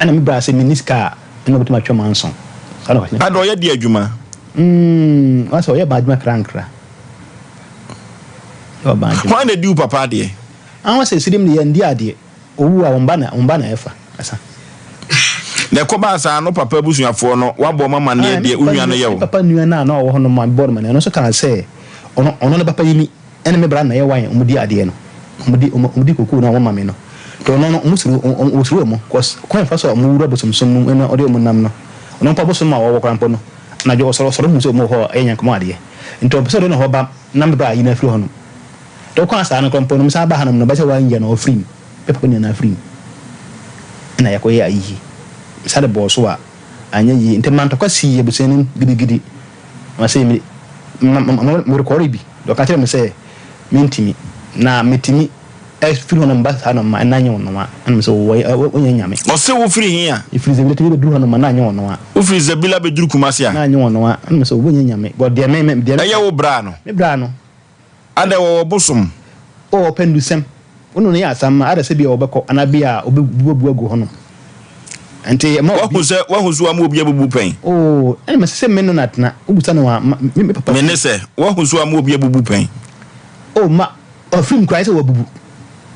Ɛna me bra sɛ menni sika a ɛna ɔbɛtumi atwa manso. Saa na ɔka kyerɛ me. Ada ɔyɛ deɛ adwuma? Mm, ɔsɛ ɔyɛ ban adwuma krankra. Ɔyɛ ɔban adwuma. Hwan na edi wo papa adeɛ? Ah, ɔsɛ sirim de yɛn di adeɛ. Owu a wɔn ba na wɔn ba na ɛfa. Asa. Na ɛkɔbaa saa no papa abusuafoɔ no wabɔ wɔn amaneɛ deɛ wo nua no yɛ wo? Me papa nua no a na ɔwɔ hɔ no ma mebɔɔ no amaneɛ. Ɔno nso kaa sɛ ɔno ɔno ne papa yi ni. Ɛne me bra na yɛ wine ɔmo di adeɛ no ɔmo di ɔmo di kokoo no a ɔmo ma me no nti ɔno no ɔmo suro ɔmo ɔsuro ɔmo cos kwan ɛfa so a ɔmo wura bosomsom mu ɛna ɔde ɔmo nam no ɔno mpo abosom a ɔwɔ koraa mpo no anadwo ɔsɔre ɔsɔre hu sɛ ɔmo wɔ hɔ a ɛyɛ nyankopɔn adeɛ nti ɔmpɛ sɛ ɔde ne hɔ ba na me bra ayi no afiri hɔ nom nti ɔkɔ asaa no koraa mpo no me san ba ha nom no bɛsɛ one year na ɔfiri mu me papa nua no afiri mu ɛna yɛkɔ yɛ ayie me san de bɔɔ so a anyɛ yie nti ma ntɔkwa sii abusua no mu gidigidi. Ɔse me ma ma merekɔre bi. Ɔka kyerɛɛ me sɛ mentumi. Na metumi firi hɔnom ba saa nɔma na anyɛ ɔnoa. Ɛna mese wonyɛ nyame. Ɔse wo firi he a? Mefiri Zebila tumi bɛduru hɔnom a na anyɛ ɔnoa. Wo firi Zebila bɛduru Kumasi a? Na anyɛ ɔnoa. Ɛna mese wonyɛ nyame. Because deɛ me me deɛ. Ɛyɛ wo braa no? Me braa no. Adɛn wɔwɔ bosom? O ɔpɛ nnusɛm. Wo ne no yɛ asɛm a, adɛ sɛ bi a ɔbɛkɔ anaa bi a ɔbɛbu agu hɔnom. Nti ɛma obi. Wahu sɛ, wahu so ama obi abubu pɛn? O, ɛna mese sɛ me ne no atena. Wobisa no a, ma, me, me papa. Me ne sɛ, wahu so ama obi abubu pɛn? O, ma, ɔfiri mu koraa ayɛ sɛ wabubu.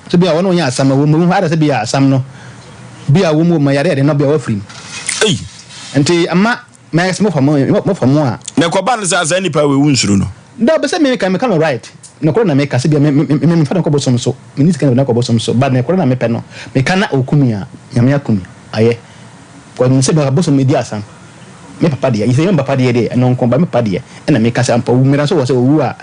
Sɛ bi a ɔne wo nyɛ asɛm a, wɔ mu, adɛ sɛ bi a asɛm no, bi a wɔ mu, ma yare yɛ den na bi a wafiri mu. Ei! Nti ɛma. Mɛ sɛ mofa mo mofa mo a. Na ɛkɔba no saa saa nipa wei wo nsuro no. Dabi sɛ me ka meka no right nokorɛ na meka sɛ bia me me me mfa no nkɔ bosom so me ni sika na mede no akɔ bosom so but nokorɛ na mepɛ no meka na ɔku me a nyame aku me ayɛ cause menim sɛ bia bosom ɛdi asam me papa deɛ sɛ me papa deɛ deɛ ɛno nko but me papa deɛ ɛna meka sɛ ampa owu meda nso wɔ sɛ owu a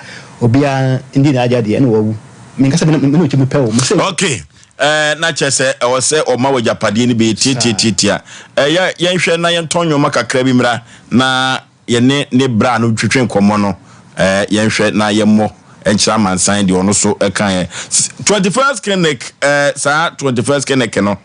obiara ndi n'agya deɛ ɛna wawu menka sɛ me ne ɔkyɛ mu pɛ o mese Okay Ɛɛ, na kyerɛ sɛ ɛwɔ sɛ ɔma w'agyapadeɛ no bɛyɛ tiatiatiatia. Ɛɛ, yɛ, yɛnhwɛ na yɛntɔn nneɛma kakra bi mmra na yɛne ne bra no twetwe nkɔmmɔ no. Ɛɛ, yɛnhwɛ na yɛmmɔ nkyerɛ amansan deɛ ɔno nso kaeɛ. 21st Clinic, ɛɛ, saa 21st Clinic no,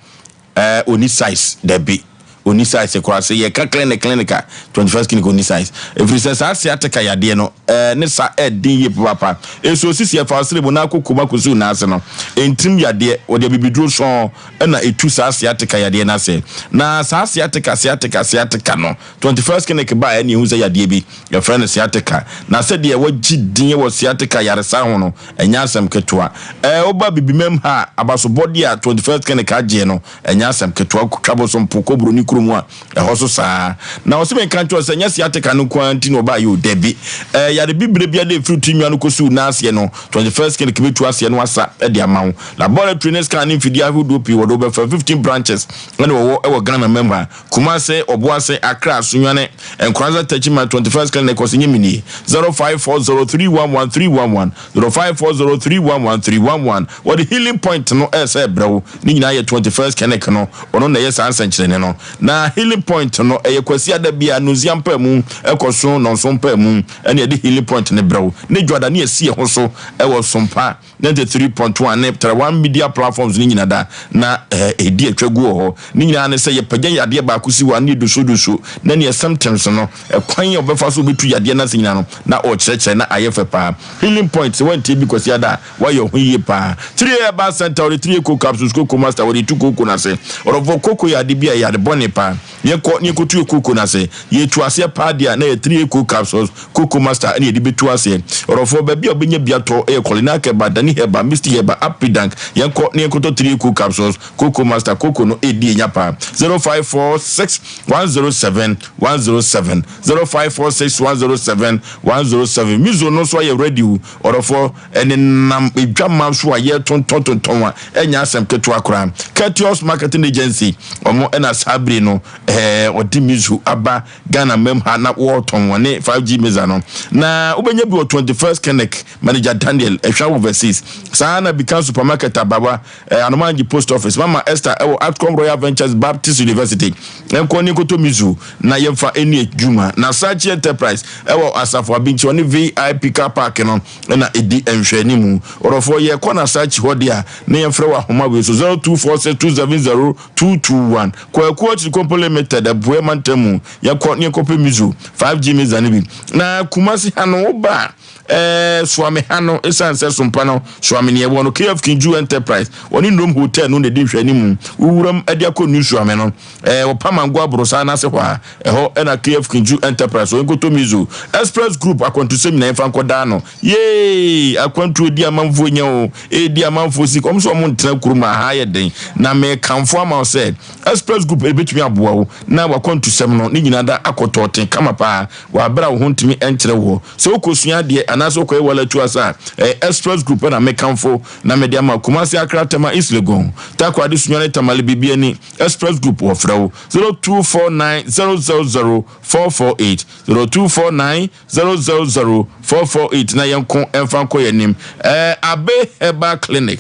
ɛɛ, ɔnni size, dabi. Ɔnni size koraa. Sɛ yɛka clinic clinic a, 21st clinic ɔnni size. Ɛfiri sɛ saa sciatica yadeɛ no, ɛɛ, ne sa ɛden yie papaapa. Ɛso sisi ɛfa ɔsere mu na akɔ koma kɔsi wo nan ase no, ntirim yadeɛ, wɔde abibiduro sɔn na ɛtu saa sciatica yadeɛ no ase. Na saa sciatica sciatica sciatica no, 21st clinic baeɛ na yɛhu sɛ yadeɛ bi, yɛfrɛ no sciatica. Na sɛdeɛ wɔagye din wɔ sciatica yaresa ho no, ɛnyɛ asɛm ketewa. Ɛɛ, woba Abibimam ha a, abasobɔdeɛ a 21st clinic agyeɛ no, Ɛnyɛ asɛm ketewa, twa bosom po kɔ buroni kurom a, ɛhɔ so saa. Na ɔse menka nkyerɛ wo sɛ ɛnyɛ sciatica no nko ara nti na ɔbaeɛ o, dabi. Ɛɛ yare bibire biara a ɛfiri wo tiri nwa no kɔsi wo nan aseɛ no, 21st Clinic bɛtu aseɛ no asa de ama wo. Laboratory ne scan ne mfidie ahodoɔ pii wɔde wo bɛfa, 15 branches na wɔwɔ wɔ Ghana man mu ha, Kumase, Obuasi, Accra, Sunyani, Nkoranza, Techiman, 21st Clinic, ɔse nye me nie, 0540311311, 0540311311. Wɔde Healing Point no ɛresɛ brɛ wo. Ne nyinaa yɛ 21st Clinic no, ɔno na ɛyɛ saa nsɛnkyerɛnne no. Na Healing Point no, ɛyɛ Kwasiada biara, Nnonsia mpaamu kɔ so nnɔnson mpaamu, ɛna yɛde Healing Point no brɛ wo. Ne Dwoada ne yɛasi yɛn ho so wɔ Sompa 93.1 ne Taiwan Media Platforms no nyina da, na ɛdi atwa gu wɔ hɔ. Ne nyinaa ne sɛ yɛpagya yadeɛ baako si hɔ a, na yɛdusudusu, na neɛ symptoms no, ɛkwan a wɔbɛfa so wɔbɛtu yadeɛ no ase nyinaa no, na ɔrekyerɛkyerɛ na ayɛ fɛ paa. Healing Point, sɛ woantie bi Kwasiada a, Wayɛ ho yie paa. Three Herbal Center wɔde Three Cocoa Capsules Cocoa Master wɔde tu kooko no ase. Ɔdɔfoɔ kooko yɛ ade bi a ɛyɛ ade bɔne paa. Yɛnkɔ na yɛnkɔtu yɛ kooko no ase. Yɛtu aseɛ paa deɛ a na ɛyɛ Three Cocoa Capsules Cocoa Master na yɛde bɛtu aseɛ. Ɔdɔfoɔ baabi a wobɛnya bi atɔ yɛ Colinac Herbal, Dani Herbal, Misty Herbal, Apidank. Yɛnkɔ na yɛnkɔtɔ Three Cocoa Capsules Cocoa Master. Kooko no ɛredi yɛn nya paa. 0546 107 107 0546 107 107 Mizo no nso ayɛ ready o. Ɔdɔfoɔ, ɛnenam adwamma so a yɛretontɔntontɔn a, ɛnyɛ asɛm ketewa koraa. Courteous Marketing Agency, wɔn na saa bere no ɛɛ wɔde Mizu aba Ghana mam ha na wɔretɔn wɔne 5G Meza no. Na wobɛnya bi wɔ 21st Clinic, Manager Daniel, Ɛhwa Overseas. Saa na Bikan Supermarket Abawa, ɛɛ Anomanji Post Office, Mama Esther ɛwɔ Atcom Royal Ventures Baptist University. Ɛnkɔ ne nkoto Mizu na yɛmfa ɛni adwuma. Na Sachi Enterprise ɛwɔ Asafo Abinkyi ɔne VIP car park no na ɛdi nhwɛanimu. Ɔdɔfoɔ yɛkɔ na Sachi hɔ deɛ a na yɛmfrɛ wɔ ahoma wei so 0246270221. Kwaku Akyiri Kompo Limited Apueɛ mantam mu yɛkɔ ne yɛkɔpɛ Mizu 5G Miza no bi. Na Kumasi ha no woba a ɛɛ Suame ha no ɛsiane sɛ Sompa no Suame ne ɛwɔ no, KF Kinju Enterprise, wɔne Nrom Hotel no na ɛdi nhwɛanimu. Wo wuram de akɔ New Suame no, ɛɛ wɔ Pamango aborosan no ase hɔ a, ɛhɔ na KF Kinju Enterprise wɔ. Nkoto Mizo Express Group akwantusɛm nyinaa yɛmfa nkɔdaa no. Yee! Akwantuo di amanfoɔ nya o, ɛredi amanfoɔ sika, wɔn nso wɔn ntena kurom a, ha ayɛ den. Na mekamfo ama wo sɛ, Express Group ɛbɛtumi aboa wo na w'akwantusɛm no ne nyinaa da akɔ tɔɔten kama paa wɔ aberɛ a wo ho ntumi nkyerɛ woɔ. Sɛ wokɔsua adeɛ anaasɛ wokɔyɛ walatu asa a, ɛyɛ Express Group na mekamfo na mede ama wo. Kumasi, Accra, Tema, East Legon, Takoradi, Sunyani, Tamale, Bibiani, Express Group wɔfrɛ wo 0249 000 448, 0249 000 448 na yɛnko mfa nkɔ yɛn anim. Ɛɛ Abe Herbal Clinic.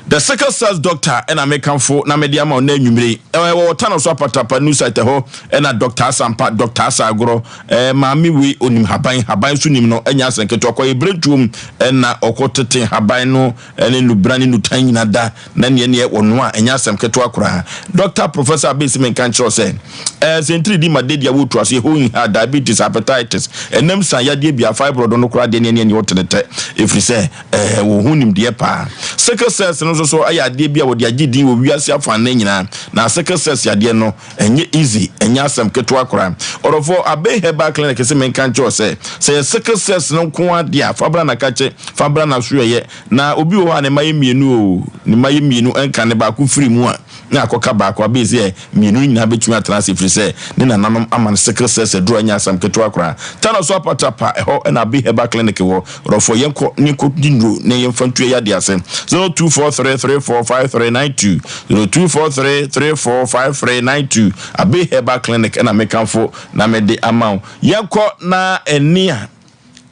The sickle cells doctor ɛna mekamfo na mede ama ɔna anwummere yi. Ɛwɔ wɔ Tano so apatapa new site ɛhɔ ɛna Dr. Asampa, Dr. Asagorɔ, ɛɛ maame wei onim haban, haban so nim no ɛnyɛ asɛm ketewa kɔ eberetuom ɛna ɔkɔ tete haban no ɛne nubra ne nutan nyina da na neɛ neɛ wɔnoa a ɛnyɛ asɛm ketewa koraa. Doctor Professor Abesi menka nkyerɛ wo sɛ ɛɛ sɛ ntiri di ma dedi a wotu ase ɛhɔ nha diabetes, hepatitis, ɛnam san yadeɛ bia fibroid no koraa deɛ neɛ neɛ neɛ ɔtene tɛ ɛfiri sɛ Ɛɛ, wɔn ho nimdeɛ paa. Sickle cells no nso so yɛ adeɛ bi a wɔde agye din wɔ wiase afanan nyinaa. Na sickle cells yadeɛ no, ɛnyɛ easy, ɛnyɛ asɛm ketewa koraa. Ɔdɔfoɔ, Abbey Herbal Clinic se menka nkyerɛ wo sɛ, sɛ ɛyɛ sickle cells no nko ara deɛ a, fa bra na kakye, fa bra na soɛeɛ. Na obi wɔ hɔ a ne mma yɛ mmienu oo, ne mma yɛ mmienu, ɛnka ne baako firi mu a, na akɔka baako a, bɛyɛ sɛ mmienu no nyinaa bɛtumi atena ase ɛfiri sɛ ne nananom ama no sickle cells aduro a ɛnyɛ asɛm ketewa koraa. Tano so apatapa, ɛhɔ na Abbey Herbal Clinic wɔ. Rɔfoɔ yɛnkɔ ne nkɔ di nnuro na yɛmfa ntua yadeɛ ase. 0243345392 0243345392 Abbey Herbal Clinic na mekamfo na mede ama wo. Yɛnkɔ na ɛne a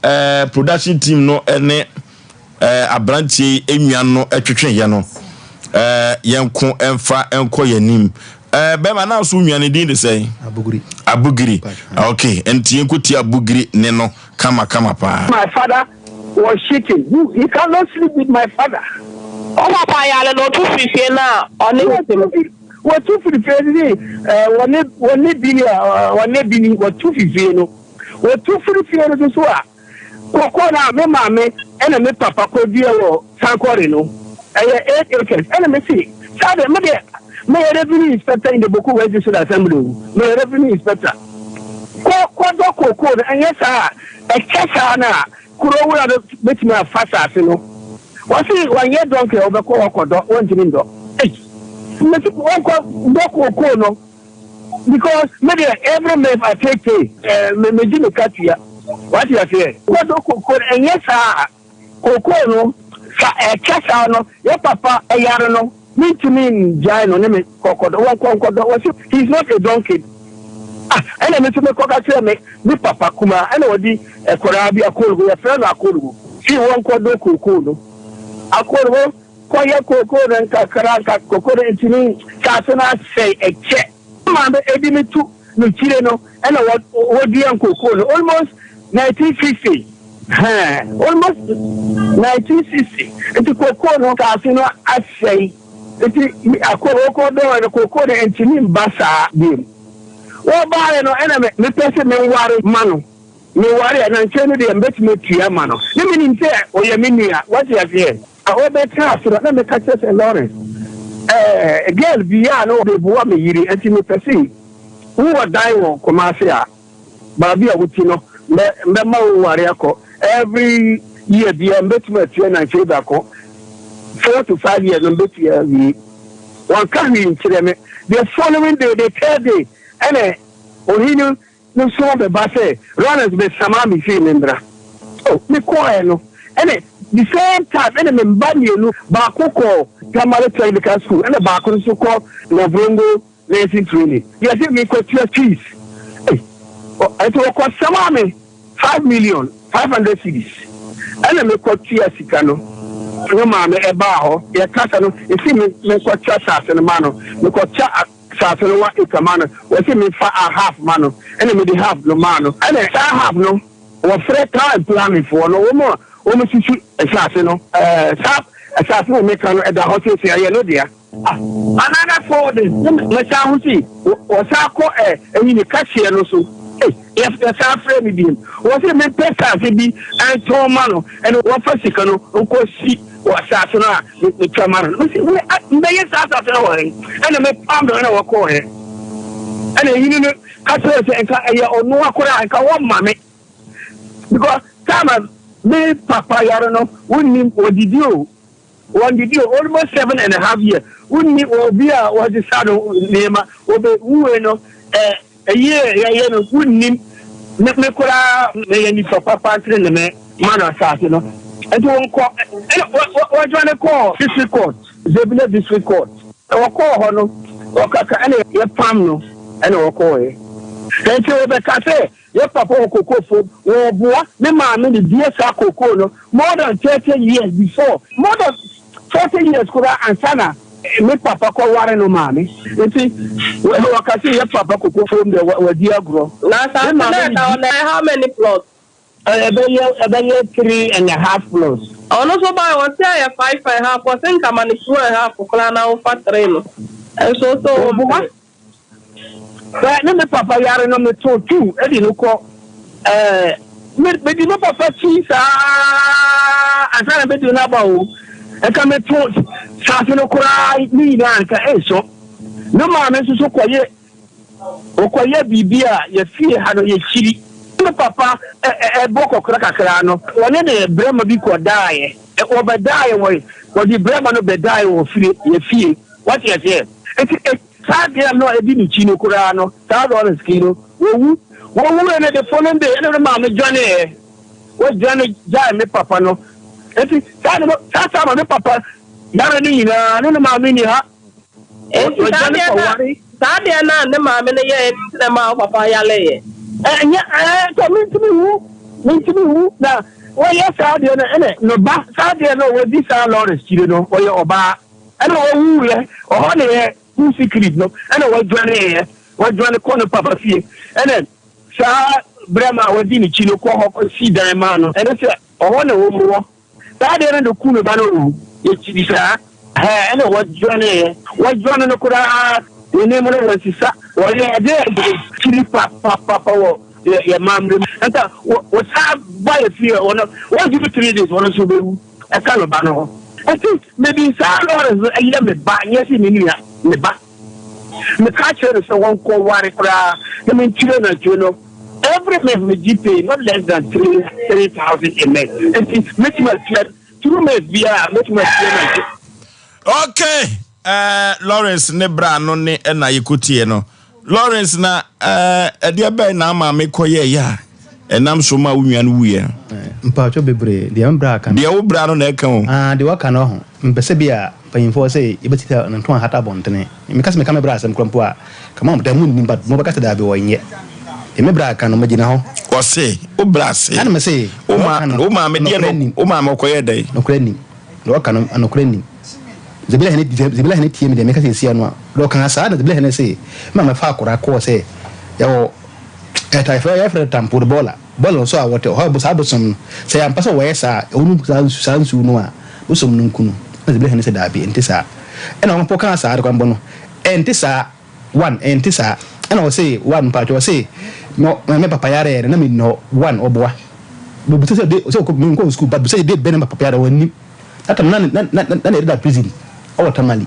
eh, production team no ne eh, aberanteɛ yi nwa no twetweeɛ no eh, yɛnko mfa nkɔ yɛn anim. Eh, bɛrima na so nwa ne din de sɛn? Abugiri. Abugiri. Okay, nti yɛnkɔ tie Abugiri ne no kama kama paa. My father was cheating who he cannot sleep with my father. Wo papa yare no otu firi fie no a ɔne wo te mu. Wɔtu firi fie no ne wɔne wɔne bini a wɔne bini wɔtu firi fie no wɔtu firi fie no soso a koko no a me maame ɛna me papa kɔdua wɔ sankɔre no ɛyɛ 8 acres ɛna me se saa deɛ me deɛ meyɛ revenue inspector in the Boko West District Assembly o meyɛ revenue inspector Kɔ kɔdɔ kookoo no, ɛnyɛ saa a, ɛkyɛ saa no a, kuro wura no bɛtumi afa asase no. Wɔse wɔnyɛ dɔnkɛ a wɔbɛkɔ hɔ kɔdɔ, wɔntumi ndɔ. Ei! Mese wɔnkɔ dɔ kookoo no because me deɛ every month I take pay, eh, me megye me katua. Wate aseɛ? Kɔdɔ kookoo no, ɛnyɛ saa a, Kookoo no, sa ɛkyɛ saa no, yɛ papa yare no, mentumi ngyae no ne me kɔkɔdɔ, wɔnkɔ nkɔdɔ, wɔse he is not a donkey. Ah, ɛna me nso mekɔka kyerɛ me me papa kumaa, ɛna ɔde ɛkɔraa bi Akolugo, yɛfrɛ no Akolugo, se wɔnkɔdɔ kookoo no. Akolugo kɔyɛ kookoo no nkakra nka, kookoo no ntumi, saase no asɛe, ɛkyɛ. Me maame edi me tu no kyire no ɛna wɔ wɔdua nkokoo no almost 1960 hɛn almost 1960 nti kokoo no saase no asɛe nti akɔ wɔkɔ dɔɔ no kokoo no ntumi mba saa biom wɔbaeɛ no ɛna me mepɛ sɛ menware ma no meware a na nkyɛn no deɛ mbɛtumi atua ma no ne menim sɛ ɔyɛ me nua wate aseɛ. A Ɔbɛtraa ase no, na meka kyerɛ sɛ, Lawrence, eh, girl bi a na ɔbɛboa me yere, nti mepɛ se wowɔ dan wɔ Kumasi a, baabi a wote no, mɛ, mɛma wo ware akɔ. Every year biara, mbɛtumi atua nantwie baako. 4 to 5 years no, mbɛtua awie. Wanka hwee nkyerɛ me. The following day, the third day, ɛna ohene No soma bɛba sɛ runners bɛ sama me fie me mbra. Oh me kɔɔɛ no ɛna the same time ɛna me mba mienu baako kɔɔ Tamale technical school ɛna baako nso kɔ Navrongo nursing training yɛse me kɔ tua fees ei ɛnti wɔkɔ sama me 5,000,500 cedis ɛna me kɔ tua sika no ne maame ɛbaa hɔ yɛ kasa no esi me me kɔ tua saase no ma no me kɔ tua Saase no wa acre ma no, wɔse me fa a half ma no, ɛna me de half no maa no, ɛna saa half no wɔfrɛ town and planning foɔ no, wɔn a wɔn sisi saase no, ɛɛ saa saase no me ka no ɛda hɔ seesei ɛyɛ no dea. Ah, another 4 days, ne me san ho si, wɔsan kɔ ɛ ɛyi ne kaseɛ no so. Ei, yɛsan frɛɛ me bio. Wɔse mempɛ saase bi ntɔn ma no ɛna wɔmfa sika no nkɔsi wɔ saase no a metwa ma no no. Mese, me a, mebɛyɛ saa saase no wɔ he? Ɛna mepam no ɛna wɔkɔɔɛ. Ɛna hene no ka kyerɛɛ sɛ nka ɛyɛ ɔnoa koraa nka wɔmma me. Because time a me papa yare no, wonnim, wɔdidi o. Wɔn didi o almost 7½ years wonni obi a wɔde sa no nneɛma obe wuwe no ɛ ɛyie yɛyɛ no wonnim me me koraa meyɛ nipa papa ntene ne me ma no asase no nti wɔn kɔ ɛna wɔdwane kɔɔ district court Zebina district court wɔkɔɔ hɔ no wɔkaka ɛna yɛpam no ɛna wɔkɔɔɛ nti wɔbɛka sɛ Yɛ papa wɔ cocoa fom wɔ boa me maame ne dua saa cocoa no more than 30 years before more than 40 years koraa ansa na me papa kɔ ware no maame nti wɔ ka se yɛ papa cocoa fom deɛ wɔ di agorɔ. Na Me asase no maame ne ɛda hɔ di. no ɛyɛ how many plots? Ɛbɛyɛ ɛbɛyɛ 3½ plots. Ɔno nso bae ɔse ɛyɛ 5½ ɔse nka ma no 2½ koraa na wofa three no nso ose Ɔboa. ɔmpene. Sɛ ne me papa yare no metoo tu de no kɔ ɛɛ me medi me papa kyi saa ansa na bedi no aba o nka meto saase no koraa ne nyinaa nka ɛnsɔ ne maame nso so kɔyɛ ɔkɔyɛ biribi a yɛfie ha no yɛkyiri ne papa ɛbɔ kɔkora kakra no wɔne ne brɛma bi kɔdaeɛ wɔbɛdaeɛ wɔ wɔde brɛma no bɛdaeɛ wɔ fie yɛfie wɔte aseɛ nti Saa girl no a edi ne kyi no koraa no, saa Lawrence ki no, wawu. Wɔwuiɛ no the following day ɛna ne maame dwaneeɛ. Wɔdwane gyae me papa no. Nti saa no, saa time a me papa yare no nyinaa ne ne maame nni ha. Enti saa Wɔdwane deɛ na kɔware. saa deɛ na ne maame no yɛeɛ no nti na ɛmaa wo papa yareeɛ? Ɛnyɛ ɛɛ sɛ mentumi nwu, mentumi nwu na wɔyɛ saa deɛ no ɛna ne ba saa deɛ no wɔdi saa Lawrence kyire no ɔyɛ ɔbaa. Ɛna ɔwuiɛ, ɔhɔ na yɛ hu secret no, ɛna wɔdwaneeɛ, wɔdwane kɔ ne papa fie, ɛna saa berɛ ma wɔdi ne kyi no kɔ hɔ kɔsi dan maa no, ɛne sɛ ɔhɔ na wɔn wɔ. Saa adeɛ no de ku ne ba no o, yɛkyiri saa, ɛhɛɛ, ɛna wɔdwaneeɛ, wɔdwane no koraa, ne nneɛma no wɔnsesa, wɔyɛ adeɛ a yɛkyiri papapapa wɔ yɛ yɛ mammerɛ mu, nka wɔsaa ba yɛ fie, wɔn wɔn 3 days wɔn nso bɛwu. Ɛka me ba no ho. Enti mede saa Lawrence no yɛ me ba, nyɛ sɛ me nua, me ba. Meka kyerɛ no sɛ wɔnkɔware koraa na menkyerɛ no adwene no. Every month megye pay not less than 3000 a month. Enti mɛtumi atua 2 months biara mɛtumi atua no adwene. Okay, eh, Lawrence ne bra no ne ɛna yɛkɔtie no. Lawrence, na ɛdeɛ bɛn na ama me kɔyɛeɛ a ɛnam so ma wo nua no wuiɛ no? Mpaatwɔ bebree, deɛ me bra aka no. Deɛ wo bra no na ɛka o. Ah, deɛ waka no ɔho. Mepɛ sɛ bi a mpanyinfoɔ sɛ yɛbɛti sɛ ne nto ahata abɔntene. Meka sɛ meka me bra asɛm koraa mpo a, ka mo da mo nnim but mobɛka sɛ daabi ɔnyɛ. Deɛ me bra aka no, magyina hɔ. Ɔse, wo bra se. Ɛna mese, Wo ma, wo maame deɛ no, wo maame ɔkɔyɛɛ dɛn? Nokorɛ nnim. Deɛ ɔka no, nokorɛ nnim. Zebila hene, Zebila hene tie me deɛ meka seesia no a, deɛ ɔkaa saa na Zebila hene se, me maame faa akwadaa kɔɔ sɛ yɛwɔ ɛta yɛfrɛ yɛfrɛ no tampo de bɔɔla, bɔɔla no so a wɔte hɔ saa bosom no, sɛ yɛampa sɛ wɔyɛ saa a, wɔnom saa nsu saa nsuo no a, bosom no nku no. Na Zebila hene se daabi, ɛnte saa. Ɛna wɔn mpo kaa saa de kwanbɔ no, ɛnte saa, one, ɛnte saa. Ɛna ɔse, one, mpaatwɔ, ɔse, me me papa yareɛ no na menni hɔ, one, ɔboa. Mebisa sɛ de, sɛ ɔkɔ, menkɔɔ sukuu, but bisa sɛ de bɛn na me papa yareɛ, ɔnnim. That time na na na na ne yere da prison ɛwɔ Tamale.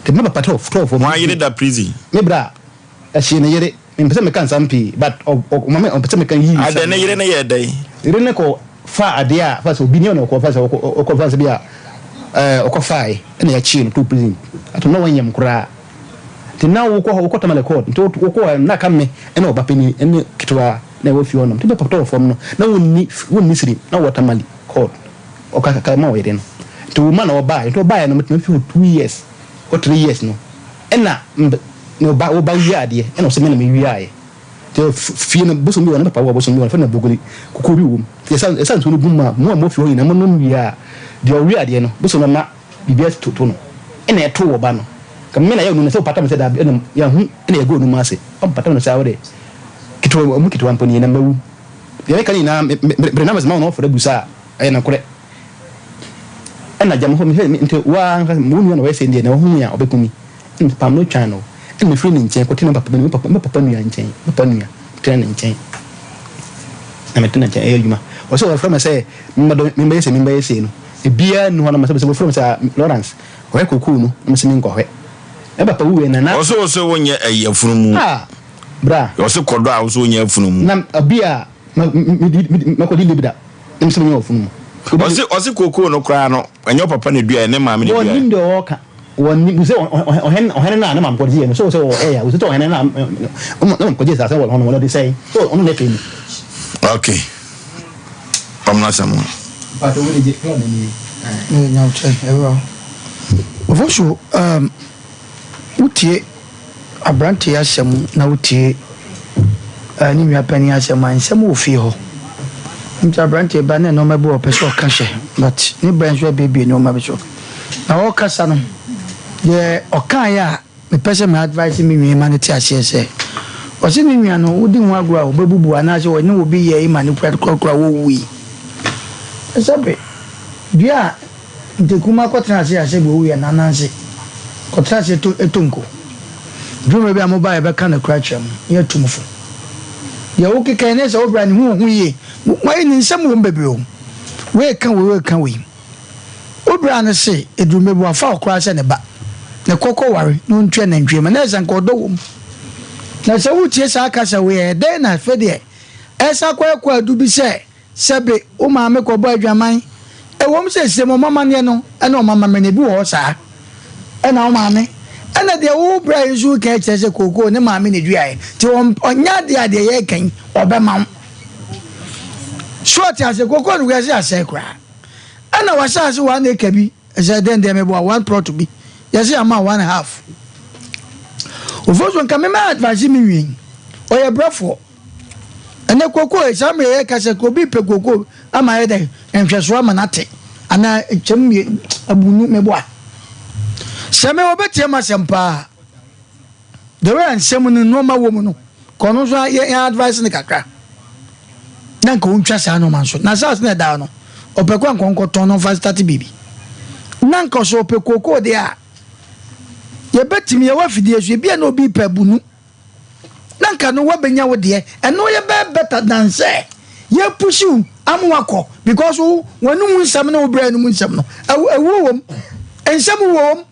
Nti me papa tɔɔ tɔɔ fam. Hwan yere da prison? Me bra ɛhyee ne yere. Me mpɛ sɛ meka nsɛm pii but ɔ ɔ ɔma me ɔmpɛ sɛ meka yiyi Adɛn nsɛm. ne yere no yɛɛ dɛn? Yere no kɔ faa adeɛ a fa sɛ obi ni na ɔkɔ fa sɛ ɔkɔ ɔkɔ fa sɛ bi a ɛɛ ɔkɔ faae ɛna yɛkyee no too prison. That time na wɔnyam koraa. Nti na wokɔ hɔ wokɔ Tamale court nti wokɔ hɔ na aka me ɛne ɔba panin ɛne ketewa na ɛwɔ fie hɔ nom. Nti me papa tɔɔ fam no na wɔnni wɔnni siri na wɔ Tamale court. Ɔka kakra ma ɔyere no. Nti wo ma na ɔbaeɛ. Nti ɔbaeɛ no metena fie hɔ 2 years or 3 years no ɛna na ɔba ɔba wie adeɛ ɛna ɔsɛ me na me wiaeɛ. Nti fie no bosom bi wɔ ne papa wɔ bosom bi wɔ no fɛ na bogoli kukuo bi wɔ mu. Nti ɛsa ɛsa nsuo no gu mu a mo a mo fie hɔ nyinaa mo nom wie a deɛ ɔwie adeɛ no bosom no ma biribi to to no ɛna ɛto wɔ ba no. Ka me na yɛ onu no sɛ ɔpata me sɛ daabi ɛna yɛahu ɛna yɛgu onum ase. Ɔmpata me no sɛ awode ketewa ɔmu ketewa mpo nie na mawu. Deɛ meka no nyinaa me me me na mesoma wɔn ɔfrɛ busa a Ɛyɛ nokorɛ. Ɛna gya me hɔ, mehwɛ, nti wo ara ankasa, wo nua na ɔyɛ sei deɛ, na wahu me a, ɔbɛku me. Ɛna mepam no twaa no, ɛna mefiri ne nkyɛn kɔtenaa me papa, me papa, me papa nua nkyɛn, me papa nua, metenaa ne nkyɛn. Na mete ne nkyɛn ɛyɛ adwuma. Ɔsɛ wɔfrɛ me sɛ memmɛdɔ memmɛyɛ sei memmɛyɛ sei no, ebiara nni hɔ no sɛ wɔfrɛ me sɛ ah Lawrence kɔhwɛ kokoo no na mese menkɔhwɛ. Me papa wuiɛ na na. Ɔsɛ ɔsɛ wonyɛ ɛyi afunumu. Ah bra. Ɔsɛ kɔdɔ a ɔsɛ wonyɛ afunumu. Na obi a ma me di mɛkɔdi libi da na mese menyɛ afunumu. Ɔsɛ ɔsɛ kokoo no koraa no ɛnyɛ ɔpapa na eduaɛ ne maame na eduaɛ. Wɔnnim deɛ ɔɔka. Wɔnnim sɛ ɔhene ɔhene no a ne maame kɔgyeeɛ no, sɛ sɛ ɔwɔ ɛyɛ a, wɔsi sɛ ɔhene no a ne maame kɔgyee asase wɔ hɔ no, wɔde sɛe. So ɔno na ɛfɛ mu. Okay. Ɔmo asɛm no. Mpatsɔ wo de gye plɔn ni. Ne nyamkyɛ ɛwura. Ofosu um, wotie Aberante yi asɛm na wotie ne nua panin asɛm a, nsɛm wɔ fie hɔ. Nti aberante ba na nneɛma bi wɔ ɔpɛ sɛ ɔka hyɛ but ne bra nso abiebie nneɛma bi so. Na ɔrekasa no, deɛ ɔkaeɛ a mepɛ sɛ me advice me nua yi ma no te aseɛ sɛ, ɔse ne nua no wodi ho agorɔ a ɔbɛbubu anaasɛ ɔne obi yɛe ma no korakora wɔwui. Sɛbe dua a Ntekuma kɔtena ase a sɛbi owu yɛ n'ananse kɔtena ase to eto nko. Duru mmerɛ bi a moba a yɛbɛka nokorɛ akyerɛ mo na yɛatu mo fo. Deɛ wokeka yi ne sɛ wo bra ne ho ohu yie. Moayɛ ne nsɛm wom bebree o. Wei ka wei wei ka wei. Wo bra no se eduru mmerɛ bi wafa wo koraa sɛ ne ba. Ne kɔ kɔ ware na ɔntua nantwie ma na ɛsɛ nka ɔdɔ wom. Na sɛ wotie saa kasa wei a ɛdɛn na afei deɛ ɛsa akɔyɛ kwaadu bi sɛ Sɛbe wo maame kɔbɔ adwaman. Ɛwom sɛ sɛ wɔn amanneɛ no ne wɔn amammerɛ no, ebi wɔ hɔ saa. Ɛna wo maame. Ɛna deɛ wo bra yi nso reka yi kyerɛ sɛ kookoo ne maame na eduaeɛ. Nti ɔnyɛ adeɛ a deɛ yɛreka yi ɔbɛma wo. So ɔte aseɛ? Kookoo no koraa ɛsɛ asɛe koraa. Ɛna w'asaase one acre bi, ɛsɛ dɛn deɛ meboa one plot bi, yɛsɛ ama one half. Ofosuo nka me mɛ advice me nwie yi, ɔyɛ brɛfoɔ. Ɛnɛ kookoo yi, saa mmerɛ yɛka sɛ obi repɛ kookoo ama ayɛ dɛn, nhwɛsoɔ ama no ate anaa kyɛm mmienu abunu meboa. Sɛ me wɔbɛtie m'asɛm paa, the way a nsɛm no nneɛma wɔ mu no, ka ɔno nso yɛ yɛn advice no kakra na nka ɔntwa saa nneɛma nso. Na saase na ɛda hɔ no, ɔpɛ kɔ nka ɔnkɔtɔn na ɔmfa start biribi. Na nka sɛ ɔpɛ kookoo deɛ a, yɛbɛtumi yɛwɔ afidie so, ebi a na obi repɛ abunu. na nka no wabɛnya wo deɛ ɛno yɛ bɛyɛ better than sɛ yɛ push wo ama wakɔ because wo wɔne mu nsɛm ne wo brɛ no mu nsɛm no ɛwuo wɔ mu nsɛm wɔ mu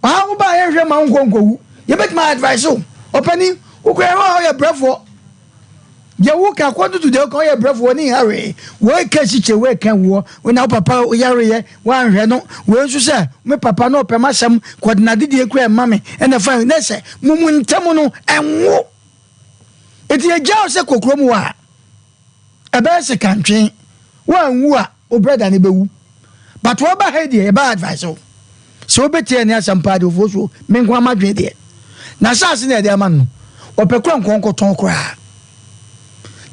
ɔha wo ba yɛnhwɛ ma wo nkɔ nkɔwu yɛbɛtumi advice wo ɔpani wokura hɔ a ɔyɛ brɛfoɔ Deɛ wo ka according to deɛ wo ka ɔyɛ brɛfo wɔ ne hawee wei ka sikye wei ka wuɔ wei na wo papa yareɛ wanhwɛ no wei nso sɛ me papa na ɔpɛ m'asɛm kɔde n'adedie kura ɛma me ɛna fa ne sɛ mo mu ntɛm no ɛnwo eti yɛgya wo sɛ kɔ kurom wɔ a ɛbɛyɛ sekantwe wanwu a Wo brother no bɛwu but waba ha yi deɛ yɛbɛ advice wo sɛ wobɛtie ɛne asɛm paa deɛ ofuo so me nko ama dwen deɛ na asase na yɛde ama no no ɔpɛ kora nkɔ nkɔtɔn koraa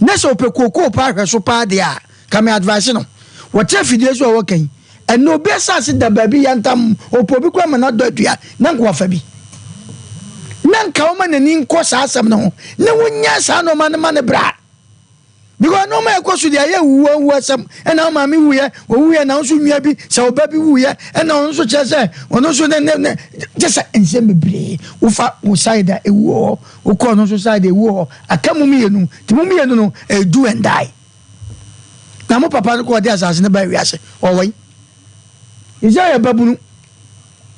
na sɛ ɔpɛ kookoo paa hwɛ so paa deɛ a ka me advice no wɔte afidie so a wɔka yi ɛnna obi asase da baabi yantam ɔpɛ obi kora ma no adɔ adua na nka wafa bi na nka wɔma n'ani nkɔ saa asɛm no ho na wonya saa nneɛma no ma ne bra. Because nneɛma a ɛkɔ so deɛ ɛyɛ wuo wuo asɛm ɛna wo maame wuyɛ owuyɛ na nso nua bi sɛ ɔba bi wuyɛ ɛna ɔno nso kyerɛ sɛ ɔno nso ne ne ne kyɛ sɛ nsɛm bebree wofa wo side a ewu wɔ hɔ wokɔ ɔno nso side ewu wɔ hɔ aka mu mmienu ti mu mmienu no ɛyɛ do and die na mo papa no kɔ ɔde asase no ba wiase ɔwɔ yi ɛsɛ yɛ babunu.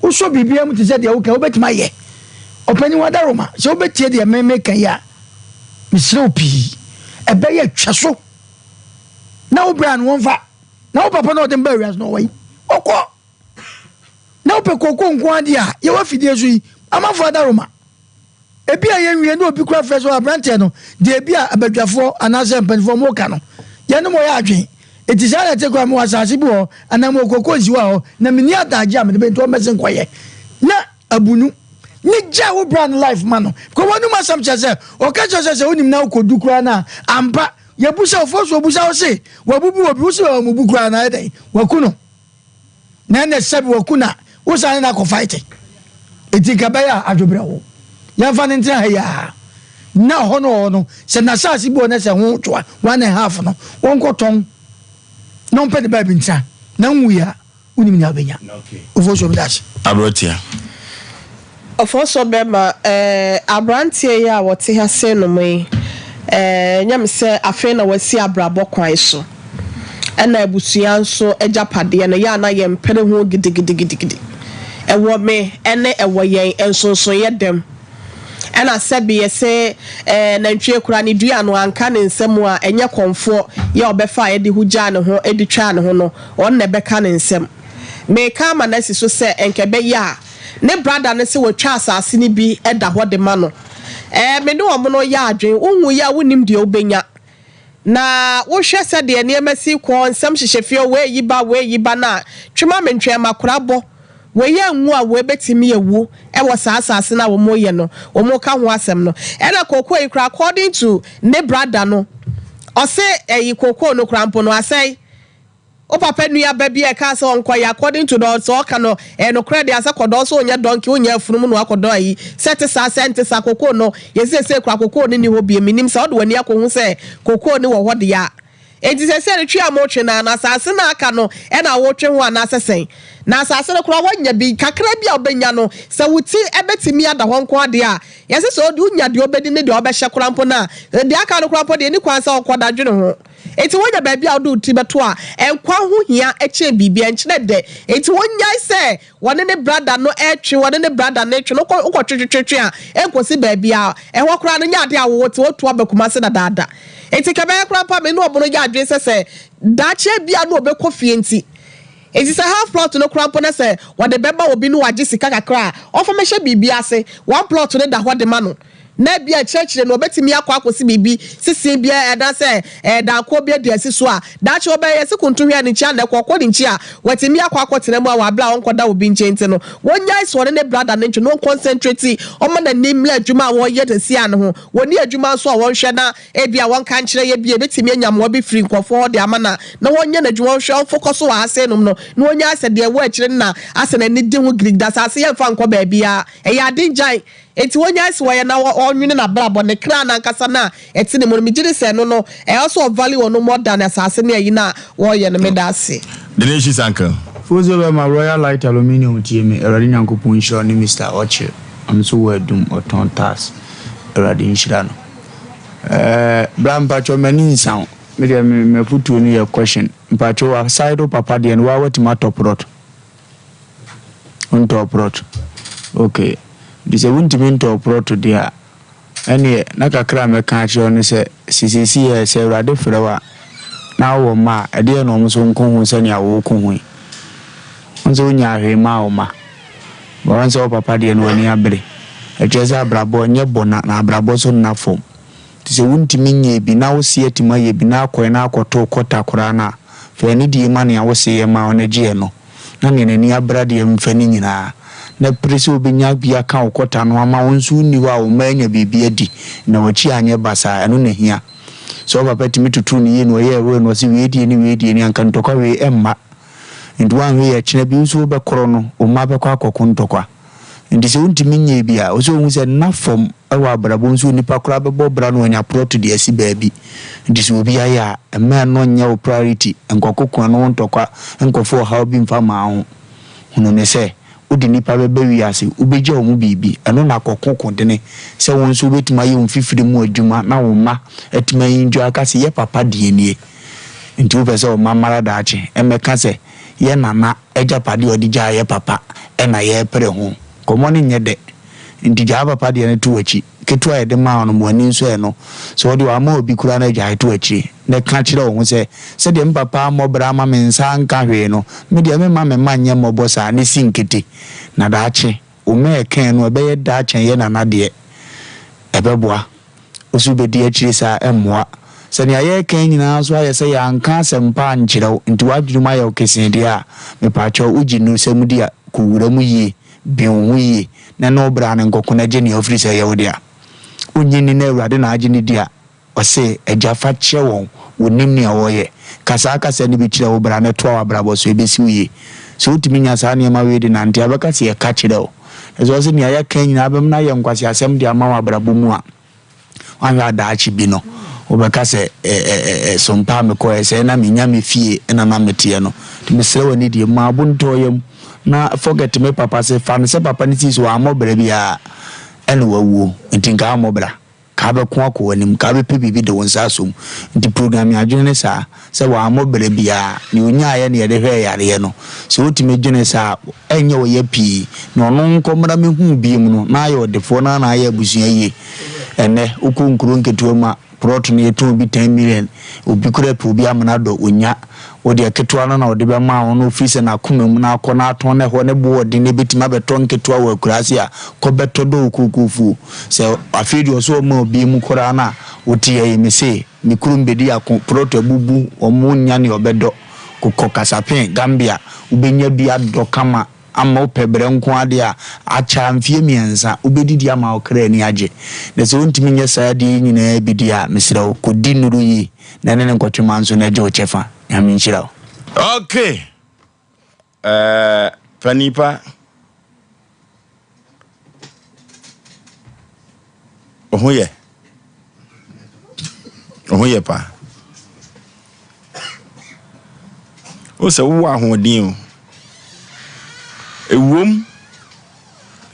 Wosɔ biribiara mu te sɛ deɛ woka wobɛtumi ayɛ. Ɔpanin Wadaroma, sɛ wobɛtie deɛ me meka yi a, mesrɛ wo pii. Ɛbɛyɛ twa so na wo berɛ a no wɔmfa na wo papa na ɔde mba wiase no ɔwɔ yi ɔkɔ na wopɛ kooko nko adeɛ a yɛwɔ afidie so yi amanfoɔ adaroma. Ebia yɛnwie na obi koraa frɛ sɛ aberanteɛ no deɛ ebia abadwafoɔ anaasɛ mpanimfoɔ wɔka no yɛne mo yɛ adwene. Enti saa na ɛte koraa mewɔ asase bi wɔ hɔ anaa mewɔ kooko nsiwa hɔ na menni adagye a mede bɛnti wɔmmɛse nkɔyɛ na abunu ne gya wo bra no life ma no kɔ wɔnum asɛm kyerɛ sɛ ɔka kyerɛ sɛ sɛ wonim na wokɔdu koraa no a ampa yɛbu sɛ ɔfoɔ so ɔbu sɛ wo se wabubu obi wo se wamubu koraa na ɛdɛn waku no. Na ɛnɛ sɛbi waku na wo san ne no akɔ fight eti nka ɛbɛyɛ a adwobrɛ wo yɛnfa no ntena ha yi aa na ɔhɔ no ɔhɔ no sɛ n'asaase bi wɔ na sɛ ho to a one and half no wɔnkɔ tɔn na ɔmpɛ ne baabi ntena na nwui a wonim nea wobɛnya ofosuo meda ase. Aberanteɛ. Ɔfɔsɔ bɛma eh, abranteɛ yi a wɔte ha senom yi, Ɛnyɛ me sɛ afei na wasi abrabɔ kwan so. Ɛna abusua nso agyapadeɛ no, yɛ a na yɛmpere ho gidigidigidigidi. Ɛwɔ me ne ɛwɔ yɛn nsonsonoeɛ dam. Ɛna sɛbe yɛse eh, nantwie koraa ne dua no anka ne nsa mu a, ɛnyɛ kɔmfoɔ yɛ ɔbɛfa a ɛde ho gyaa ne ho de twaa ne ho no, ɔno na ɛbɛka ne nsam. Meka ama no asi so sɛ nka ɛbɛyɛ a ne brada no sɛ watwa asase no bi da hɔ de ma no. Ɛɛ, me ne wɔn no yɛ adwene. Wonwui a wonnim deɛ wobɛnya. Na wohwɛ sɛdeɛ nneɛma si kɔ, nsɛm hyehyɛ fie, wei yi ba, wei yi ba no a, twe ma me ntwɛn makora bɔ. Wei anwu a wei bɛtumi awu wɔ saa asase no a wɔreyɛ no, wɔreka ho asɛm no. Ɛna kookoo yi koraa, according to ne brada no, ɔse ɛyi kookoo no koraa mpo no asɛe. Wo papa nua ba bi a ɛkaa sɛ ɔnkɔ yɛ according to the sɛ ɔka no ɛyɛ nokorɛ deɛ asɛ kɔdɔ sɛ ɔnyɛ donkey ɔnyɛ afunumu na wakɔdɔ ayi sɛ ɛte saa sɛ ɛnte saa kokoo no yɛsi sɛsɛ kura kokoo no nni hɔ biem menim sɛ wode w'ani akɔhu sɛ kokoo no wɔ hɔ deɛ a enti sɛsɛ no twe a motwe no a na asase no a aka no ɛna wotwe ho anaasɛ sɛn na asase no koraa woanya bi kakra bi a wobɛnya no sɛ wo ti ɛbɛtumi ada hɔ nko adeɛ a yɛse sɛ wonya deɛ wobɛdi ne deɛ wobɛhyɛ koraa mpo no a deɛ aka no koraa mpo deɛ ɛni kwan sɛ wokɔda dwene ho. Enti wonya baabi a wode wo ti bɛto a, nkwa ho hia kyɛn biribiara. Ɛnkyerɛ dɛ. Enti wonyae sɛ wɔne ne brada no retwe, wɔne ne brada no retwe no, wokɔ wokɔtwetwetwe a, ɛnkɔsi baabiara. Ɛhɔ koraa no, nyɛ ade a wote, woatu aba Kumasi dadaada. Enti nka ɛbɛyɛ koraa mpo a me ne wɔn yɛ adwene sɛ sɛ daakye ebia na wɔbɛkɔ fie nti. Enti sɛ half plot no koraa mpo na sɛ wɔde bɛma obi na wagye sika kakra a, ɔmfa mmɛhyɛ biribi ase. One plot no da hɔ de ma no. na ebia akyiriakyiri no obetumi akɔ akosi biribi sisi bi anaasɛ danko bi adi asi so a, daakye ɔbɛyɛ sɛ kuntu hwɛ ne nkyi a na ɛkɔ ɔkɔ ne nkyi a, watumi akɔ akɔtena mu a wɔ abere a ɔnkɔda obi nkyɛn nti no, wonnyae sɛ ɔne ne brada no ntwe na ɔnkɔnsɛntreti, ɔmma n'ani mmra adwuma a wɔreyɛ seesei ara no ho. Wɔnni adwuma nso a wɔnhwɛ na ebia wɔnka nkyerɛ yɛ bi a ebetumi anya mmoa bi firi nkurɔfoɔ hɔ de ama no a, na wɔnyɛ n'adwuma, ɔnhwɛ, ɔmfokɔ so wɔ ha sei nom no, na ɔnyae sɛ deɛ ɛwɔ akyire no na asɛ n'ani gye ho gidigidi, asase yɛmfa nkɔ baabiara, ɛyɛ ade ngyae. Enti wonyae sɛ ɔyɛ na ɔnwene n'abrabɔ, ne kra no ankasa no a ɛte ne mu no. Megye di sɛ ɛno no, ɛwɔ sɛ ɔvalue ɔno more than asase ne ayi no a wɔreyɛ no. Meda ase. Delicious uncle. Fozo bɛma Royal Light Aluminium tie me Awurade Nyankopɔn nhyira wo ne Mister Ɔkyere ɔno nso wɔ adum ɔtɔn tiles Awurade nhyira no ɛɛ bra mpakyɛw m'ani nsa wo me deɛ me m'afutuo no yɛ question mpakyɛw aside wo papa deɛ no waa watumi atɔ prɔt. Wontɔɔ prɔto? Ok. Nti sɛ wontumi ntɔɔ prɔto deɛ a, ɛnneɛ na kakra a mɛka akyerɛ wo ne sɛ, sɛ seesei ɛ, sɛ Awurade frɛ wo a, na wowɔ mma a, ɛdeɛn na wɔn nso nko ho sɛnea woreko ho yi? Wohu sɛ wonyaa hwee mmaa wo mma. But woahu sɛ wo papa deɛ no w'ani abere. Ɛkyerɛ sɛ abrabɔ nyɛ bɔna, na abrabɔ nso nna fam. Nti sɛ wontumi nyɛɛ bi na wo se atumi ayɛ bi na akɔɛ na akɔto kɔta koraa no a, fa anidie ma nea wo se yɛ maa wo no gye ɛno, na nea n'ani abra deɛ mfa ne nyinaa, na pere sɛ wobɛnya bi aka wo kɔta no ama wo nso wonni hɔ a wo mma anya biribi adi na w'akyi anyɛ basaa, ɛno na ɛhia. Sɛ wo papa tumi totoo no yie na ɔyɛɛ wei na ɔse wei deɛ ne wei deɛ ni anka ntɔkwa wei ɛmma. Nti woanhwɛ yie a kyena bi wo nso wobɛkorɔ no, wo mma bɛkɔ akɔko ntɔkwa. Nti sɛ wontumi nyɛɛ bi a, ɔsɛ ohu sɛ nna fam wɔ abrabɔ mu sɛ onipa koraa bɛbɔ bra na wanya prɔto de asi baabi. Nti sɛ obi ayɛ a, mma ɛno nyɛ wo priority, nkɔkoko ɛno ho ntɔkwa, nkɔfa ɔhaw bi mfa mma wo ho. Hunu no sɛ, wode nnipa bɛba wiase, wobɛgya wɔn biribi, ɛno na kɔko ko dene sɛ wo nso wobɛtumi ayɛ wo mfifire mu adwuma na wo mma atumi a enjoy aka sɛ yɛ papa deɛ nie. Nti wopɛ sɛ wo mma mmara daakye mmɛka sɛ yɛ nana Agyapadeɛ a ɔde gyaa yɛ papa na yɛrepere ho. Nkɔmmɔ no nyɛ dɛ. Nti gyaa papa deɛ no to w'akyi. Ketewa a yɛde maa wo no, ma w'ani nsɔ ɛno. Sɛ wode wamma obi koraa no a, gyae to akyire. Na ka kyerɛ wo ho sɛ, 'Sɛdeɛ me papa ammɔ bra amma me nsa anka hwee no, me deɛ meremma me mma nyɛ mmɔbɔ saa na si nkete. Na daakye, wo mma ɛka ɛno a, ɛbɛyɛ dɛ akyɛn yɛ nana deɛ. Ɛbɛboa. Wo so wobɛdi akyire saa? Ɛmmoa. Sɛ nea yɛreka yi nyinaa nso ayɛ sɛ yɛanka asɛmpa ankyerɛ wo nti w'adwene mu ayɛ wo kesee deɛ a, mepaakyɛw wogye nnurusɛm di a, kɔ wura mu yie, dwen wo ho yie, na ne wo bra no nkɔko na gye nea wofiri sɛ ɛyɛ wo dea. Wonnye nni na Awurade na agye no di a, ɔse, Agya fa kyɛ wɔn, wɔnnim nea wɔreyɛ. Ka saa kasa no bi kyerɛ wo bra na toa w'abrabɔ so, ɛbɛsi wo yie. Sɛ wotumi nya saa nneɛma wei de nante a, wobɛka sɛ yɛka kyerɛ wo. Na sɛ ɔse nea yɛka yi nyinaa bɛma no ayɛ nkwaseasɛm de ama wo abrabɔ mu a, woanhwɛ a daakye bi no, wobɛka sɛ, Ɛ-ɛ-ɛ-ɛ, so mpa a mekɔeɛ sɛɛ na menya me fie na na meteɛ no. Nti mesrɛ wo anidie, ma wo bo ntɔ wo yam na forget me papa se, fa no sɛ papa no sii so wammɔ bra biara ɛna wawuo, nti nka ammɔ bra. Ka bɛko akɔ w'anim, ka bɛpɛ biribi de wo nsa asɔ mu. Nti programme adwene ne saa, sɛ wammɔ bra biara, nea ɔnyaaeɛ na yɛde hwɛɛ yareɛ no. Sɛ wotumi dwene saa a, ɛnyɛ ɔya pii. Na ɔno nkɔmmra mmɛhu wo biom no, na ayɛ ɔdefoɔ na na ayɛ abusua yie. Ɛnnɛ, wokɔ nkuro nketewa mu a, Prɔt no yɛtɔn bi ten million, obi koraa pɛ obi amena dɔ, ɔnya. Wo deɛ ketewa no na ɔde bɛma wo na ɔfiri sɛ n'akoma mu na akɔ na atɔn na ɛhɔ ne bo ɔden na ɛbɛtumi abɛtɔ nketewa wɔ akuraase a, kɔ bɛtɔ dɔ wo kookoofuo. Sɛ afei deɛ ɔsɛ ɔma obi mu koraa no a, wote yɛ me se me kurom bɛdi ako, prɔt abubu, wɔn nnya nea ɔbɛdɔ. Kokɔ Kasapin, Gambia, wobɛnya bi adɔ kama. Ama wopɛ brɛ nko ara deɛ a, akyɛ a mfeɛ mmiɛnsa, wobɛdidi ama wo kra ani agye. Na sɛ wontumi nyɛ saa adeɛ yi nyinaa bi deɛ a, mesrɛ wo, kɔdi nnuro yie na ɛne ne nkɔtwema nso na gye wo kyɛfa. Nyame nhyira wo. Okay eh, panin pa. Wo ho yɛ? Wo ho yɛ paa? Wo sɛ wowɔ ahoɔden o. Ɛwom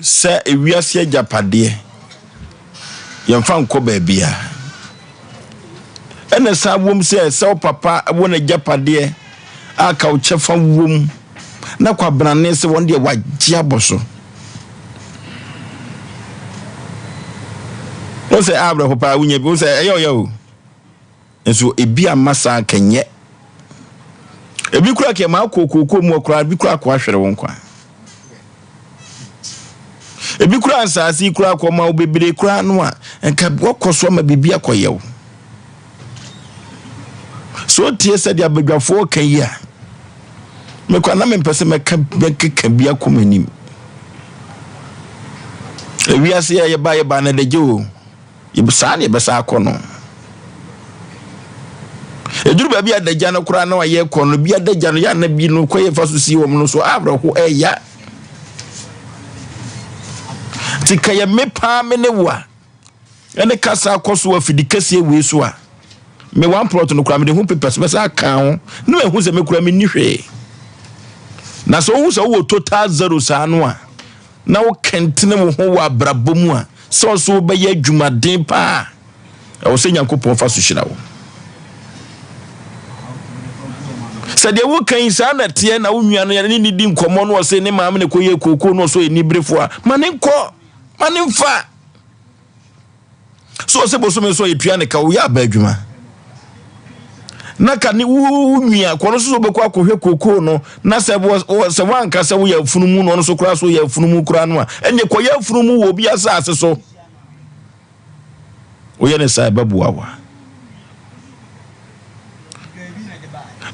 sɛ ewiase agyapadeɛ yɛmfa nkɔ baabiara. Ɛna san wom sɛ sɛ wo papa wɔ n'agyapadeɛ a ka wo kyɛfa wom na kwabrane sɛ wɔn deɛ wagye abɔ so. Wo sɛ awerɛho paa wonya bi wo sɛ ɛyɛ ɔyɛ o. Nso ebi amma saa anka nyɛ. Ebi kura kɛ maa kɔ kooko mu ɔkora ebi kura kɔ ahwere wo nkwa. Ebi kura nsaase yi kura kɔ ma wo bebree kura no a nka wɔkɔ so ama biribi akɔyɛ wo. So tie sɛdeɛ abadwafoɔ ka yi a mekɔ na mempɛ sɛ mɛka mɛkeka bi akɔ m'anim. Ewiase yɛ yɛba yɛba na ɛdagye o. Saa na yɛbɛsan akɔ no. Ɛduru baabi a adagya no koraa na wayɛ kɔ no, bi adagya no yɛ ana bi no kɔ yɛfa so sie wɔn no so awerɛho ɛya. Nti ka yɛ me paa me ne wo a ɛne kasa akɔ so afidi kɛseɛ wei so a me one plot no koraa mede ho papers bɛsa aka ho na mahu sɛ me koraa menni hwee. Na sɛ wohu sɛ wowɔ total zero saa no a na wokɛntene wo ho wɔ abrabɔ mu a, sɛ wo nso wobɛyɛ adwumaden paa a, ɛwɔ sɛ Nyankopɔn fa so hyira wo. Sɛ deɛ woka yi saa na ɛteɛ na wo nua no ne ne di nkɔmmɔ no ɔse ne maame ne kɔyɛ kookoo no ɔsɔ aniberefoɔ a, ma ne nkɔ, ma ne mfa. So ɔsɛ bosome nso yɛtua ne ka woyɛ aba adwuma na ka ne wo nua kɔ no so sɛ wobɛkɔ akɔhwɛ kookoo no na sɛ sɛ woanka sɛ woyɛ afunumu no ɔno so koraa so woyɛ afunumu koraa no a ɛneɛ kɔyɛ afunumu wɔ obi asase so woyɛ ne saa ɛbɛboa wa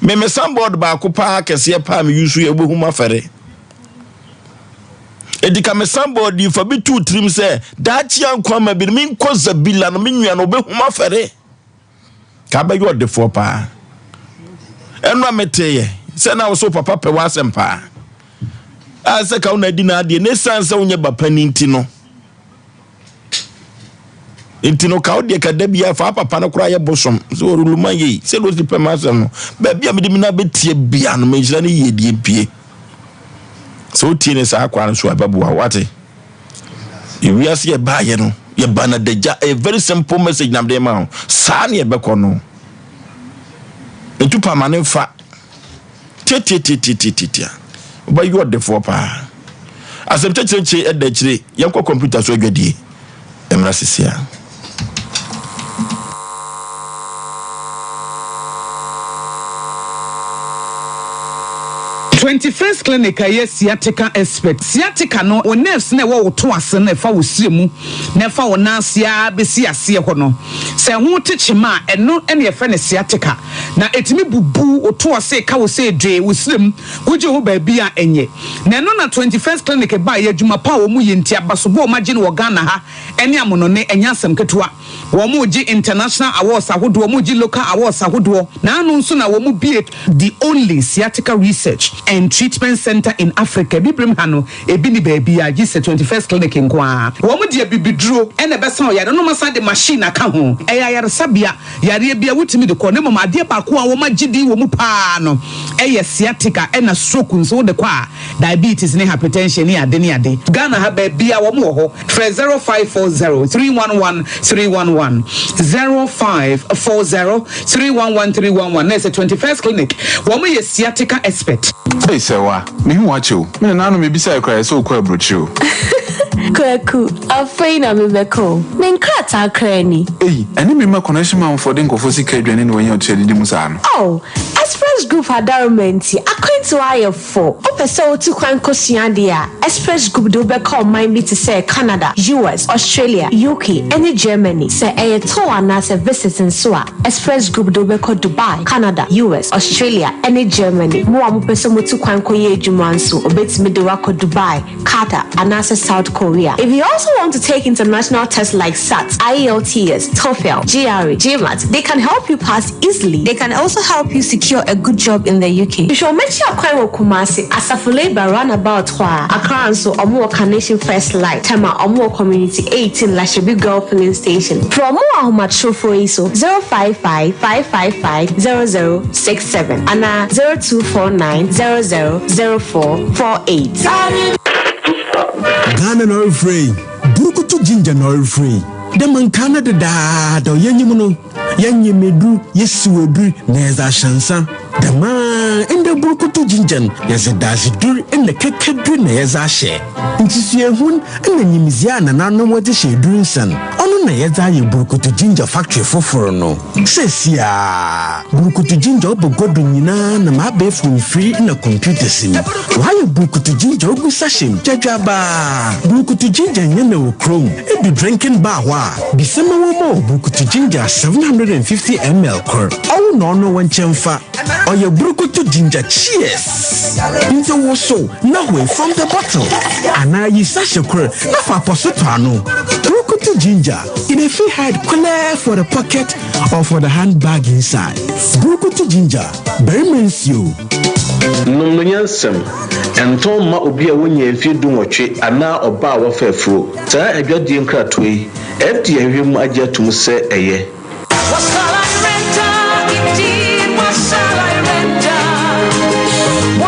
meme sanbɔɔd baako paa kɛseɛ paa me yusu yɛ wobɛhu mafɛre Enti ka me sanbɔɔd yi fa bi to tirim sɛ daakye a nkwa ma bi no menkɔ Zabila no me nua no ɔbɛhu m'afɛre. Ka bɛyɛ ɔdefoɔ paa. Ɛno a meteeɛ sɛ na wo so papa pɛ w'asɛm paa. A sɛ ka wo na adi n'adeɛ na ɛsiane sɛ wonyɛ ba panin nti no nti no ka wo deɛ ka da biara fa papa no koraa yɛ bosom sɛ ɔreluma yei sɛ de ɔsi pɛ m'asɛm no baabi a mede me na bɛtie bia no menhyira no yiedie mpie. Sɛ wotie ne saa kwan no so a ɛbɛboa wo wate. Ewiase yɛ baayɛ no yɛba na dagya a very simple message na mede ma wo saa ne ɛbɛkɔ no. Ntu pa ma ne mfa tiatiatiatiatia wobɛyɛ ɔdefoɔ paa. Asɛm kyɛkyerɛkyerɛ ɛda akyire yɛnkɔ kɔmputa so adwadie mmra sisi a. 21st Clinic a ɛyɛ sciatica expert. Sciatica no, wo nerves no a ɛwɔ wo to ase no ɛfa wo srɛ mu na ɛfa wo nan ase ara bɛsi aseɛ hɔ no, sɛ ɛho te kyema a, ɛno na yɛfrɛ no sciatica. Na ɛtumi bubu wo to ase, ɛka wo sɛ dwee, wo srɛ mu, wogye ho baabi a ɛnyɛ. Na ɛno na 21st Clinic baeɛ, adwuma pa a wɔyɛ nti, abasobɔ a wɔagye no wɔ Ghana ha ne amonɔne, ɛnyɛ asɛm ketewa. Wɔregye international awards ahodoɔ, wɔregye local awards ahodoɔ. Naano nso na wɔbue the only sciatica research and treatment centre in Africa. Abibirem ha no, ebi nni baabiara gye sɛ 21st Clinic nko ara. Wɔde abibiduro na ɛbɛsa ɔyare no, na wɔasan de machine aka ho. Ɛyɛ ayaresabea, yareɛ biara wotumi de kɔ, na mmom adeɛ baako a wɔagye din wɔ mu pa ara no yɛ sciatica ɛna stroke nso wode kɔ a, diabetes ne hypertension ne ade ne ade. Ghana ha baabiara wɔn wɔ hɔ. Frɛ 0540 311 311. 1 0540 311 311 na ɛsɛ 21st Clinic wɔn yɛ sciatica expert. Ei Sɛwa, mehu wo akyɛ o. Me nananom mebisae koraa ɛsɛ wokɔ aburokyire o. Kwaku, afei na mebɛkɔ o. Me nkrataa koraa ni. Ei, ɛne me mma connection manfoɔ de nkurɔfoɔ sika aduane na wɔanya otua didi mu saa no. Oh, Express Group adaworoma nti, akwantuo ayɛ fo. Wopɛ sɛ wotu kwan kɔsua adeɛ a, Express Group de wo bɛkɔ ɔman bi te sɛ Canada, US, Australia, UK, ne Germany. Sɛ ɛyɛ tour anaasɛ visit nso a, Express Group de wo bɛkɔ Dubai, Canada, US, Australia, ne Germany. Mo a mopɛ sɛ motu kwan kɔyɛ adwuma nso, wɔbɛtumi de wo akɔ Dubai, Qatar, anaasɛ South Korea. If you also want to take international tests like SAT, IELTS, TOEFL, GRE, GMAT, they can help you pass easily. They can also help you secure a good job in the UK. Hwehwɛ wɔn akyi akwan wɔ Kumasi, Asafo Labour roundabout hɔ a. Accra nso, wɔn wɔ Carnation First Light, Tema, wɔn wɔ Community 18, Lashibi Girl Filling Station. Frɛ wɔn wɔ ahomatrofoɔ yi so, 055 555 0067 anaa 0249 00 0448. Ghana na ɔrefrɛ yi, Burukutu Ginger na ɔrefrɛ yi. Dɛ ma nkaa no dedaada yɛnyim no, yɛnyem edur, yesiw edur na yɛdze ahyɛ nsa. Dɛmara ndɛ Burukutu Ginger no, yɛdze dadzedur na kɛkɛdur na yɛdze ahyɛ. Nsusuehun na nyimdzee a nananom wɔdze hyɛ edur nsa no, ɔno na yɛdze ayɛ Burukutu Ginger factory fofor no. Seseiara, Burukutu Ginger ɔba gua do nyina nam abaɛfor mfir na computers mu. Wɔayɛ Burukutu Ginger ogu sachet mu gyadwabaa. Burukutu Ginger nnyɛ na wɔ kurom. Edu drinking bar hɔ a, bisa ma wɔmma wo Burukutu Ginger 750 ml kor. Ɔwo na ɔno wo nkyɛn fa. Ɔyɛ Burukutu Ginger Cheers! Ntsi wosow na hoe from the bottle anaa yi sachet kor na fa apɔso tɔ ano. Burukutu Ginger, e dey fit hide kwelɛɛ for the pocket or for the handbag inside. Burukutu Ginger, barima nsuo. Nom no nyansam. Ɛntɔn mma obi a wonnyaa mfeɛ dunwɔtwe anaa ɔbaa a wafa afuro. Saa adwadie nkratoɔ yi, FDA ahwehwɛ mu agye atom sɛ ɛyɛ.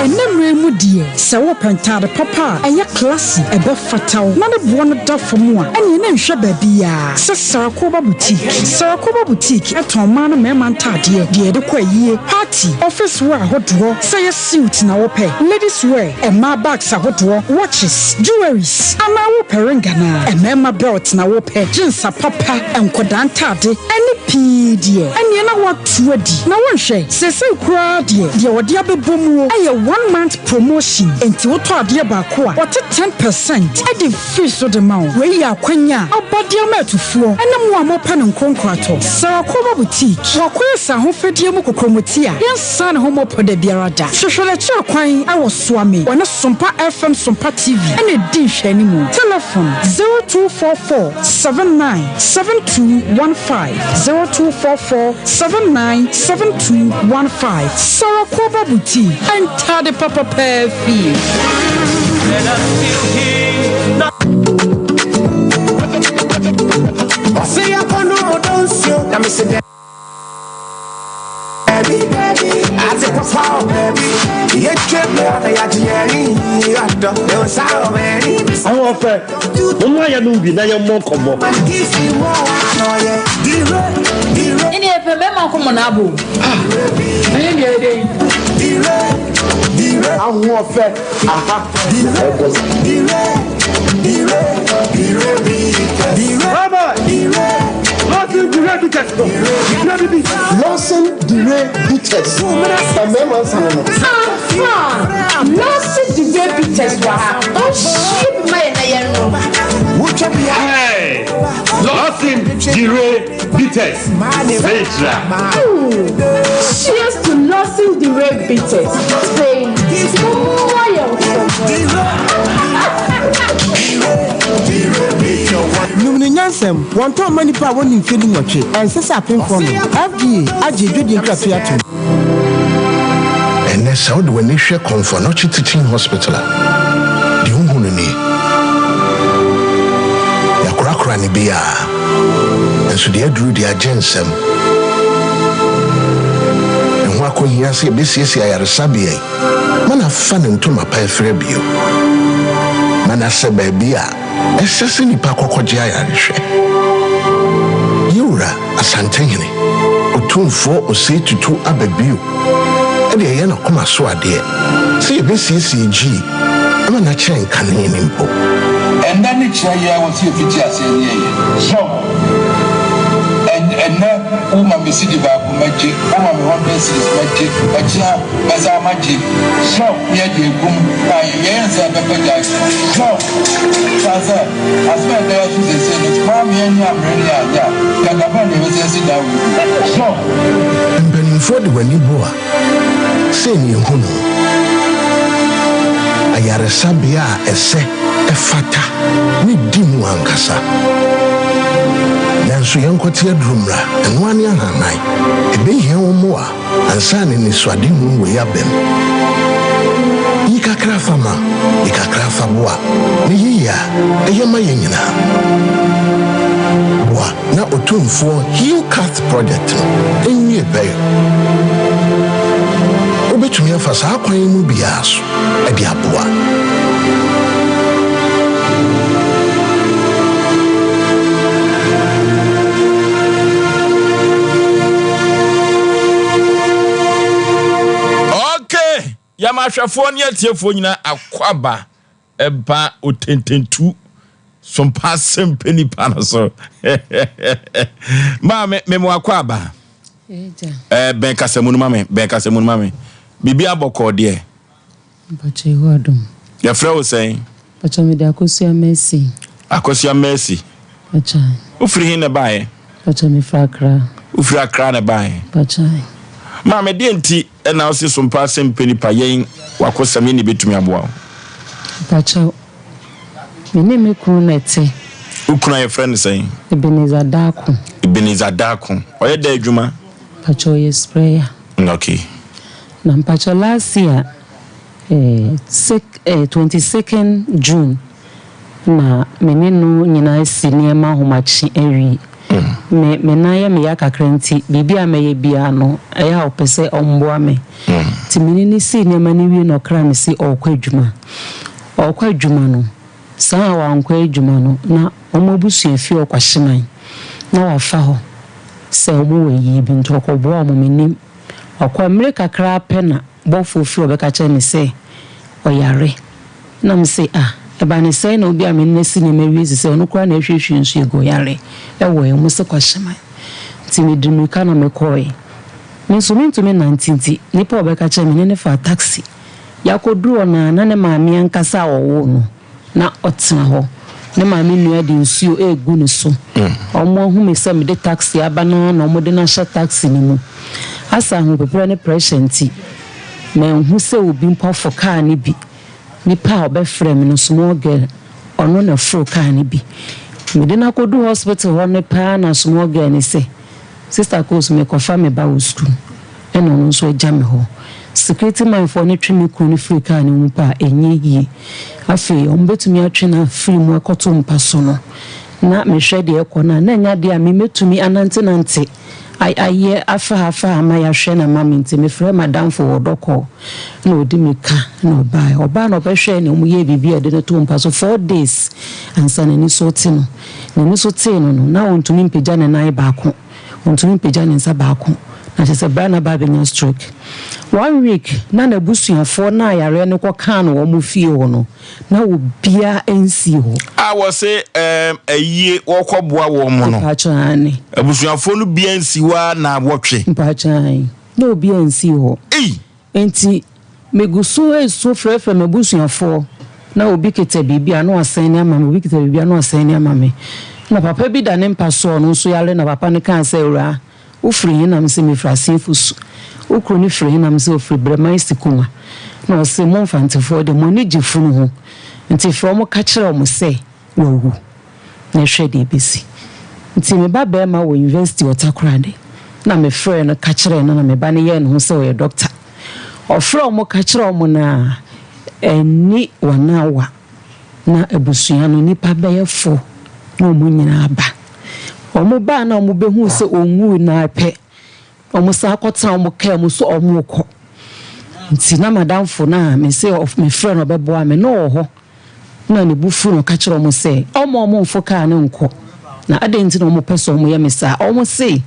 Ɛnnɛ mmerɛ yi mu deɛ, sɛ wopɛ ntaade papa a ɛyɛ classy, ɛbɛfata wo, na ne boɔ no da fam a, ɛneɛ na nhwɛ baabiara sɛ Sarakoba Boutique. Sarakoba Boutique tɔn mmaa ne mmarima ntaadeɛ, deɛ yɛde kɔ ayie, party, office wear ahodoɔ, sɛ ɛyɛ suit na wopɛ, ladies wear, mmaa bags ahodoɔ, watches, jewelries, anaa wopɛ ring anaa mmarima belt na wopɛ, jeans apapa, nkwadaa ntaade, ɛne pii deɛ, ɛneɛ na woato adi. Na wonhwɛ, seesei koraa deɛ, deɛ wɔde abɛbɔ muo yɛ one month promotion, enti wotɔ adeɛ baako a, wɔte 10 percent de firi so de ma wo. Wei yɛ akwanya a aba de ama atufoɔ ne mo a mopɛ no nkonkoratɔ. Sarah Boutique, wakɔyɛ sɛ ahofadie mu kokromoti a yɛnsan ne ho mmɔpɔ da biara da. Hwehwɛ n'akyiri kwan wɔ Suame, wɔne Sompa FM Sompa TV na ɛdi nhwɛanimu. Telefon, 0244 79 7215, 0244 79 7215. Sarah Koba Boutique, ntade papa paa fie. Ahoɔfɛ, momma yɛnom bi na yɛmmɔ nkɔmmɔ. Ɛne ɛpɛ mmarima nkɔmmɔ na abo. Ah, ɛne deɛ ɛdɛ yi. Ahoɔfɛ, aha, na ɛbɔ. Lawson Dire Bitters no. Dire bibi. Lawson Dire Bitters. Mmarima nsa no no. Aha! Lawson Dire Bitters wɔ ha. Ɔnhyie bi ma yɛn na yɛn no. Hey! Lawson Dire Bitters. Sɛnkyira. Cheers to Lawson Dire Bitters. Say, momma yɛn nkɔmmɔ. Nom no nyansam, wɔntɔn mma nnipa a wɔnni mfe dunwɔtwe, ɛnsɛ sɛ apemfoɔ nom. FDA agye adwadie nkratoɔ atom. Ɛnnɛ, sɛ wode w'ani hwɛ Komfo Anokye Teaching Hospital a, deɛ wohu no nie. Yɛakorakora no biara, nanso deɛ aduru deɛ agye nsam. Ɛho akɔhia sɛ yɛbɛsiesie ayaresabea yi ma no afa ne ntoma pa afira bio, ma no asɛ baabi a ɛsɛ sɛ nnipa kɔkɔgye ayarehwɛ. Yiw! Yɛn wura Asantehene, Otumfoɔ Osei Tutu aba bio de ɛyɛ n'akoma so adeɛ sɛ yɛbɛsiesie Gyii ama no akyɛn kane no mpo. Ɛnnɛ ne kyerɛ yɛ wɔ sɛ yɛfiti aseɛ ne yɛyɛ. So ɛnnɛ wo ma me cedi baako mɛgye, wo ma me hundred cedis mɛgye, ɛkyena mɛsan magye. So ne yɛde agum na yɛyɛ nsɛ yɛbɛpɛ gyae. So san sɛ asɛm a ɛda yɛ so seesei no maa me ani ammere ne anyɛ a, nka da bɛn na yɛbɛsan asi dan wei bio. So. Mpanimfoɔ de w'ani bo a, sei na yɛhu no. Ayaresabea a ɛsɛ, ɛfata, ne di mu ankasa. Nanso yɛnkɔte aduru mmra, ɛno ara ne ahannan. Ɛbɛhia wo mmoa ansa na anisoadehunu wei abam. Yi kakra fa ma, yi kakra fa boa, na ɛyɛ yie a, ɛyɛ ma yɛn nyinaa. Boa na Otumfoɔ Heal Cath Project no nwie pɛyɛ. Wobɛtumi afa saa kwan yi mu biara so de aboa. Okay, yɛma ahwɛfoɔ ne atiefoɔ nyinaa akwaaba ɛba otententu sompa asɛm pɛ nipa no so. Maame, mema wakwaaba. Ɛɛ bɛn kasamu no ma me, bɛn kasamu no ma me. Biribi abɔkɔɔ deɛ. Mpakyɛ Yehowa adom. Yɛfrɛ wo sɛn? Mpakyɛ mede Akosua Mercy. Akosua Mercy. Mpakyɛ. Wofiri he na ɛbaeɛ? Mpakyɛ mefiri Accra. Wofiri Accra na ɛbaeɛ? Mpakyɛ. Maame deɛ nti ɛna wose sompa asɛm pɛ nipa yɛn wakosɛm yɛn na ebetumi aboa wo? Mpakyɛ me ne me kunu na ɛte. Wo kunu a yɛfrɛ no sɛn? Ebenezer Darko. Ebenezer Darko. Ɔyɛ dɛn adwuma? Mpakyɛ ɔyɛ sprayer. Okay. Na mpakyɛ last year eh, sec eh, 22nd June na me ne no nyinaa asi nneɛma ahomakye awie. Me me nan yɛ me ya kakra nti biribi a mɛyɛ biara no ɛyɛ a ɔpɛ sɛ ɔmboa me. Nti me ne no sii nneɛma no wie na ɔkra me se ɔrekɔ adwuma. Ɔrekɔ adwuma no, saa a wankɔ adwuma no na wɔn abusua fie ɔkwahyeman na wafa hɔ sɛ wɔn wɔ ayie bi nti ɔkɔboa wɔn mennim. Ɔkɔe mmere kakra ara pɛ na bɔfoɔ firi hɔ bɛka kyerɛɛ me sɛ ɔyare. Na me se, Ah, ɛba ne sɛn na obi a me ne no asi nneɛma awie sesei ɔno koraa na ahwiehwie nsu agu ɔyare wɔ yɛn mu se kwahyeman? Nti mede mmirika na mekɔe. Me nso mentumi nnante nti, nipa a ɔbɛka kyerɛɛ me ne no faa taxi. Yɛakɔduru hɔ no ara na ne maame ankasa a ɔwoo no na ɔtena hɔ. Ne maame nua de nsuo regu ne so. Wɔahu me sɛ mede taxi aba no ara na wɔde no ahyɛ taxi no mu. Asa ahopeperɛ ne pressure nti, manhu sɛ obi mpo afo kaa no bi. Nipa a ɔbɛfrɛɛ me no, small girl, ɔno na ɛforo kaa no bi. Mede no akɔdu hospital hɔ no pɛ ara na small girl no sɛ, Sister Koos, merekɔfa me ba wɔ sukuu. Ɛna ɔno nso agya me hɔ. Security man foɔ no twe me kunu no firi kaa no mu mpo a, ɛnyɛ yie. Afei wɔbɛtumi atwe no afiri mu akɔto mpa so no, na mehwɛ deɛ ɛrekɔ no a, na ɛnyɛ adeɛ a me mɛtumi anantenante ayɛ afa ha afa ha ama yɛahwɛ no ama me nti, mefrɛɛ m'adamfo wɔ Dɔkɔɔ na ɔdi me ka na ɔbaeɛ. Ɔbaa na ɔbɛhwɛɛ na wɔyɛɛ biribi a yɛde no too mpa so four days ansa n'ani so rete no. N'ani so tee no no, na ɔntumi mpagya ne nan baako. Ɔntumi mpagya ne nsa baako, na kyerɛ sɛ berɛ a na aba abɛnya stroke. One week na n'abusuafoɔ no a yareɛ no kɔkaa no wɔn fie hɔ no, na obiara nsii hɔ. A wɔse ɛɛm ayie wɔkɔboa wɔn no. Mpakyɛ aane. Abusuafoɔ no biara nsi hɔ ara naawɔtwe. Mpakyɛ aane, na obiara nsii hɔ. Ei! Enti megu so resu frɛfrɛ m'abusuafoɔ, na obi kita biribi a na wasɛne ama me, obi kita biribi a na wasɛne ama me. Na papa bi da ne mpa so a ɔno nso yare, na papa no kaa sɛ, Awuraa, wofiri he? Na mese, Mefiri Asenfo Su. Wo kuro no firi he? Na mese, Ɔfiri Brɛman Sikuma. Na ɔse, Mo Mfantefoɔ deɛ, mo ani gye funu ho, nti frɛ wɔn ka kyerɛ wɔn sɛ wawu, na hwɛ deɛ ɛbɛsi. Nti me ba barima wɔ university wɔ Takoradi, na me frɛɛ no ka kyerɛɛ no na me ba no yɛɛ ne ho sɛ ɔyɛ doctor. Ɔfrɛɛ wɔn ka kyerɛɛ wɔn no a, ɛnni one hour na abusua no nnipa bɛyɛ four na wɔn nyinaa aba. Wɔn baa na wɔn bɛhuu sɛ ɔnwui no ara pɛ, wɔn san kɔtena wɔn kaa mu sɛ wɔn rekɔ. Nti na m'adamfo no a mese mefrɛ no ɔbɛboa me no wɔ hɔ. Ɛnna ne bo fuu na ɔka kyerɛɛ wɔn sɛ, Ɔmma wɔmmfo kaa no nnkɔ. Na adɛn nti na wɔpɛ sɛ wɔyɛ me saa? Wɔse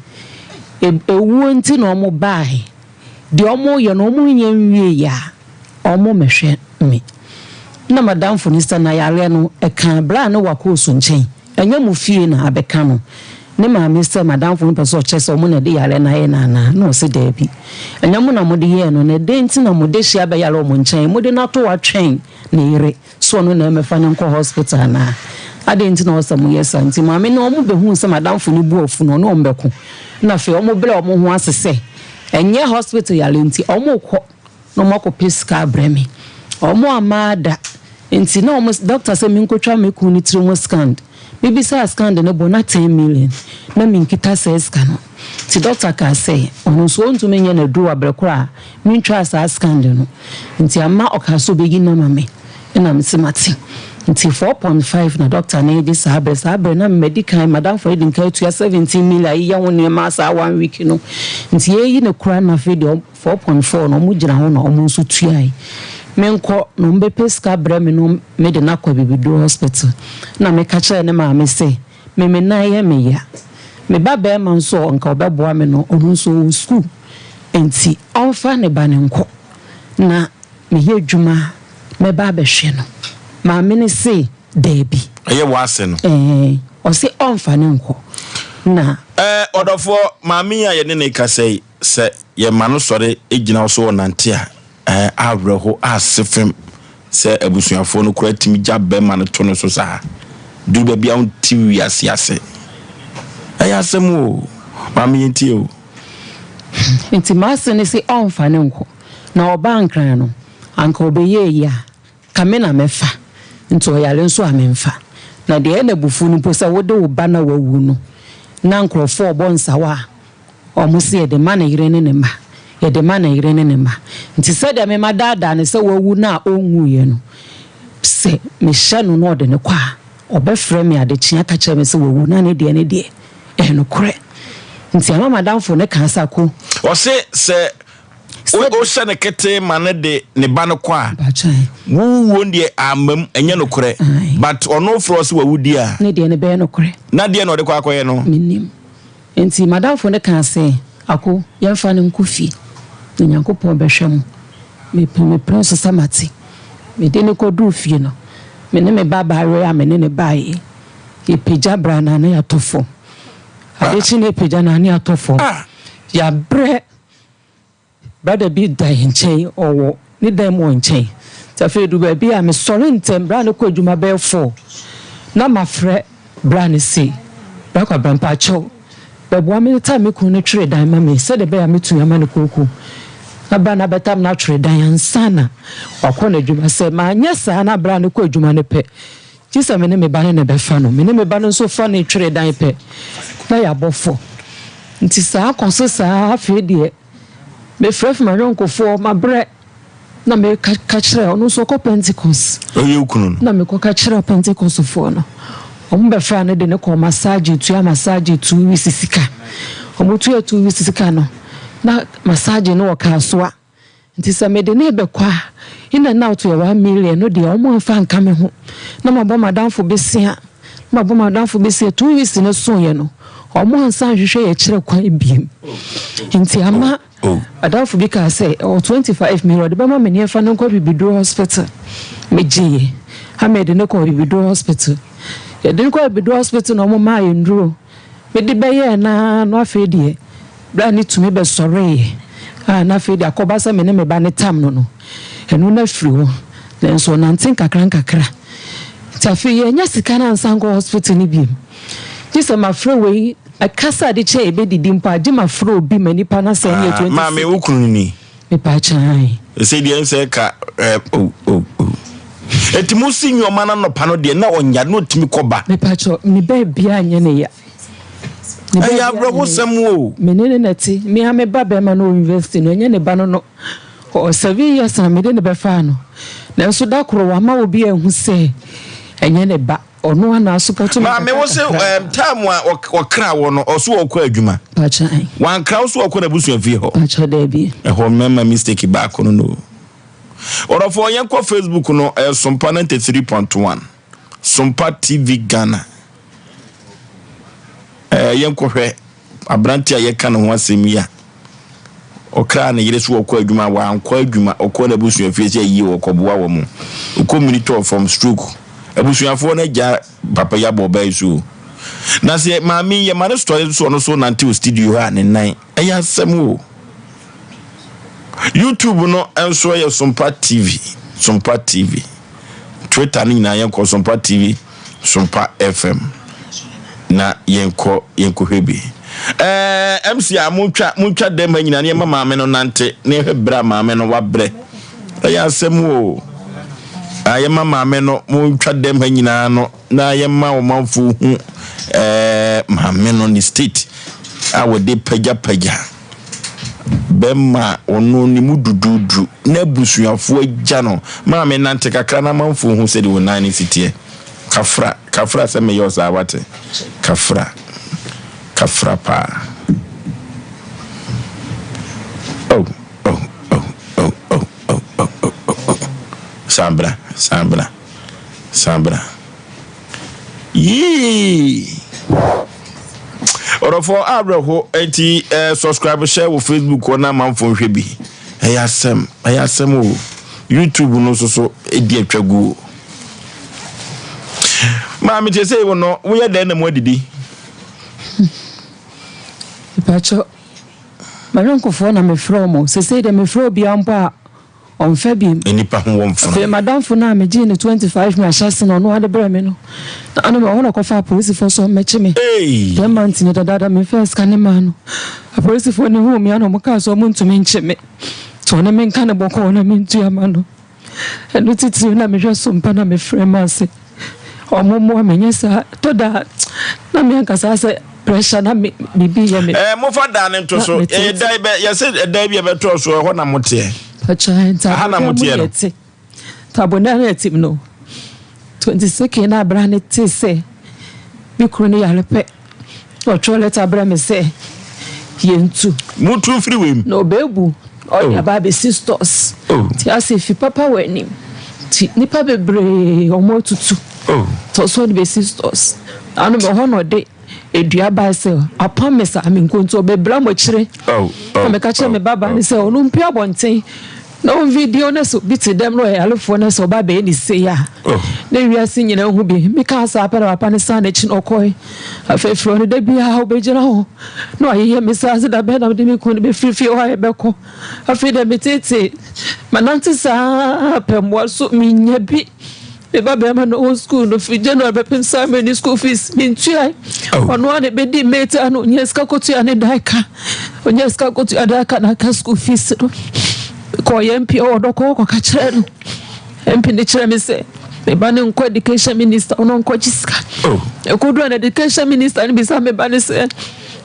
ewuo nti na wɔbaeɛ. Deɛ wɔyɛ no wɔnyɛ nwieeɛ a, wɔmmɛhwɛ me. Na m'adamfo no sɛ na yareɛ no ɛka berɛ a na wakɔ osu nkyɛn. Ɛnyɛ mo fie na abɛka no. Ne maame sɛ m'adamfo no pɛ sɛ ɔkyerɛ sɛ wɔn na ɛde yareɛ no ayɛ no anaa? Na ɔse daabi. Ɛnyɛ mo na mode yɛɛ no, na dɛn nti na mode hyia bɛyare wɔn nkyɛn? Mode no ato hɔ atwɛn ne yere sɛ ɔno na ɛmmɛfa no nkɔ hospital anaa? Adɛn nti na ɔwɔ sɛ moyɛ saa? Nti maame no wɔn bɛhuu sɛ m'adamfo no bo afu no, ɔne wɔn bɛko. Na afei wɔn brɛ wɔn ho ase sɛ ɛnyɛ hospital yare nti wɔrekɔ na wɔn akɔpɛ sika abrɛ me. Wɔn amma da. Nti na wɔn doctor sɛ menkɔtwa me kunu no tiri ho scan. Mebisaa scan no bo na ten million. Na menkita saa sika no. Nti doctor kaa sɛ ɔno nso ɔntumi nyɛ no aduro wɔ abrɛ korɔ a mentwaa saa scan no. Nti ama ɔkaa sɛ ɔbɛyi no ama me. Ɛna mese mate. Nti 4.5 na doctor no regye saa berɛ. Saa berɛ na madi kan, madamfo no adi nkan atua 17 million ayeyɛ ho nneɛma saa one week no. Nti yɛreyi no koraa na afei deɛ 4.4 no wɔgyina ho na wɔn nso tuae. Menkɔ na wɔbɛpɛ sika abrɛ me na mede no akɔ Abibiduro hospital. Ɛna meka kyerɛɛ ne maame sɛ me me nan yɛ me ya. Me ba barima nso a anka ɔbɛboa me no ɔno nso ɔwɔ sukuu nti ɔmfa ne ba no nkɔ na meyɛ adwuma a mɛba abɛhwɛ no. Maame no se daabi. Ɛyɛ w'ase no? Ɛɛ, ɔse ɔmfa no nkɔ na. Ɛɛ, ɔdɔfoɔ, maame yi a yɛne no rekasa yi, sɛ yɛma no sɔre gyina hɔ sɛ ɔnante a, ɛɛ, awerɛho, ase fam sɛ abusuafoɔ no koraa tumi gya bɛrima no to no so saa. Duru baabi a wonte wiase ase. Ɛyɛ asɛm o. Maame yɛntie o. Nti m'ase no se ɔmfa no nkɔ. Na ɔbaa Nkran no, anka ɔbɛyɛ eyi a, ka me na mɛfa. Nti ɔyare nso a memfa. Na deɛ ɛyɛ no abufuo no mpo sɛ wode wo ba no a wawu no na nkurɔfoɔ rebɔ nsawa a, wɔn se yɛde ma ne yere ne ne mma, yɛde ma ne yere ne ne mma. Nti sɛdeɛ me madaadaa no sɛ wawu no a ɔnwuiɛ no, sɛ mehyɛ no na ɔde no kɔ a, ɔbɛfrɛ me adekyee aka kyerɛ me sɛ wawu na ne deɛ ne deɛ ɛyɛ nokorɛ. Nti ama m'adamfo no kaa sɛ, Ako. Ɔse sɛ Wohyɛ no ketee ma no de ne ba no kɔ a, wo wuo deɛ ammam, ɛnyɛ nokorɛ. But ɔno frɛ wo sɛ wawu di a. Ne deɛ no bɛyɛ nokorɛ. Na deɛ na ɔde kɔ akɔyɛ no? Mennim. Nti m'adamfo no kaa sɛ, Ako, yɛmfa no nkɔ fie, na Nyankopɔn bɛhwɛ mo. Mepene so sɛ mate. Mede no kɔduruu fie no, me ne me ba baayewa a me ne no baeɛ, yɛpagya braa no a na yɛatɔ fam. Ade kye na yɛpagya no a na yɛatɔ fam. Yɛabrɛ. Brada bi da yɛn nkyɛn, ɔwɔ ne dan mu wɔ nkyɛn. Nti afei edu baabi a mesɔre ntɛm, bra no kɔ adwuma bɛyɛ four na mafrɛ bra no se, Bra Kwabena mpakyɛw bɛboa me tam me kunu no twere dan ma me sɛdeɛ ɛbɛyɛ a mɛtumi ama no kooko. Na bra no abɛtam no atwere dan ansa na wakɔ n'adwuma. Sɛ manyɛ saa na bra no kɔ adwuma no pɛ, gye sɛ me ne me ba no na ɛbɛfa no. Me ne me ba no nso fa ne twere dan pɛ na yɛabɔ fɔ. Nti saa kɔ so saa afei deɛ mefrɛfrɛ m'ayɔnkofoɔ mabrɛ na meka ka kyerɛ ɔno nso ɔkɔ Pentecost. Ɔyɛ wo kunu no. Na mekɔ ka kyerɛ Pentecostfoɔ no wɔn bɛfra no de no kɔɔ massage tua massage 2 weeks sika wɔn tua 2 weeks sika no na massage no wɔ Kasoa. Nti sɛ mede no rebɛkɔ a, in and out yɛ 1 million no deɛ wɔn amfa anka me ho. Na mabɔ m'adamfo besia, na mabɔ m'adamfo besia 2 weeks no soeɛ no, wɔn ansan anhwehwɛ yɛ kyerɛ kwan biem. Nti ama adamfo bi kaa sɛ ɛwɔ 25 million ɔde bɛma me ne ɛfa no nkɔ Bibiduro hospital. Megyeeɛ ama yɛde no kɔɔ Bibiduro hospital. Yɛde no kɔɔ Bibiduro hospital na wɔn maa yɛn nnuro. Mede bɛyɛɛ no ara no afei deɛ berɛ a ne tumi bɛsɔreeɛ a na afei deɛ akɔba sɛ me ne me ba no tam no no, ɛno no afiri hɔ. Nanso ɔnante nkakrankakra. Nti afei yɛannya sika no ansan nkɔ hospital no biom. Gye sɛ mafrɛ wei, ɛka sɛ ade kye a yɛbɛdidi mpo a, gye mafrɛ obi ma nipa no asɛn ne yɛ 20 Maame, wo kunu no ni? Mepaakyɛ ae. Ɛsɛ deɛ nsɛ ka ɛ o o o. Eti mo si nneɛma no anɔpa no deɛ na ɔnya na ɔtumi kɔ ba. Mepaakyɛ ne baabiara nyɛ ne ya. Ɛyɛ awerɛhosɛm o. Me ne ne na te. Me ara me ba bɛrima no wɔ university no, ɛnyɛ ne ba no no. Ɔwɔ 7 years a mede ne bɛfaa no. Nanso da koro wama obi ahu sɛ ɛnyɛ ne ba. Ɔno ara na asopɔto me Maame wo se kakra. time a ɔkra wɔ no ɔso ɔkɔ adwuma. Pakyɛ. Wankra wo so ɔkɔ n'abusua fie hɔ. Pakyɛ daabi. Ɛhɔ mɛma mistake baako no no. Ɔdɔfoɔ yɛnkɔ Facebook no ɛyɛ Sompa 93.1 Sompa TV Ghana. Ɛɛ yɛnkɔhwɛ aberante a yɛka ne ho asɛm yi a ɔkraa ne yere so ɔkɔ adwuma a wankɔ adwuma ɔkɔɔ n'abusua fie sɛ ayie ɔkɔboa wɔn. Ɔkɔ mini tɔɔ fam stroke. Abusuafoɔ no agya papa yi abɔ ɔbaa yi so o. Na sɛ maame yi yɛma no sotɔre nso ɔno so nante studio hɔ a ne nan ɛyɛ asɛm o. YouTube no nso yɛ Sompa TV, Sompa TV. Twitter no nyinaa yɛnkɔ Sompa TV, Sompa FM na yɛnkɔ yɛnkɔhwɛ bi. Ɛɛ MC a montwa montwa dɛm ha nyinaa na yɛma maame no nante na yɛhwɛ berɛ a maame no wabrɛ. Ɛyɛ asɛm o. A yɛma maame no montwa dɛm ha nyinaa no na yɛma ɔmanfoɔ hu ɛɛ maame no ne state a wɔde pagyapagya bɛma ɔno ne mu duduuduru na abusuafoɔ agya no. Maame nante kakra na amanfoɔ hu sɛdeɛ wo nan no si teɛ. Kafra, kafra sɛ meyɛ ɔsaa wate. Kafra, kafra paa. Oh, oh, oh, oh, oh, oh, oh, oh, oh, oh. San bra, san bra, san bra. Yii! Ɔdɔfoɔ awerɛho nti eh, subscribe hyɛ wɔ Facebook hɔ na amanfoɔ nhwɛ bi. Ɛyɛ asɛm, ɛyɛ asɛm o. YouTube no nso so ɛdi atwa gu o. Maame te sɛ wo no, woyɛ dɛn na mu adidi? Mepakyɛ, m'ayɔnkofoɔ na mefrɛ wɔn. Sesei deɛ mefrɛ obiara mpo a, Ɔmfa bi. Nnipa ho wɔ mfono. Afei m'adamfo no a megyee no 25 mi ahyɛse no, ɔno ara de brɛɛ me no. Na ano mewɔ hɔ na ɔkɔfaa apolisifoɔ sɛ wɔmmɛkye me. 10 months ni dadaada memfaa sika no mmaa no. Apolisifoɔ no huu me a na wɔkaa sɛ wɔntumi nkye me. Nti ɔne me nka no bɔkɔɔ na mentua ma no. Ɛno titiriw na mehwɛ so mpa na mefrɛ m'ase. Ɔmo mmoa me nyɛ saa. Ɛtɔ da a na me ankasa asɛ pressure na me biribi yɛ me. Ɛɛ mofa dan no nto so. Ɛyɛ dan bɛ yɛsɛ ɛdan bi a ɛbɛtɔ so ɛhɔ na moteɛ. Aha na moteɛ no. Tabonɛ na ɛte mu no. 22 na abira ne te sɛ me kunu no yare pɛ. Ɔtwerɛ lɛta brɛ me sɛ yɛntu. Motu mfiri wei mu. Na ɔbɛbu ɔde aba abɛsi stores. Nti asɛ fi papa wɔ anim. Nti nnipa bebree wɔn atutu. Nti ɔsɛ ɔde bɛsi stores. Ano mɛ hɔ na ɔde edua bae sɛ apam me saa me nko nti ɔbɛbra mo akyire. Na meka kyerɛ me babaa no sɛ ɔno mpue abɔnten. Na wo video no sɛ obi te dɛm na ɔyɛ yarefoɔ na sɛ ɔba bɛyɛ ne sei a na wiase nyinaa hu bi. Mekaa saa pɛ na papa no san n'akyi na ɔkɔe. Afei firi hɔ no da biara ɔbɛgyina hɔ na wayeyɛ me saa sɛ da bɛn na mede me kunu no bɛfiri fie hɔ a yɛbɛkɔ. Afei deɛ meteetee manante saa pɛ mmoa so menya bi. Me ba bɛrima no ɔwɔ sukuu no firi January bɛpem saa mmerɛ ne school fees mentuae. Ɔno ara na ɛbɛdi mate ano ɔnya sika kɔtua ne dan ka. Ɔnya sika kɔtua dan ka na aka school fees no. Mekɔɔ yɛ MP ɔwɔ dɔkɔ kɔka kyerɛ no. MP no kyerɛ me sɛ me ba no nkɔ education minister ɔno nkɔgye sika. Ɛkɔduru na education minister no bisa me ba no sɛ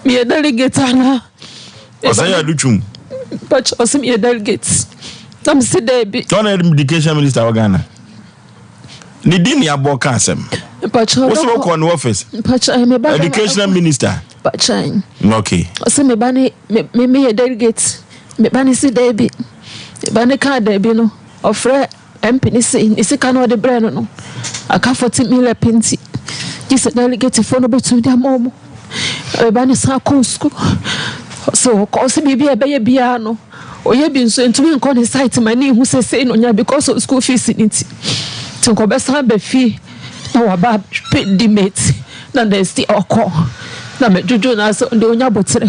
meyɛ delegate anaa. Ɔsɛ yɛ adutwum. Mpakyɛ ɔsɛ meyɛ delegate. Na mese daabi. Ɔna education minister wɔ Ghana. Ne din ni abɔ ka asɛm. Mpakyɛ Wo sɛ wokɔ ne office. Mpakyɛ me ba. Educational minister. Mpakyɛ. Okay. Ɔsɛ me ba ne me me meyɛ delegate. Me ba ne si daabi. Me ba ne kaa daabi no. Ɔfrɛ MP ne se ne sika no ɔde brɛ no no. Aka 40 million penti. Gye sɛ delegate fo no bɛtumi de ama ɔmo. Me ba ne san kɔɔ sukuu. Ɔsɛ ɔkɔ ɔsɛ biribi a ɛbɛyɛ biara no. Ɔyɛ bi nso ntumi nkɔ ne site ma ne nhu sɛ sei na ɔnya because of school fees ne nti. Nti nka ɔbɛsan aba fie na waba di mate na next year ɔkɔ. Na medwodwo no asɛ ɔde ɔnya boterɛ.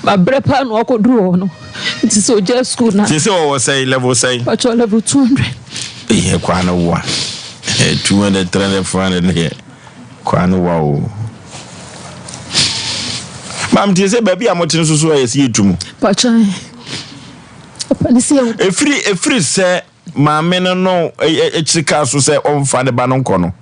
Mabrɛ paa na wakɔduru hɔ no. Nti sɛ ɔgya school na. Sɛ sɛ ɔwɔ sɛn level sɛn? Ɔkyɛ level 200. Ɛyɛ kwaa no wa. 200, 300, 400 no yɛ kwaa no wa o. Maam tie sɛ baabi a mote nso so ɛyɛ sɛ yɛtu mu. Ɛfiri ɛfiri sɛ maame no no akyiri kaa so sɛ ɔmfa ne ba no nkɔ no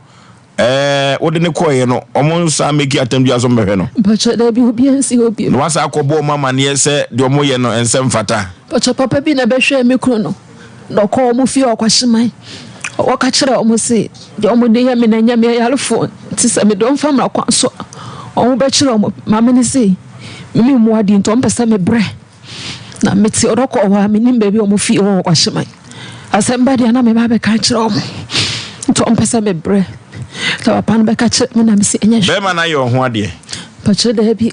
ɛɛ wode ne kɔɔeɛ no ɔmo nsa meki atam dua so mbɛhwɛ no. Mpakyɛ daabi obi ansi hɔ bio. Na wasa akɔbɔ ɔmo amaneɛ sɛ deɛ ɔmo yɛ no ɛnsɛ mfata. Mpakyɛ papa bi na ɛbɛhwɛɛ me kunu no. Na ɔkɔɔ wɔn fie wɔ Kwahyeman. Ɔka kyerɛɛ wɔn se, Deɛ wɔde yɛ me no, ɛnyɛ me ayarefoɔ nti sɛ mede wɔn fa mmara kwan so a, wɔbɛkyere wɔn. Maame no se, Me mmu adeɛ nti wɔmpɛ sɛ mebrɛ. Na mete ɔdɔkɔɔ hɔ a, mennim baabi a wɔn fie wɔ wɔ Kwahyeman. Asɛm ba deɛ na meba abɛka akyerɛ wɔn. Nti wɔmpɛ sɛ mebrɛ. Na papa no bɛka kyerɛ me na mese ɛnyɛ hwee. Bɛrima no ayɛ wo ho adeɛ? Mpakyɛw daabi.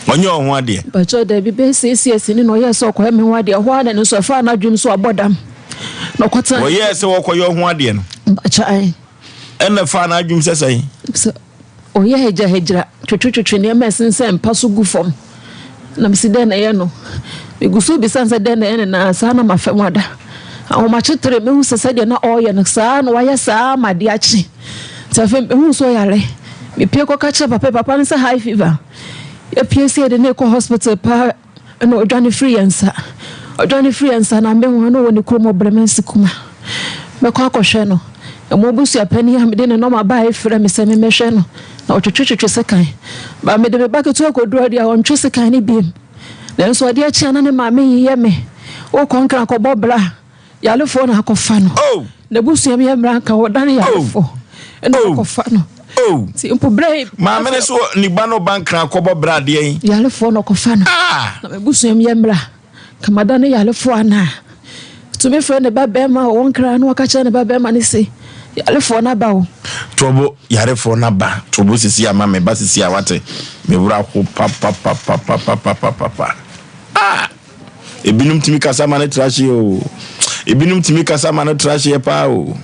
Ɔnyɛ ɔho adeɛ. Mpakyɛw daabi bɛyɛ six years ni na ɔyɛɛ sɛ ɔkɔyɛ me ho adeɛ ɛhɔ ara na ɛno nso ɛfaa n'adwene so abɔ dam na ɔkɔtena. Ɔyɛɛ sɛ ɔkɔyɛ ɔho adeɛ no. Mpakyɛw ae. Ɛna ɛfaa n'adwene sɛ sɛn. Sɛ ɔyɛ hagyirahagyira twetwetwetwe nneɛma a ɛsensɛn mpa so gu fam na mesi dɛn na ɛyɛ no megu so bisa no sɛ dɛn na ɛyɛ no na saa na mafa mu ada ahomakye tere mehu sɛ sɛdeɛ na ɔreyɛ no saa na wayɛ saa ma adeɛ akye. Nti afei mehuu sɛ ɔyare. Mepue kɔka kyerɛ papa yi, papa no sɛ high fever. Yɛpue sɛ yɛde no rekɔ hospital paa ɛna ɔdwane firi yɛn nsa. Ɔdwane firi yɛn nsa na mehu no wɔ ne kurom wɔ Bremensi Kuma. Mɛkɔ akɔhwɛ no. Ɛmo abusua panin a mede ne nɔma baeɛ frɛ me sɛ memmɛhwɛ no na ɔtwetwetwetwe sekan. Ba mede me ba ketewa kɔduru hɔ deɛ ɔntwe sekan no biem. Nanso adeɛ kye a na ne maame yeyɛ me. Wokɔ Nkran kɔbɔ bra. Yarefoɔ na akɔfa no. Oh. N'abusua mu yɛ mmara nka wɔdane yarefoɔ ɛna Oh. akɔfa no. Oh. Nti mpo berɛ yi. Maame ne so ne ba no ba nkran kɔbɔ bra adeɛ yi. Yarefoɔ na ɔkɔfa no. Ah. Na m'abusua mu yɛ mmara nka madane yarefoɔ anaa. Tumi frɛ ne ba bɛrima a ɔwɔ nkran na ɔka kyerɛ ne ba bɛrima no se yarefoɔ no aba o. Tobo yarefoɔ no aba tobo sisi ama me ba sisi a wate me wura ho papapapapapapapa ah. Ebinom tumi kasa ma no tra hyeɛ o. Ebinom tumi kasa ma no tra hyeɛ paa o.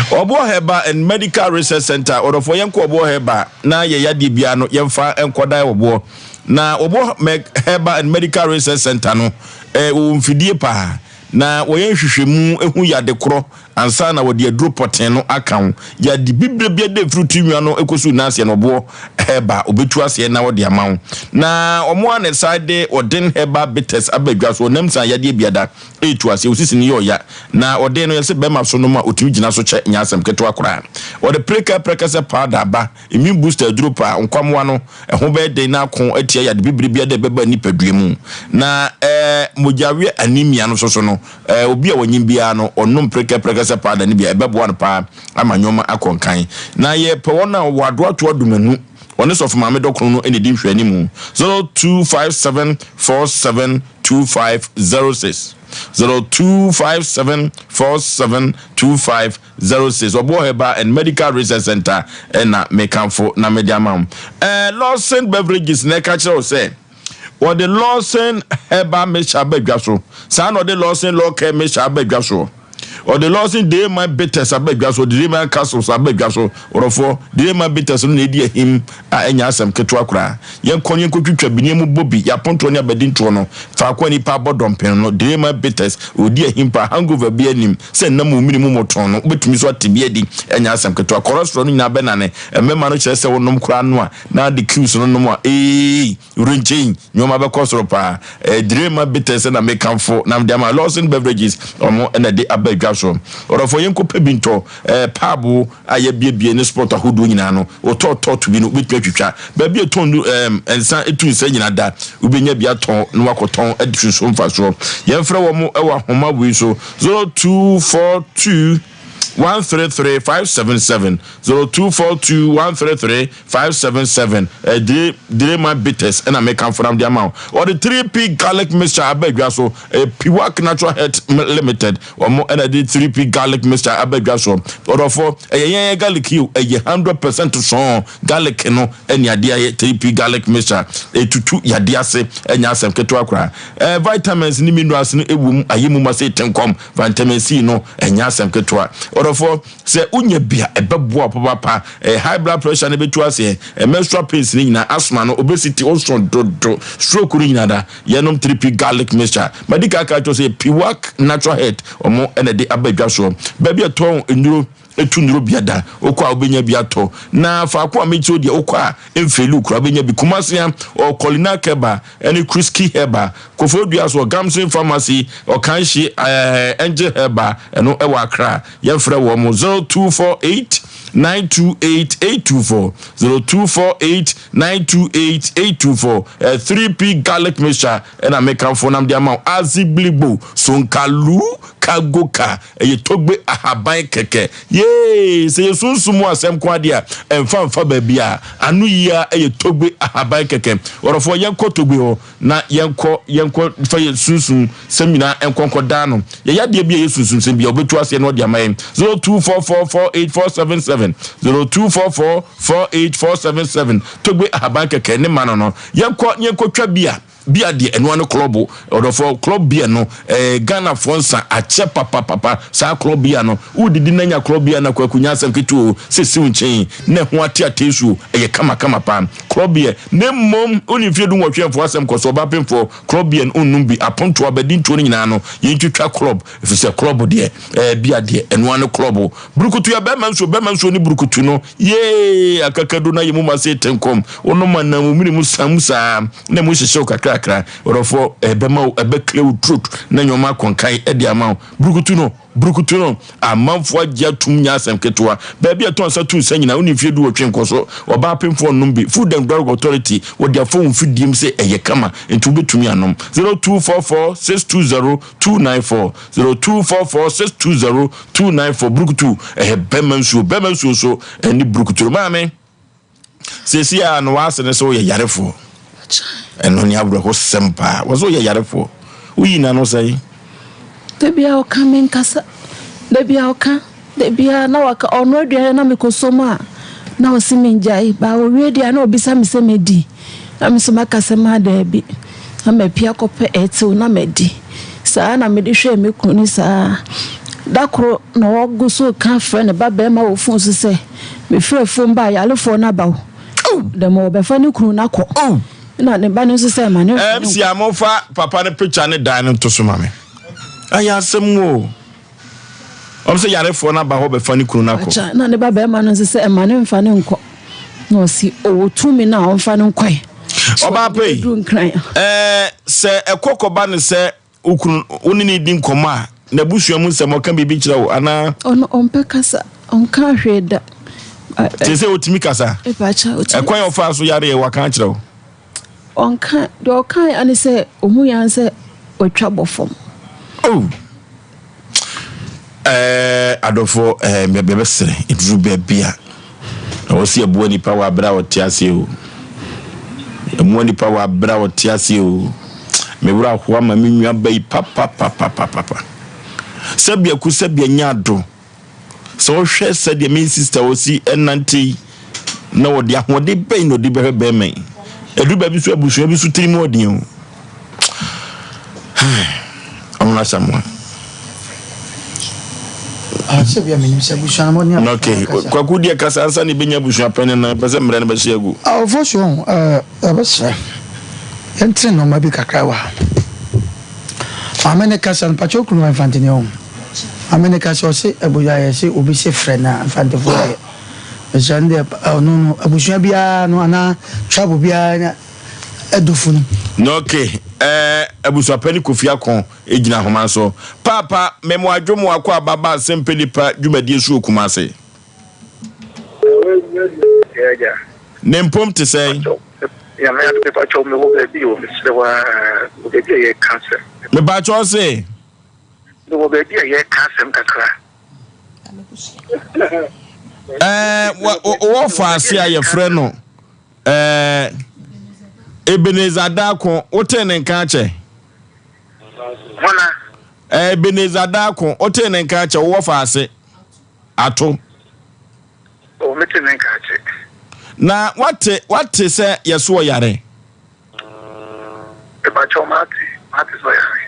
Ɔboɔ Herbal and Medical Research Center, ɔdɔfoɔ yɛnkɔ Ɔboɔ Herbal na yɛ yadeɛ biara no yɛmfa nkɔdan Ɔboɔ. Na Ɔboɔ Herbal and Medical Research Center no, eh, wɔwɔ mfidie paa na wɔyɛ nhwehwɛmu hu yade korɔ Ansa na wɔde aduro pɔtee no aka wo yɛ ade bibire bi de firi tiri nwa no kɔsi wo nan aseɛ no ɔboɔ herbal ɔbɛtu aseɛ na ɔde ama wo. Na wɔn a na ɛsan de ɔden herbal bitters aba dwa so ɔnam san yadeɛ biada ɛretu aseɛ osisi no yɛ ɔya na ɔden no yɛsɛ bɛrima so nom a ɔtumi gyina so kyɛ nyɛ asɛm ketewa koraa. Wɔde preka prɛkɛsɛ powder aba immune booster aduro paa nkwamoa no ɛho bɛyɛ den na ako atia yade bibire biada ɛbɛba nipadua mu na ɛɛ mogyaweɛ anemia no soso no Eh, obi a wanyin biara no, ɔnom prekɛprɛkɛsɛ powder no bi a, ɛbɛboa no paa ama nneɛma akɔ nkan. Na yɛpɛ wɔn a wɔwɔ adoatoa dumanu, wɔne Sɔfo Maame Dɔkono no na edi nhwɛanimu. 0257472506, 0257472506, Ɔboɔ Herbal and Medical Research Center na mekamfo na mede ama wo. Eh, Lawson Beverages na ɛka kyerɛ wo sɛ, Wɔde Lawson Herbal Mixture aba dwa so. Saa na ɔde Lawson Law Care Mixture aba dwa so. Ɔde Lawson Dayman Bitters aba dwa so. Ɔde Dayman Castles aba dwa so. Ɔdɔfoɔ, Dayman Bitters no na ɛdi ahim a ɛnyɛ asɛm ketewa koraa. Yɛnkɔ no yɛnkɔtwitwa bi na yɛmmobɔ bi. Yɛapontoɔ ne abadintoɔ no, faako a nnipa abɔ dɔmpem no, Dayman Bitters, ɔdi ahim paa. Hangover biara nnim. Sɛ nnam wɔ mene mu mmɔtɔn no, wobɛtumi nso ate bi adi. Ɛnyɛ asɛm ketewa. Cholesterol no nyinaa bɛnane. Mmarima no kyerɛ sɛ wonom koraa no a, na de cues no nom a eei wrenkyɛn nneɛma bɛkɔ soro paa ɛdire ma bitters na mekamfo na mede ama Lawson Beverages ɔmo na de aba adwa so ɔdɔfoɔ yɛnkɔ pɛ bi ntɔ ɛɛ paabo a yɛabiebie ne sport ahodoɔ nyinaa no wotɔ tɔt bi no wobɛtumi atwitwa baabi a ɛtɔn nu ɛɛm nsa ɛtu nsa nyinaa da wobɛnya bi atɔn na wakɔtɔn adi so mfasoɔ yɛmfrɛ wɔn ɛwɔ ahoma wei so 0242 133 577 0242 133 577 Dire Direma Bitters ɛna mekamfo nam de ama wo. Wɔde 3P garlic mixture aba adwa so. Ɛyɛ Piwak Natural Health Limited wɔn ɛna de 3P garlic mixture aba adwa so. Ɔdɔfoɔ, ɛyɛ yɛn yɛ garlic yi o, ɛyɛ 100% sɔn garlic no ɛne adeɛ ayɛ 3P garlic mixture. Ɛtutu yadeɛ ase, ɛnyɛ asɛm ketewa koraa. Ɛɛ vitamins ne minerals no ɛwɔ mu, ayɛ mu ma sɛ ɛte nkɔm. Vitamin C no, ɛnyɛ asɛm ketewa. Ɔdɔfoɔ, sɛ wonya bi a, ɛbɛboa wo papaapa. Ɛyɛ high blood pressure no bɛtu aseɛ, menstrual pains no nyinaa, asthma no, obesity, wosõ dodo, stroke no nyinaa da. Yɛnom 3P garlic mixture. Madi kan aka akyerɛ wo sɛ yɛ Piwak Natural Health, wɔn na ɛde aba dwa soɔ. Baabi a ɛtɔn nnuro, ɛtu nnuro bia da, wokɔ a wobɛnya bi atɔ. Na faako a mekyerɛ wo deɛ, wokɔ a ɛmfeeli wo koraa, wobɛnya bi. Kumasi a, ɔwɔ Colina Keba ne Kriski Herbal. Koforidua so, Gamson Pharmacy, Ɔkanhye, ɛɛ, Angel Herbal, ɛno ɛwɔ Accra. Yɛmfrɛ wɔn 0248 928 824, 0248 928 824. 3P garlic mixture ɛna mekamfo nam de ama wo. Azigbiligbo, sonkalu, kagoka, ɛyɛ togbe ahaban kɛkɛ. Yee, sɛ yɛ sunsum mu asɛm ko adeɛ a, ɛmfa mfa baabi a. Ano yi ara ɛyɛ togbe ahaban kɛkɛ. Ɔdɔfoɔ, yɛnkɔ togbe hɔ na yɛnkɔ, yɛnkɔ fa yɛ sunsum sɛm nyinaa nkɔ nkɔ daa no. Yɛyɛ adeɛ bi a ɛyɛ sunsum sɛm bi a, ɔbɛtu aseɛ na ɔde ama yɛn. 02444847. 7 0244 48 477 Togbe ahaban kɛkɛ ne ma no no yɛnkɔ ne yɛnkɔtwa bia bia deɛ ɛnoa ne klɔbo ɔdɔfoɔ klɔb bia no ɛɛ Ghanafoɔ nsa akyɛ papapapa saa klɔb bia no wodidi na nya klɔb bia na kwaku nya asɛm ketewa o sɛ siw nkyɛn na ɛho ate ate so ɛyɛ kama kama paa klɔb bia na mmom wone mfie du nwɔtwe mfoɔ asɛm kɔ so ɔbaa pemfoɔ klɔb bia no wonnum bi apontoɔ abadintoɔ no nyinaa no yɛntwitwa klɔb ɛfiri sɛ klɔb deɛ ɛɛ bia deɛ ɛnoa ne klɔb burukutu yɛ bɛrima nsuo bɛrima nsuo ne burukutu no yee akakadu na yɛ mu ma se tenkom wonom anam wo mene mu sam saa na emu hyehye wo kakrakra ɔdɔfoɔ ɛbɛma wo ɛbɛclear wo throat na nneɛma akɔnkan ɛde ama wo burukutu no burukutu no amanfoɔ agye atum nyɛ asɛm ketewa baabi a ɛtɔn nsa tu nsa nyinaa wone mfie du wɔtwe nkɔ so ɔbaa pemfoɔ nnom bi Food and Drug Authority wɔde afa wo mfidiem sɛ ɛyɛ kama nti wobɛtumi anom 0244 620 294 0244 620 294 burukutu ɛyɛ bɛma nsuo bɛma nsuo nso ɛne burukutu no maame Seesei ara no w'ase ne sɛ woyɛ yarefoɔ. Ɛno ne awerɛhosɛm paa. Wɔ sɛ woyɛ yarefoɔ. Woyi n'ano sɛn? Da biara ɔka menkasa. Da biara ɔka. Da biara na waka ɔno aduane na mekɔsɔ mu a na ɔse mengyae. Baa ɔwie deɛ a na ɔbisa me sɛ madi. Na me nso maka sɛ maa daabi. Na mapia kɔpɛ ɛtew na madi. Saa na mede hwɛɛ me kunu no saa. Da koro na ɔgu so reka frɛ ne ba barima wɔ fon so sɛ, Mefiri afuom ba a, yarefoɔ no aba o. Dɛm ɔbɛfa ne kunu no akɔ. Na ne ba no nso sɛ, Ma ne mfa no MC a momfa papa no picture ne dan no nto so ma me. Ɛyɛ asɛm o. Wɔn sɛ yarefoɔ no aba hɔ bɛfa ne kunu no akɔ. Akyɛ na ne ba barima no nso sɛ, Ɛma ne mfa no nkɔ. Na ɔsi ɔwɔ tumi no a ɔmfa no nkɔe. Ɔbaa pɛ yi, ɛɛ sɛ ɛkɔ kɔba no sɛ Wo kunu, wo ne no redi nkɔmmɔ a, n'abusua mu nsɛm, ɔka biribi kyerɛ wo anaa? Ɔno ɔmpɛ kasa, ɔnka hwee da. Te sɛ otumi kasa? Epakyɛ, otumi. Ɛkwan a ɔfaa so yareɛ, waka akyerɛ wo? Ɔnka, deɛ ɔka ya ne sɛ, ohun ya sɛ watwa bɔ fam. Oh! Ɛɛ adɔfoɔ ɛɛ yɛbɛsrɛ ɛduru baabi a ɛwɔ sɛ yɛboa nipa wɔ abere a ɔte aseɛ o ɛmoa nipa wɔ abere a ɔte aseɛ o me werɛ ahoa ma me nua ba yi papapapapapa sɛbea ku sɛbea nya ado sɛ wohwɛ sɛdeɛ me sister ɔsi ɛnante yi na wɔde ahoɔden bɛn na ɔde bɛhwɛ bɛrima yi ɛduru baabi so abusua bi so tiri mu ɔden o Ɔno Asamoah. Ah, sɛ bia menim sɛ abusua no ne Okay, kwaku deɛ kasa ansa na ebenya abusua pɛn no pɛ sɛ mmerɛ no bɛhyɛ agu. Awofo so ho ɛbɛsrɛ yɛntere nneɛma bi kakra wɔ ha. Maame ne kasa no pakyɛ okunu wɔ mfantene ho. Maame ne kasa ɔse abusua yɛ se obi se frɛ na mfantefoɔ deɛ. Mesrɛ no deɛ ɔno no abusua biara no anaa tribe biara adufo no. Na ok eh, abusuapɛni Kofi Akon gyina ahoma so. Paapa, me mo adwo mo akɔ aba ba asɛmpɛ nipa dwumadie so wɔ Kumase. Ne mpom te sɛn? Nyame adom mepakyɛw mewɔ baabi o mesrɛ wo aa mewɔ baabi a yɛka asɛm. Mepakyɛw se? Mewɔ baabi a yɛka asɛm kakra. Ɛɛ wɔ faase a yɛfrɛ no Ɛɛ Ebenezer Darko, wotee ne nka akyɛ? Hwana? Ɛɛ Ebenezer Darko, wotee ne nka akyɛ? Wowɔ faase? Ato. Oh, mete ne nka akyɛ. Na wate wate sɛ yɛso ɔyare? Mepakyɛw mate, mate sɛ ɔyare.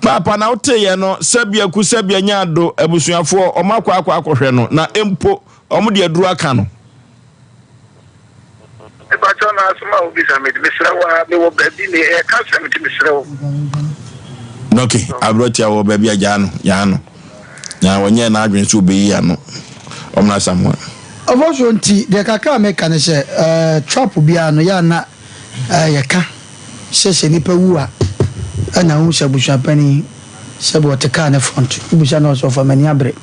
Paapa na woteeɛ no, sɛbea ku sɛbea nya ado, abusuafoɔ, wɔn akɔ akɔ akɔhwɛ no, na mpo wɔn de aduru aka no. Mepakyɛw na asɛm a wobisa me de, mesrɛ wo ara, mewɔ baabi, me yɛka asɛm nti mesrɛ wo. Ok, aberɛtia wɔ baabi a gyaa no, gyaa no. Na wɔnyɛɛ n'adwene sɛ obeyi ano. Ɔmmra Samoa. Ɔfɔsuo nti, deɛ kakra a meka ne sɛ, eh, trap biara no, yɛ a na eh, yɛka sɛ sɛ nipa wu a, ɛna wohu sɛ abusuapanin sɛbi ɔte kaa ne front, wobisa no a ɔsɛ ɔfa m'ani abere.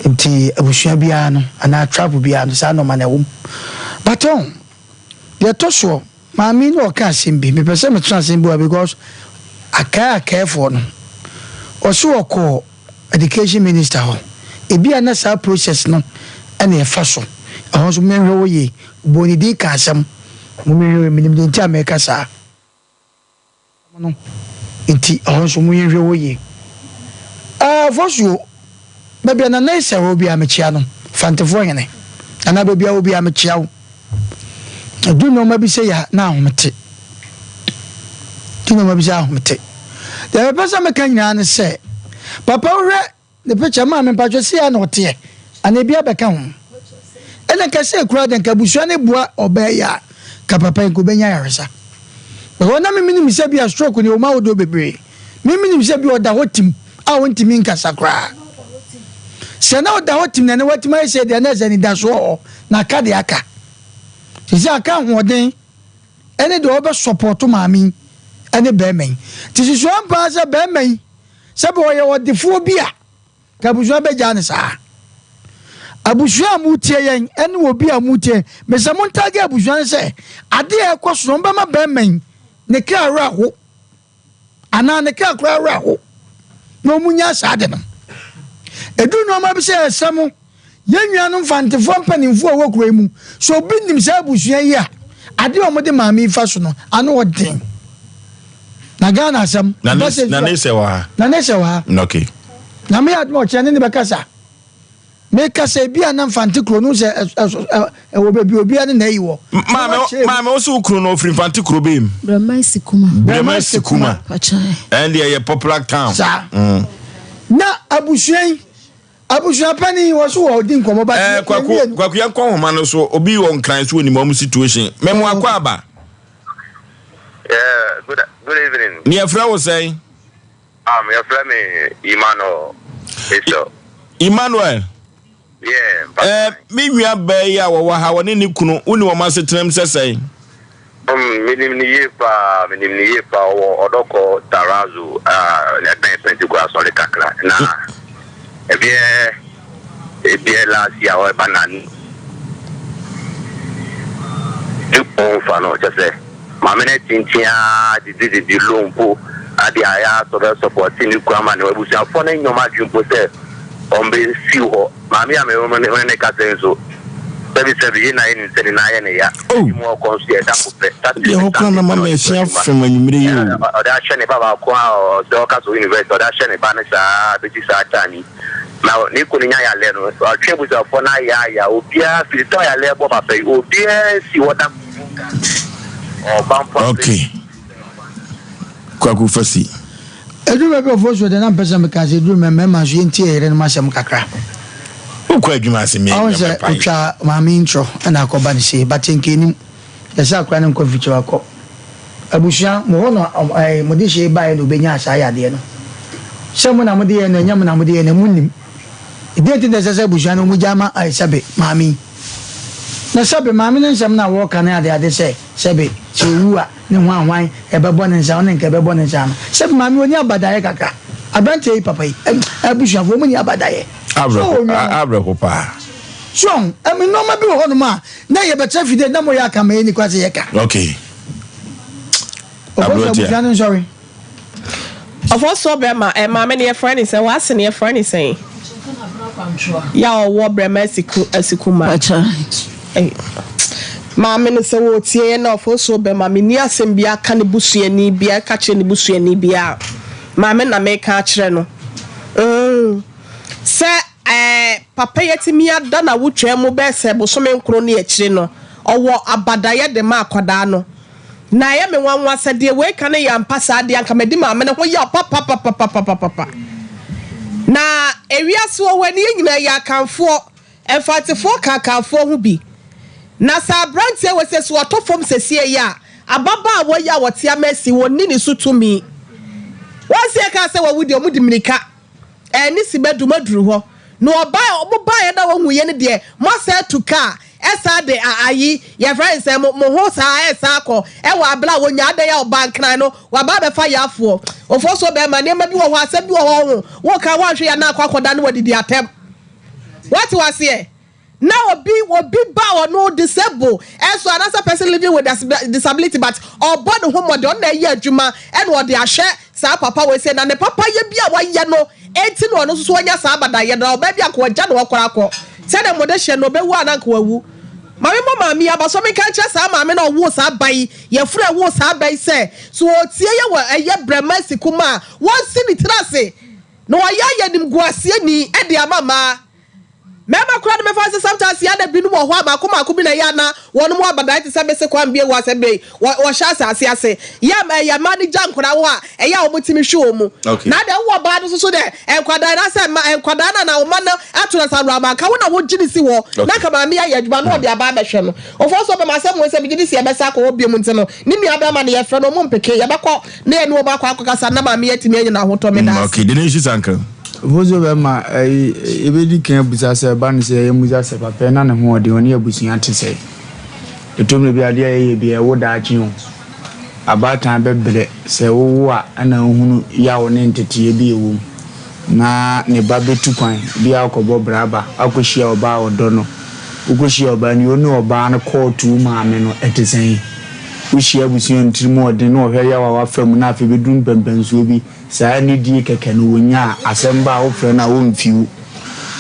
Nti abusua biara no anaa tribe biara no saa nnoɔma no ɛwom. But ɔn, deɛ ɛtɔ soɔ, maame yi na ɔka asɛm bi, mepɛ sɛ metena asɛm bi wɔ ha because akae akaefoɔ no, ɔse ɔkɔɔ education minister hɔ, ebi a na saa process no ɛna ɛfa so, ɛhɔ nso monhwɛ hɔ yie, ɔbɔɔ ne din kaa asɛm, monhwɛ hɔ yie, menim deɛ nti a meka saa. no nti ɛhɔ nso mo yɛnhwɛ hɔ yie. Ɛɛ Fosuo, baabi a Nana Esa wɔ biara mekyea no. Fantefoɔ hene. Nana baabi a wɔ biara mekyea wo. Ɛdu nneɛma bi sɛ yɛ a na ahomete. Ɛdu nneɛma bi sɛ ahomete. Deɛ mepɛ sɛ meka nyinaa ne sɛ, papa wohwɛ Ne picture maame mpatsɔ sei ara na ɔteɛ anaa ebi abɛka ho ɛna nka sei koraa deɛ nka abusua no boa ɔbaa yi a nka papa yi nka ɔbɛnya ayaresa because na me menim sɛ bi a stroke no ɛwɔ mu ahodoɔ bebree me menim sɛ bi ɔda hɔ tim a ɔntumi nkasa koraa sɛ na ɔda hɔ tim na ne watumi ayɛ sɛ deɛ na ɛsɛ anidasoɔ hɔ na aka deɛ aka sɛ aka ahoɔden ɛne deɛ ɔbɛ sɔpɔto maame yi ɛne bɛrima yi nti susua mpaa sɛ bɛrima yi Sɛ bɛ ɔyɛ ɔdefoɔ bi a, nka abusua bɛgyaa no saa. Abusua a motie yɛn ɛne obi a motie yɛn, mesɛ montage abusua no sɛ adeɛ a ɛkɔ so no wɔbɛma bɛrima yi ne kra werɛ aho anaa ne kra koraa werɛ aho na wɔn nya saa ade no. Ɛduru nneɛma bi sɛ ɛsɛ mo Yɛn nuanom Mfantefoɔ mpanimfoɔ a ɛwɔ kuro yi mu, sɛ obi nim saa abusua yi a, adeɛ a wɔde maame yi fa so no, ano ɔden. Na Ghana asɛm. Na ne sɛ wɔ ha. Na ne sɛ wɔ ha. Okay. Na me adoma ɔkyerɛ ne ne bɛkasa. Mekasa ebi a na Mfante kuro no sɛ ɛwɔ baabi obiara ne na ayi wɔ. Maame maame wo so kuro no ofiri Mfante kuro bɛyɛ mu. Brɛma Sikuma. Brɛma Sikuma. Ɛn deɛ yɛ popular town. Saa. Na abusua yi. Abusua panin wɔ so wɔ di nkɔmɔ ba. Ɛɛ kwaku kwaku yɛn kɔ nhoma no so obi wɔ nkran so onim wɔn situation mɛmu akɔ aba. Yeah, good good evening. Ni yɛfrɛ wo sɛn? Yɛfrɛ me Emmanuel Esau. Emmanuel. Yeah. Ɛɛ me nua bɛɛ yi a wɔwɔ ha wɔne ne kunu wo ne wɔn asetenam sɛ sɛn? Menim no yie paa, menim no yie paa. Ɔwɔ Ɔdɔkɔ Tarazu a ɛbɛn Pentecost asɔre kakra. Na ɛbeɛ ɛbeɛ last year ɔreba na ne ɔnfa no kyɛ sɛ maame no atintin ara didi didi loan mpo ade ayɛ asɔ bɛ sɔpɔte ne kunu ama ne abusuafoɔ no nyɛ wɔn adwene mpo sɛ wɔbɛsiw hɔ. Maame a me ne no kasa yi nso, sɛbisɛbi, yei na yɛnim sɛ ne nan yɛ ne ya. Ɛdi mu ɔkɔ nso yɛ da ko pɛ, Saturday Deɛ ne hɔ koraa Sunday na na ma ɔde kɔ masua adwuma. fam anwummere yi o. Ɔde ahyɛ ne ba baako a ɔsɛ ɔka sɛ ɔwɔ university, ɔde ahyɛ ne ba no saa bɛsi saa time yi. Na ne kunu nya yareɛ no, ɔtwe abusuafoɔ no ayaaya, obiara firi sɛ ɔyareɛ bɔ papa yi, obiara nsi hɔ da ko nka sɛ ɔba mpo a. Okay. Kwaku Fasi. Ɛduru baabi a ɔfoɔ so deɛ na mpɛ sɛ meka sɛ ɛduru mɛ mmarima nso yɛntie yɛn yerenom asɛm kakra. Wokɔ adwuma ase me Ɔhu sɛ ɔtwa maame yi ntorɔ ɛna akɔba ne sei but nka ɛnim yɛ sɛ akora no nkɔ mfikyire akɔ abusua mo hɔ na ɛɛ mo de hyɛ baeɛ na ɔbɛnya saa yadeɛ no sɛ mo na mo de yɛ no ɛnyɛ mo na mo de yɛ no mo nim ɛdeɛ nti na ɛsɛ sɛ abusua no mo gya ma ɛɛ sɛbe maame yi na sɛbe maame no nsɛm no a wɔka ne adeade sɛ Sɛbe, sɛ owu a, ne hwan hwan ɛbɛbɔ ne nsa, ɔne nka ɛbɛbɔ ne nsa ano. Sɛbe maame ɔnni abadaeɛ kakra. Aberanteɛ yi papa yi, abusuafoɔ ɔmo nni abadaeɛ. So Awerɛho, ɔnwa ho. awerɛho paa. So ɔho, ɛmi nnoɔma bi wɔ hɔ nom a, na yɛbɛtra fidie na moyɛ aka ma yɛnni kwa sɛ yɛka. Okay. Ɔfɔ sɛ Aberanteɛ. abusua no nsɔre. Ɔfɔsoɔ bɛrima, ɛ maame no yɛfrɛ ne sɛn? W'ase no yɛfrɛ ne sɛn? Yɛ a ɔwɔ brɛma asiku asikuma. Ei, maame no sɛ wɔretie yɛn na ɔfɔsoɔ bɛrima menni asɛm biara ka ne busuani biara ka kyerɛ ne busuani biara. Maame na meka akyerɛ no. Mm, sɛ ɛɛ papa yi atumi ada n'awotwaa mu bɛyɛ sɛ bosome nkron ne akyire no, ɔwɔ abadayɛ de ma akwadaa no. Na ɛyɛ me nwanwa sɛ deɛ wei ka no yɛ ampa saa deɛ anka madi maame no ho yaw papapapapapapa. Na ewiase wɔ hɔ ani yɛn nyinaa yɛ Akanfoɔ, Mfantefoɔ ka Akanfoɔ ho bi. Na sɛ aberanteɛ wei sɛ sɛ ɔtɔ fam sɛsie yi a, ababaawa yi a ɔte ama asi wɔnni ne so tumi. Wɔn sɛ yɛkaa sɛ wawu deɛ wɔde mmirika Ɛne si bɛdu maduru hɔ na ɔbae ɔmo baeɛ na wɔhu yɛ no deɛ mo asan atu kaa ɛsan de a ayi yɛfrɛ no sɛn mo mo ho saa ɛsan akɔ ɛwɔ abere a wɔnya adɛn a ɔbaa nkran no waba abɛfa yafoɔ ofoɔ so bɛɛma nneɛma bi wɔ hɔ asɛm bi wɔ hɔ ho woka woanhwɛ yɛ na akɔ akɔda no wadidi atɛm wate waseɛ. Na obi obi ba a ɔno disable ɛso anaasɛ person living with disability but ɔbɔ ne ho mmɔden ɔno na ɛyɛ adwuma ɛna ɔde ahwɛ saa papa wei sɛ na ne papa yɛ bi a wayɛ no enti na ɔno nso so wanya saa abadayɛ no na ɔbaa bi anka wagya ne hɔ koraa kɔ sɛdeɛ mode hyɛ no ɔbɛwu a na anka wawu. Ma me mmɔ maame yi aba so menka nkyerɛ saa maame no a ɔwoo saa ba yi yɛfunu a ɛwoo saa ba yi sɛ so ɔtie yɛ wɔ ɛyɛ brɛma kuma a wɔnsi ne tiri ase na wayɛ ayɛ animguaseɛ ni ɛde ama mmaa. Mɛɛma koraa no mɛfa sɛ sometimes yɛ a na binom wɔ hɔ a maako maako bi na ɛyɛ a na wɔnom wɔ abadae te sɛ mese kwan bie wɔ asɛm bɛ yi wɔ wɔhyɛ asase ase yɛ a ɛyɛ mmaa no gya nkwadaa hɔ a ɛyɛ a wɔn tumi hwe wɔn mu Okay. na deɛ wowɔ baa no soso dɛ nkwadaa no asɛ mma nkwadaa no anaa wɔn mma no ato no sɛ awura nka wo na wogye ne si hɔ na Okay. nka maame ayɛ adwuma na ɔde aba abɛhwɛ no ɔfɔ so ɔbɛma asɛm wɔ sɛ megye di sɛ yɛbɛsa akɔ hɔ biom nti no ne nua bɛrima no yɛfrɛ no ɔmo mpeke yɛbɛkɔ na yɛne wɔn akɔ akɔkasa na maame atumi anya n'ahotɔ meda ase. Okay, Denise Sanka. Ofosuo bɛma ɛyi yɛbɛdi kan abusa sɛ ɛba no sɛ yɛyɛ musa sɛ papa yi na ne ho ɔden ɔne abusua te sɛn. Ɛtɔ mmerɛ bi a adeɛ a yɛyɛ bi ɛwo daakye o. Abaatan bɛbrɛ sɛ wowo a ɛna wohunu yaw ne nteteeɛ bi ɛwɔ mu. Na ne ba bɛtu kwan bi akɔbɔ bra aba akɔhyia ɔbaa a ɔdɔ no. Wokɔhyia ɔbaa no yi wo ne ɔbaa no kɔɔto wo maame no ɛte sɛn? Wohyia abusua a ne tirim ɔden na ɔhwɛ yaw a wafa mu na afei bɛduru mpɛnpɛnsoɔ bi Saa anidie kɛkɛ no wɔnya a, asɛm ba a wofrɛ no a ɔmfi wo.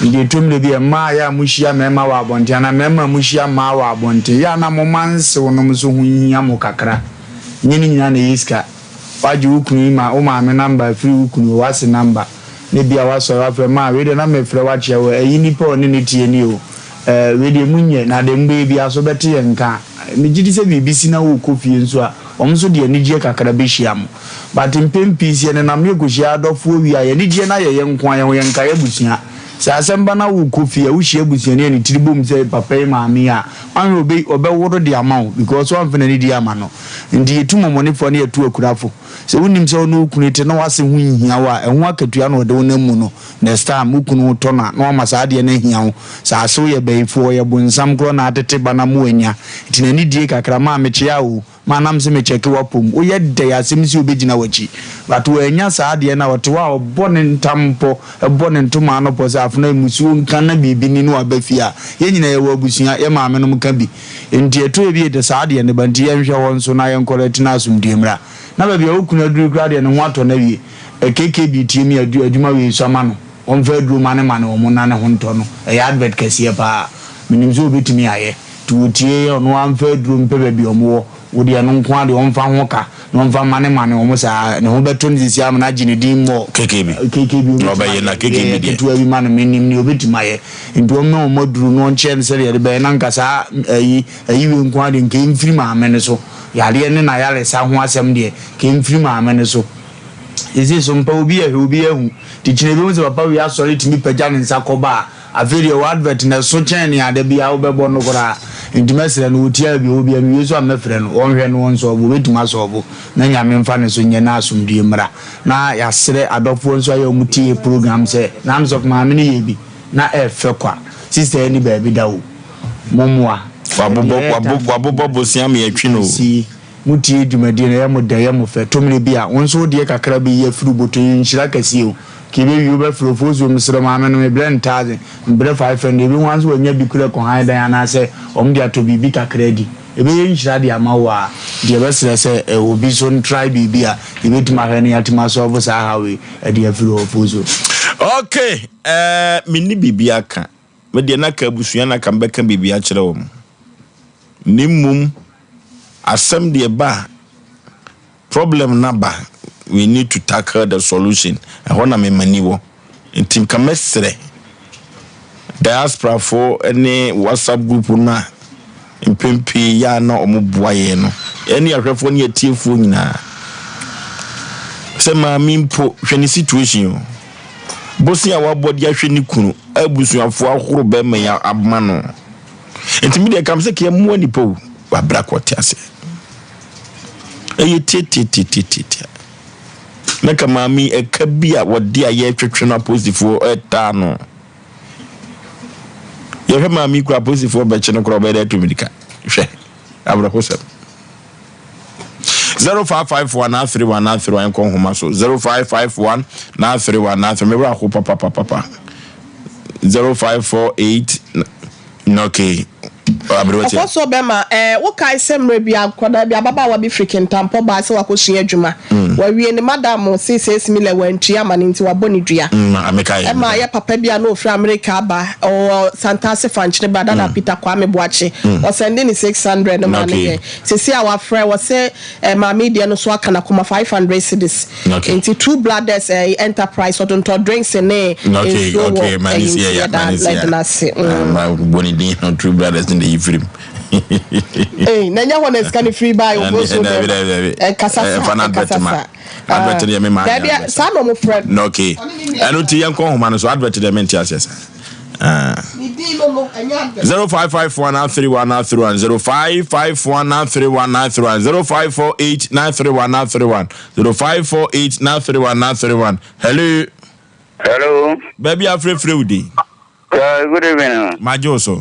Nti ɛtɔ mmerɛ bi a mmaa a yɛ a mohyia mmarima wɔ abɔnten anaa mmarima a mohyia mmaa wɔ abɔnten, yɛ a na moma nsew nom nso ho hia mo kakra. Nyɛ ne nyinaa na ɛyɛ sika. Woagye wo kunu yi ma wo maame number afiri wo kunu hɔ, w'ase number, na ebia woasɔre afrɛ, maa wei deɛ na mefrɛ wo akyea wo, ɛyi nipa a ɔne no teɛ nie o, ɛɛ wei deɛ monyɛ na deɛ mobɛyɛ biara so wobɛte yɛn nka. Megye di sɛ biribi si na worekɔ fie nso a, wɔn nso de anigyeɛ kakra bɛhyia mo. But mpɛn pii sɛ yɛnenam na yɛkɔhyia adɔfoɔ wie a, yɛn anigyeɛ no ayɛ yɛn nko ara, yɛn ho yɛnkae abusua. Sɛ asɛm ba na worekɔ fie a, wohyia abusuani a ne tiri bom sɛ papa yi, maame yi a, woanhwɛ a ɔbɛ, ɔbɛworo de ama wo because woamfa n'anidie amma no. Nti yɛtu mmɔmmɔnefoɔ ne yɛtu akurafo. Sɛ wonim sɛ wo ne wo kunu te na w'ase ho nhia wo a, ɛho akatua na ɔde wo nam mu no. Next time wo kunu tɔ no a, na wama saa adeɛ no ahia wo. Sɛ asew yɛ bayifoɔ, ɔyɛ bonsam korɔ na atete ba no ama wanya. Nti n'anidie kakra, maa mekyea o. Ma nam se me kyɛke w'apom. Woyɛ dɛn asɛm si obegyina w'akyi but wannya saa adeɛ no a ɔte hɔ a ɔbɔ ne ntam pɔ bɔ ne ntoma ano pɔ sɛ afena mmusuo nka na biribi ni na waba fie a yɛn nyinaa yɛwɔ abusua yɛ maame nom ka bi nti ɛtɔ ebi de saa adeɛ no ba nti yɛnhwɛ hɔ nso na yɛnkɔrɛte na asomdue mmra na baabi a wo kunu aduru koraa deɛ ne ho atɔ no awie KKB tie mi adu adwuma wei nso ama no ɔmfa aduro ma ne ma ne wɔn na ne ho ntɔ no ɛyɛ advert kɛseɛ paa menim sɛ obɛtumi ayɛ. Nti wotie yɛ ɔno ara mfa aduro mpɛ baabi a ɔmo wɔ, wo deɛ ɛno nko ara deɛ ɔmfa ho ka na ɔmfa mane mane ɔmo saa, ne ho bɛtɔ no sisi ama no agye ne din mmɔ. KKB. KKB Na obetumi ɔbɛyɛ na ayɛ, KKB yɛ deɛ. ketewa bi ma no, menim nea obetumi ayɛ. Nti ɔmmɛ ɔmo aduro na ɔnkyerɛ no sɛdeɛ yɛde bɛyɛ na nka saa ayi ayi wei nko ara deɛ nka ɛmfiri maame no so, yareɛ ne n'ayaresa ho asɛm deɛ nka ɛmfiri maame no so. Seesei so mpa obi ahwɛ obi ahu, nti kyena ebehu sɛ papa wei asɔre tumi pagya ne nsa kɔba a, Afei deɛ wo advert no ɛso kyɛn nea da biara wobɛbɔ no koraa nti mɛsrɛ no ɔtie a baabi a ɔwɔ biara mewie nso a mɛfrɛ no ɔnhwɛ no ɔnsɔɔbo ɔbɛtumi asɔɔbo na Nyame mfa ne so nyɛ na asomdwie mmra na yɛasrɛ adɔfoɔ nso ayɛ ɔmo tie program sɛ na sɔfo maame no yɛ bi na ɛfɛ kwa sister yi ni baabi da o mommoa Wabobɔ wabobɔ bosea ma yɛatwi no o. Si mo tie dwumadie no ɛyɛ mo dɛ ɛyɛ mo fɛ tomire bi a wo nso wo deɛ kakra bi yi afiri wo bɔtɔ yi nhyira kɛseɛ o. Ke bɛ wie wobɛfrɛ ofosuo mesrɛ maame no mebrɛ no thousand mebrɛ 500 ebi ho ara nso wanya bi kura kɔ han dan anaasɛ wɔn de atɔ biribi kakra adi ɛbɛyɛ nhyira de ama wo a nti yɛbɛsrɛ sɛ obi nso ntrae biribi a yɛbɛtumi ahwɛ na yɛatumi asɔlvo saa haw yi de afiri hɔ ofosuo. Ok eh, menni biribi aka. Me deɛ na ka abusua na ka mebɛka biribi akyerɛ wɔn. Ne mmom asɛm deɛ ba a, Problem no aba, we need to tackle the solution, ɛhɔ na me mani wɔ. Nti nka mɛsrɛ diaspora foɔ ne WhatsApp group no a mpɛn pii yɛ a na wɔn boa yɛn no, ɛne ahwɛfoɔ ne atiefoɔ nyinaa sɛ maame mpo hwɛ ne situation o. Bosia a wabɔ de ahwɛ ne kunu abusuafoɔ ahoro bɛrima yi ama no. Nti mi deɛ kam sɛ kɛ mmoa nipa o, wabra kɔ te ase. Ɛyɛ tiatiatiatiatia. Na ka maame yi ɛka bi a wɔde a yɛretwetwe no apolisifoɔ ɛtaa no. Yɛhwɛ maame yi kura apolisifoɔ bɛkye no kora ɔbɛyɛ dɛ atu mirika. Hwɛ awerɛhosɛm. 0551 931 931 nkɔ nhoma so 0551 931 93 mewura ho papapapapa 0548 okay. Ɔkɔ so bɛma ɛɛ wokae sɛ mmerɛ bi akwadaa bi ababaawa bi firi Kintampo baa sɛ wakɔsua adwuma. Wawie ne madam se sees mile wantua ama no nti wabɔ ne dua. Ɛma yɛ papa bi a na ɔfiri Amerika aba ɔwɔ Santase Fankyene ba Dada Peter Kwame Boakye. Ɔsɛnde ne 600 no maa no yɛ. Seesei a wafrɛ ɔse eh, maame yi deɛ no so aka n'akoma 500 cedis. Nti Two Brothers eh, Enterprise ɔtontɔn drinks ne nsuo wɔ ɛyi nti yɛda yɛda no ase. Bɔ ne din no Two Brothers ne de yi firim. Ee, na ɛnyɛ hɔ na sika no firi baa yɛ so dɛ. Ɛkasa sa, ɛkasa sa. Advert deɛ me maa Dabi, saa na ɔmo frɛ no. Okay, ɛno ti yɛn kɔ nhoma no so advert deɛ mente aseɛ sa. 0554 931 931 0554 931 931 0548 931 931 0548 931 931 Hello. Hello. Baabi afrɛfrɛ wo din. Good evening. Magye wo so.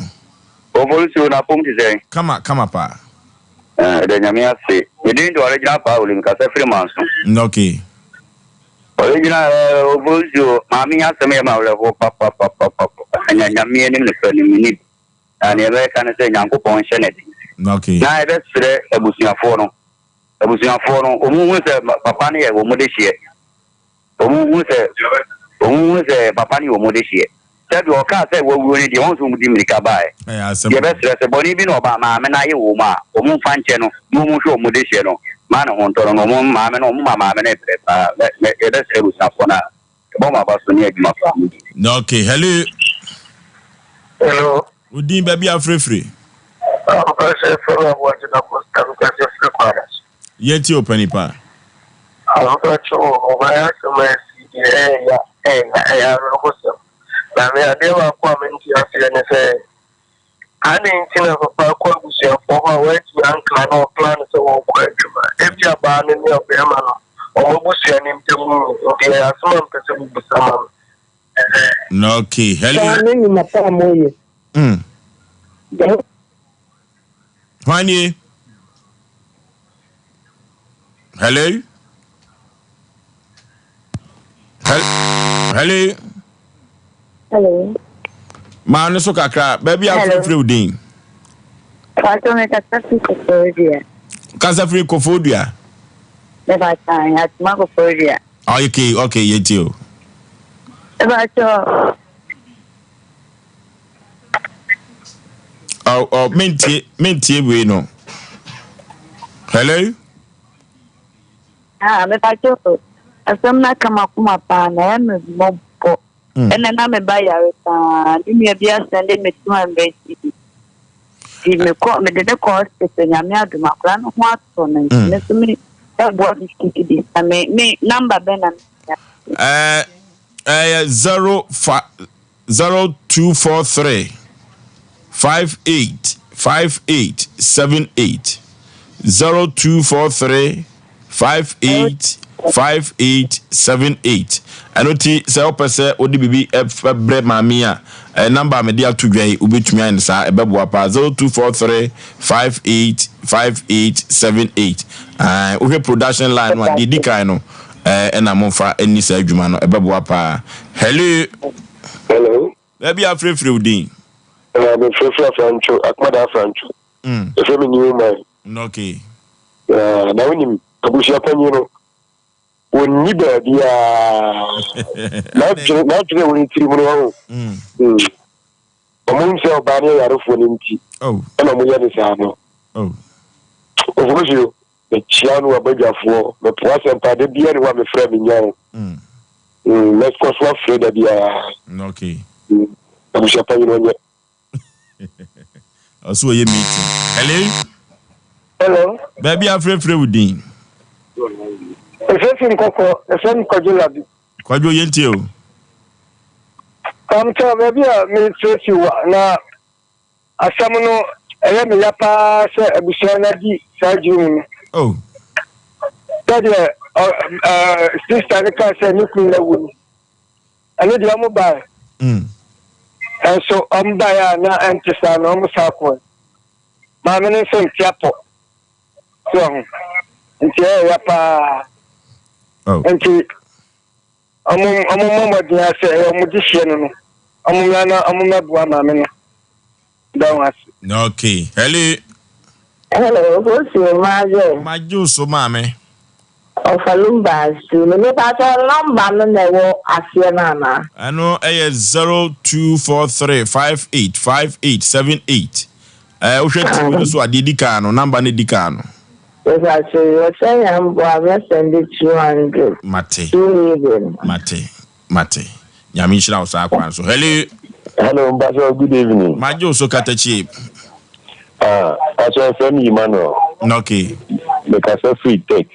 Ofolisi na pom te sɛn? Kama kama paa. Ɛda Nyame ase. Me din de Ɔregyina Paa Olim, kasa firi Manso. Okay. Ɔregyina Ofolisi o, maame yi asɛm yɛ me awerɛhoɔ papapapapa. Nya Nyame anim nokorɛ no menni bi. Na nea ɛbɛka ne sɛ Nyankopɔn nhyɛ no den. Okay. Na ɛbɛsrɛ abusuafoɔ no, abusuafoɔ no, wɔn hu sɛ papa no yɛ wɔn dehyeɛ. Wɔn hu sɛ wɔn hu sɛ papa no yɛ wɔn dehyeɛ. Sɛdeɛ ɔkaa sɛ wawuo no deɛ, wɔn nso wɔn di mmirika baeɛ. Yɛbɛsrɛ sɛ bɔne bi na ɔba maame no ayɛ wɔn a, wɔn mfa nkyɛ no na wɔn nhwɛ wɔn dehyeɛ no ma ne ho ntɔ no na wɔn maame no wɔn ma maame no brɛ paa. Mɛ mɛ yɛbɛsrɛ abusuafoɔ no a yɛbɔ wɔn aba so ne adwuma pa a wɔdi. Okay, hello. Hello. Wo din baabi a frɛfiri? Mpɛ sɛ fɛrɛ aboagye na kɔsta mepɛ sɛ firi kwan so. Yɛntie wo panipa. Ahobakyɛ wɔ ɔman asɛm a asi deɛ ɛyɛ ya, ɛyɛ ya, ɛyɛ awerɛhosɛm. Na me adeɛ baako a mente aseɛ ne sɛ, adɛn nti na papa kɔ abusuafoɔ hɔ a wantumi ankla na ɔplan sɛ wɔrekɔ adwuma? Ebia baa no ne ɔbarima no wɔn abusua no ntam nyi, nti ɛyɛ asɛm a mepɛ sɛ mobisa ma me. Okay, hello. Saa ne nnwuma pa a moyɛ. Hwan nie? Hello? Hello? Hello. Maa no so kakra. Baabi a frɛfrɛ wo din. Pàtó mi kasa firi Koforidua. Kasa firi Koforidua. Mepàtó atuma Koforidua. Okay, okay, yɛ ti o. Mepàtó. Oh, oh, mentie, mentie wei no. Hello? Ah, mepàtó asɛm no aka m'akoma paa na ɛyɛ me mmɔbɔ. Hmm. Ɛnna na me ba yare paa. Ne nua bi asɛnde me 200 cedis. Nti mekɔ mede ne kɔ hospital nyame adom akwadaa no ho atɔ no nti hmm. me nso me ɛboa 50 cedis na me me number bɛn na me. Ɛɛ ɛyɛ 05 0243 58 58 78 0243 58 58 78 ɛno ti sɛ wopɛ sɛ wode biribi brɛ maame yi a eh, namba a mede ato dwa yi wobɛtumi ayɛ no saa ɛbɛboa paa 0243 58 58 78 wohwɛ production line no a deɛ ɛdi kan no Ɛna momfa nni saa adwuma no, ɛbɛboa paa. Hello. Hello. Baabi a frɛfrɛ wo din. Ɛna mefrɛfrɛ Afrantwo, Akomada Afrantwo. Mm. Ɛfrɛ me New Man. Okay. Na na wonim abusua panyin no wɔnni baabiaa n'adwene n'adwene wɔ ne tirim no ɔho. Mm. Mm. Wɔn nim sɛ ɔbaa no yɛ yarefoɔ no nti. Oh. Ɛna wɔn yɛ ne saa no. Oh. Ofosuo. Mekyia no abadwafoɔ. Mepo asɛmpa da biara ni hɔ a mefrɛ a menya wo. Mm. Mm, mɛkɔ so afrɛ da biara. Okay. Mm, abusua panyin ɔnyɛ. Ɔso ɔyɛ meeting. Hello. Hello. Baabi afrɛfrɛ wo din. Efefi nkɔkɔ, efrɛ me Kwadwo Labi. Kwadwo yɛntie o. Pamkyɛ baabi a mefrɛ fi wa na Asɛm no, ɛyɛ me ya paa sɛ abusua no adi saa dwirim no. Oh. Sɛdeɛ sista no kaa sɛ ne kunu no awu no, ɛno deɛ ɔmo bae. Mm. Ɛnso ɔmo bae a na ɛnte saa no, ɔmo saa kɔe. Maame no nso nte apɔ. So ɔho. Nti ɛyɛ ya paa. Oh. Nti ɔmo ɔmo mmɔ mmɔden ara sɛ ɛyɛ ɔmo dehyeɛ no no, ɔmo mmra na ɔmo mmɛboa maame no. Da wo ase. Okay. Hello. Hello, Kosi Maje. Magye wo so maame. Ɔfa Lumba stu no. Mepa kyɛw number no na ɛwɔ aseɛ no anaa? Ɛno ɛyɛ 0243585878. Ɛɛ wohwɛ TV no so a deɛ edi kan no number no edi kan no. Mepa kyɛw ɔkyɛ yɛn boa mɛ send 200. Mate. 2 million. Mate. Mate. Nyame nhyira wo saa kwan so. Hello. Hello, Mpacho, good evening. Magye wo so katakyie. Ah, Mpacho, ɛfrɛ me Emmanuel. Okay. Mekasa free tech.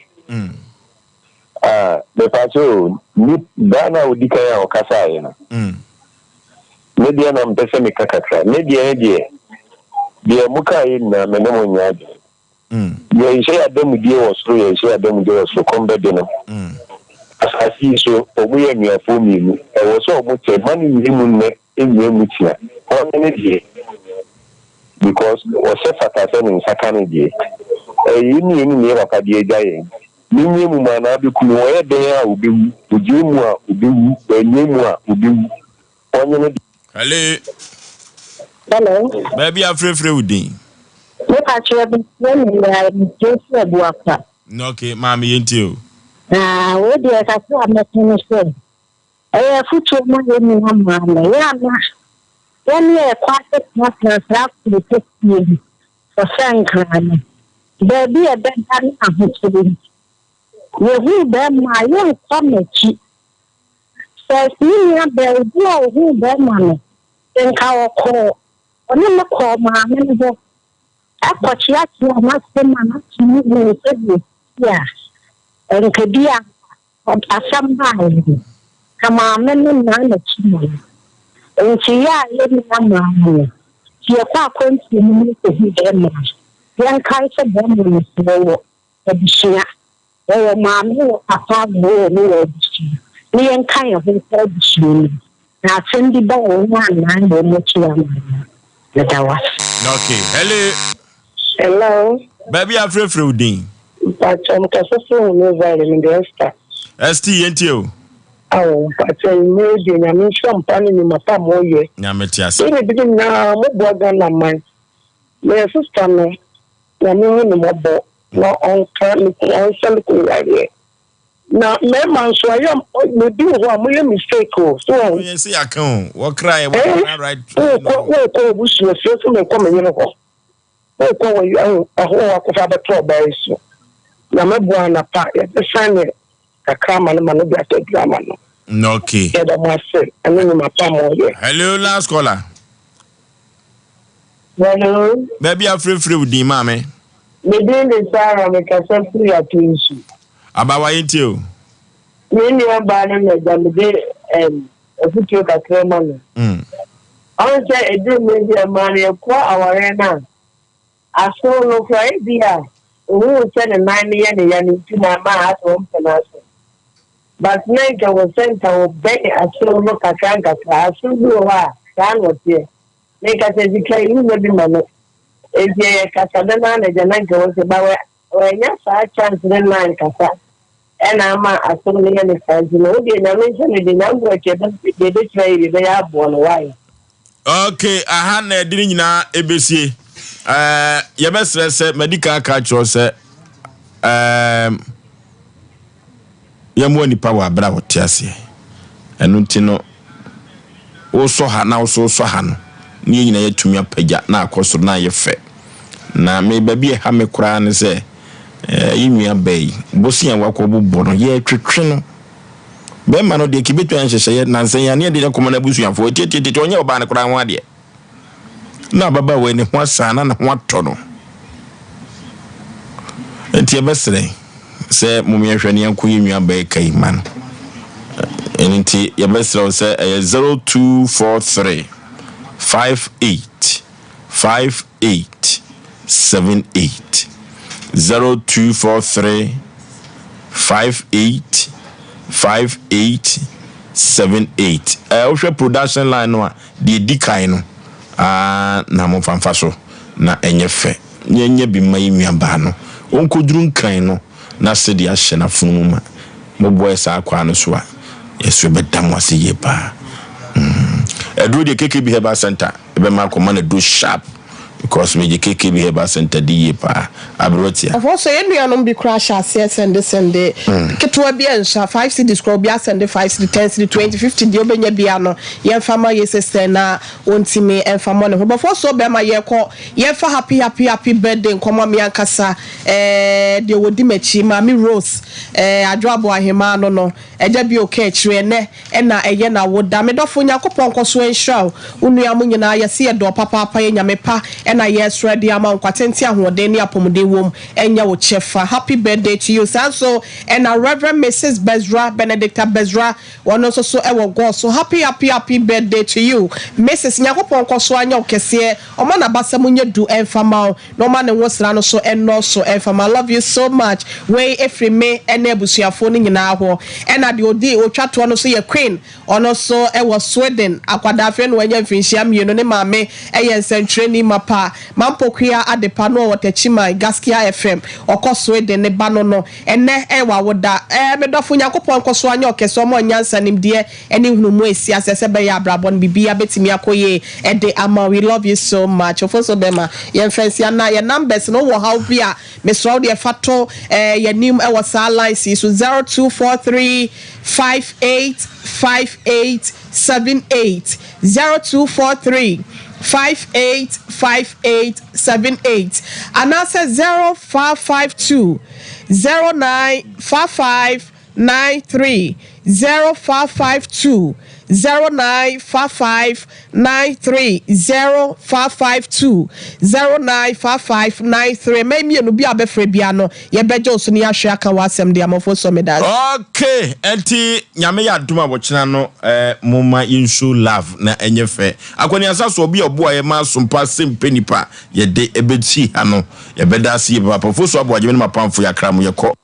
Ah, mepacho, ni baa na odi kan a ɔkasaeɛ no. Me deɛ na mpɛ sɛ meka kakra. Me deɛ ne deɛ, deɛ mo kaeɛ nyinaa me ne mo nyɛ adwene. Yɛnhyɛ yɛn adanmudeɛ wɔ soro, yɛnhyɛ yɛn adanmudeɛ wɔ soro, kɔm bɛde no. Asase yi so, wɔn yɛ anuafoɔ mmienu, ɛwɔ sɛ wɔn kyɛ, mma no nwie mu nnɛ, nwie mu kyina. Ɔne ne deɛ, because ɔsɛ fata sɛ ne nsa ka ne deɛ. Ɛyɛ yɛn mmienu na yɛn papa de agya yɛn. Menwie mu ma anaa bɛku me, ɔyɛ dɛn a ɔbɛwu, ɔgyae mu a ɔbɛwu, wannyae mu a ɔbɛwu. Ɔnye ne. Hello. Hello. Baabi a frɛfrɛ wo din. Me pa kyerɛ bi frɛ me na Joshua Abuakwa. Okay, maame yɛn tie o. Na wo deɛ kakra a mɛka ne sɛ ɛyɛ afutuo ma yɛn nyina maame yɛ ama yɛn yɛ ɛkɔ ase tenatena saa kuro kɛseɛ yi sɛ nkran no baabi a ɛbɛda ne ahokyere yi yɛhuu bɛrima a yɛnkɔ n'akyi. Sɛ me nua baa bi a ohuu barima no, nka ɔkɔɔ, ɔne no kɔɔ maame no hɔ kɔkyeakyeaa n'ase ma n'ase no huu sɛdeɛ ɛsi a, nka bi a asɛm baeɛ no, nka maame no nnaa n'akyi ma no. Nti yɛ a yɛn nua maame no, sɛ yɛkɔ akwantuo no mu kɔhu barima a, yɛnkae sɛ barima no nso ɔwɔ abusua. Wɔwɔ maame wɔ papa na wɔwɔ ne wɔ abusua ne yɛnka yɛn ho nkɔ abusua no mu na asɛm bi ba a wɔn annan wɔn akyi ama yɛn. Meda wo ase. Okay, hello. Hello. Baabi a frɛfrɛ wo din. Mpakyɛ mekasa firi ho Valley mede Esther. ST yɛntie o. Awo mpakyɛ nnɛ deɛ nyame nhyira mpa ne nnwuma pa mo yɛ. Nyame te ase. Yɛne bi nyinaa mo boa Ghana man. Meyɛ sister no nyame hu ne mɔbɔ. na ɔnka ne kunu ɔnsa ne kunu yareɛ na mmarima nso ayɛ ebi wɔ hɔ a moyɛ mistake o so wɔn. Yɛn se yɛaka o wɔkra yɛ wɔkra right. Wokɔ wokɔ abusua fie sɛ mekɔ me yere hɔ wokɔ wɔ ɛho ɛho akɔfa abɛto ɔbaa yi so na mɛboa anapa yɛbɛsan ne kakra ama no ma no de atɔ aduru ama no. Okay. Yɛda mo ase ɛne nnwuma pa mo yɛ. Hello last caller. Hello. Baabi a frɛfrɛ wo din maame. Me din de Sarah, mekasa firi Atonsu. Abawa yɛntie o. Me nua baa no na agya mede um, afutuo kakra ma no. Mm. Ɔn sɛ ɛduru mmerɛ bi a mmaa no yɛkɔ awareɛ no a, aso no koraa ebi a ohuu sɛ ne nan no yɛ ne ya no nti na ama asɛ ɔmpɛ no aso. But na nka wɔ sɛ nka wɔbɛn aso no kakra nkakra. Aso bi wɔ hɔ a saa na ɔteɛ. Meka sɛ sika yi wonya bi ma no. Enti ɛyɛ kasa dɛ naa na agya na nka wɔ sɛ ba wɛ wanya saa chance ne na nkasa ɛna ama asɛm no yɛ ne saa nti no wodeɛ nyame nhyɛ no den nyame boa akyi ɛbɛ deɛ ɛbɛtumi ayɛ bi ɛbɛyɛ aboa no why. Ok aha na ɛde ne nyinaa ɛbɛsie ɛɛ yɛbɛsrɛ sɛ madi kan aka akyerɛ wo sɛ ɛɛm. Yɛmmoa nnipa wɔ abere a wɔte aseɛ. Ɛno nti no, wosɔ ha na wo nso wosɔ ha no, ne yɛn nyinaa yɛatumi apagya na akɔ soro na ayɛ fɛ. Na me baabi a ɛha me koraa ne sɛ, eh, yɛn nua baa yi, bosea a wakɔbobɔ no, yɛretwetwe no. Bɛrima no deɛ, kebɛtumi ayɛ nhyehyɛeɛ nansa yi a, ne yɛde akɔma no abusuafoɔ, tiatiatiati, ɔnyɛ ɔbaa no koraa ho adeɛ. Na ababaawa yi ne ho asan na ne ho atɔ no. Nti yɛbɛsrɛ sɛ mom yɛnhwɛ ne yɛnko yɛn nua bɛyɛ ka yi ma no. Ɛno nti yɛbɛsrɛ wo sɛ ɛyɛ 0243 58 58 78 0243 58 58 78. Ɛɛ wohwɛ production line no a Deɛ ɛdi kan no ara na momfa mfa so, na ɛnyɛ fɛ. Yɛnyɛ bi mma yɛn nuabaa no. Ɔnkɔduru Nkran no na sɛdeɛ ahyɛ n'afono mu ma. Moboa yɛ saa kwan no so a, yɛn nso yɛbɛda mo ase yie pa ara. Mm. Aduro deɛ KKB Herbal Center. Mebɛma akɔma no do sharp because megye KKB Herbal Center di yie paa. Aberewa tia. Ɔfɔ sɛ yɛn nuanom bi koraa hyɛ aseɛ sɛnde sɛnde ketewa bi ɛnso a five cedis koraa obi asɛnde five cedi ten cedi twenty fifty deɛ ɔbɛnya biara no yɛnfa ma yɛ sister na ɔntumi ɛnfa mmɔ ne ho bɔfɔ so bɛrima yɛkɔ yɛnfa happy happy happy birthday nkɔmɔ me ankasa ɛɛ deɛ wɔdi m'akyi maame Rose ɛɛ Adwo Aboahemaa no no Agya bio ka akyire ɛnɛ ɛna ɛyɛ na wo da. Me dɔfo Nyankopɔn nkɔso nhyira wo, wo nua mo nyinaa yɛse yɛdɔ wo papaapa yɛ Nyame pa ɛna yɛsrɛ de ama wo nkwa tenten ahoɔden ne apɔmuden wom ɛnyɛ wo kyɛfa happy birthday to you saa nso ɛna Rev Mrs Bezra Benedicta Bezra wɔno nso so ɛwɔ God so happy happy happy birthday to you Mrs Nyankopɔn nkɔso anyɛ wo kɛseɛ ɔma nabasa mu nyɛ du ɛnfa ma wo Na ɔma ne nwosra no so nnɔɔso mfa ma love you so much wei ɛfiri me ne abusuafoɔ no nyinaa hɔ ɛna deɛ ɔdi ɔtwa toɔ no nso yɛ Queen ɔno nso wɔ Sweden akwadaa afei na wanya mfirinhyia mmienu ne maame yɛ nsɛntwerɛni mapa Mampokua Adepa no ɔwɔ Takyiman Gaskia FM ɔkɔ Sweden ne ba no no ɛnɛ ɛyɛ wawoda ɛɛ me dɔfo Nyankopɔn nkɔso anyɛ ɔkɛse ɔma ɔnyansa nimdeɛ ne nhunumu esi aseɛ sɛ ɛbɛyɛ a abrabɔ no biribiara bɛtumi akɔ yie de ama wo we love you so much Ofoso bɛma yɛn fa nsia na yɛn numbers no wowɔ haw bi a mesrɛ wo deɛ fa to eh, yɛn anim wɔ saa lines yi so 0243 58 58 78 0243 58 58 78 anaasɛ 0552 09 55 93 0552 0955 93 0552 0955 93 Mmɛn mmienu bi a wobɛfrɛ biara no, yɛbɛgye wo so na yɛahwɛ aka w'asɛm de ama wo. Sɔ me dase. Ok ɛnti Nyame yɛ adom a wɔkyena no eh momma yɛn show love na ɛnyɛ fɛ. Akwaniasa so ɔbi a ɔboa yɛ ma asompa sɛmpɛ nipa yɛde ɛbɛsi ha no yɛbɛda ase yie papaapa. Fosu Aboagye me ne m'apamfo yɛakra mo yɛkɔ.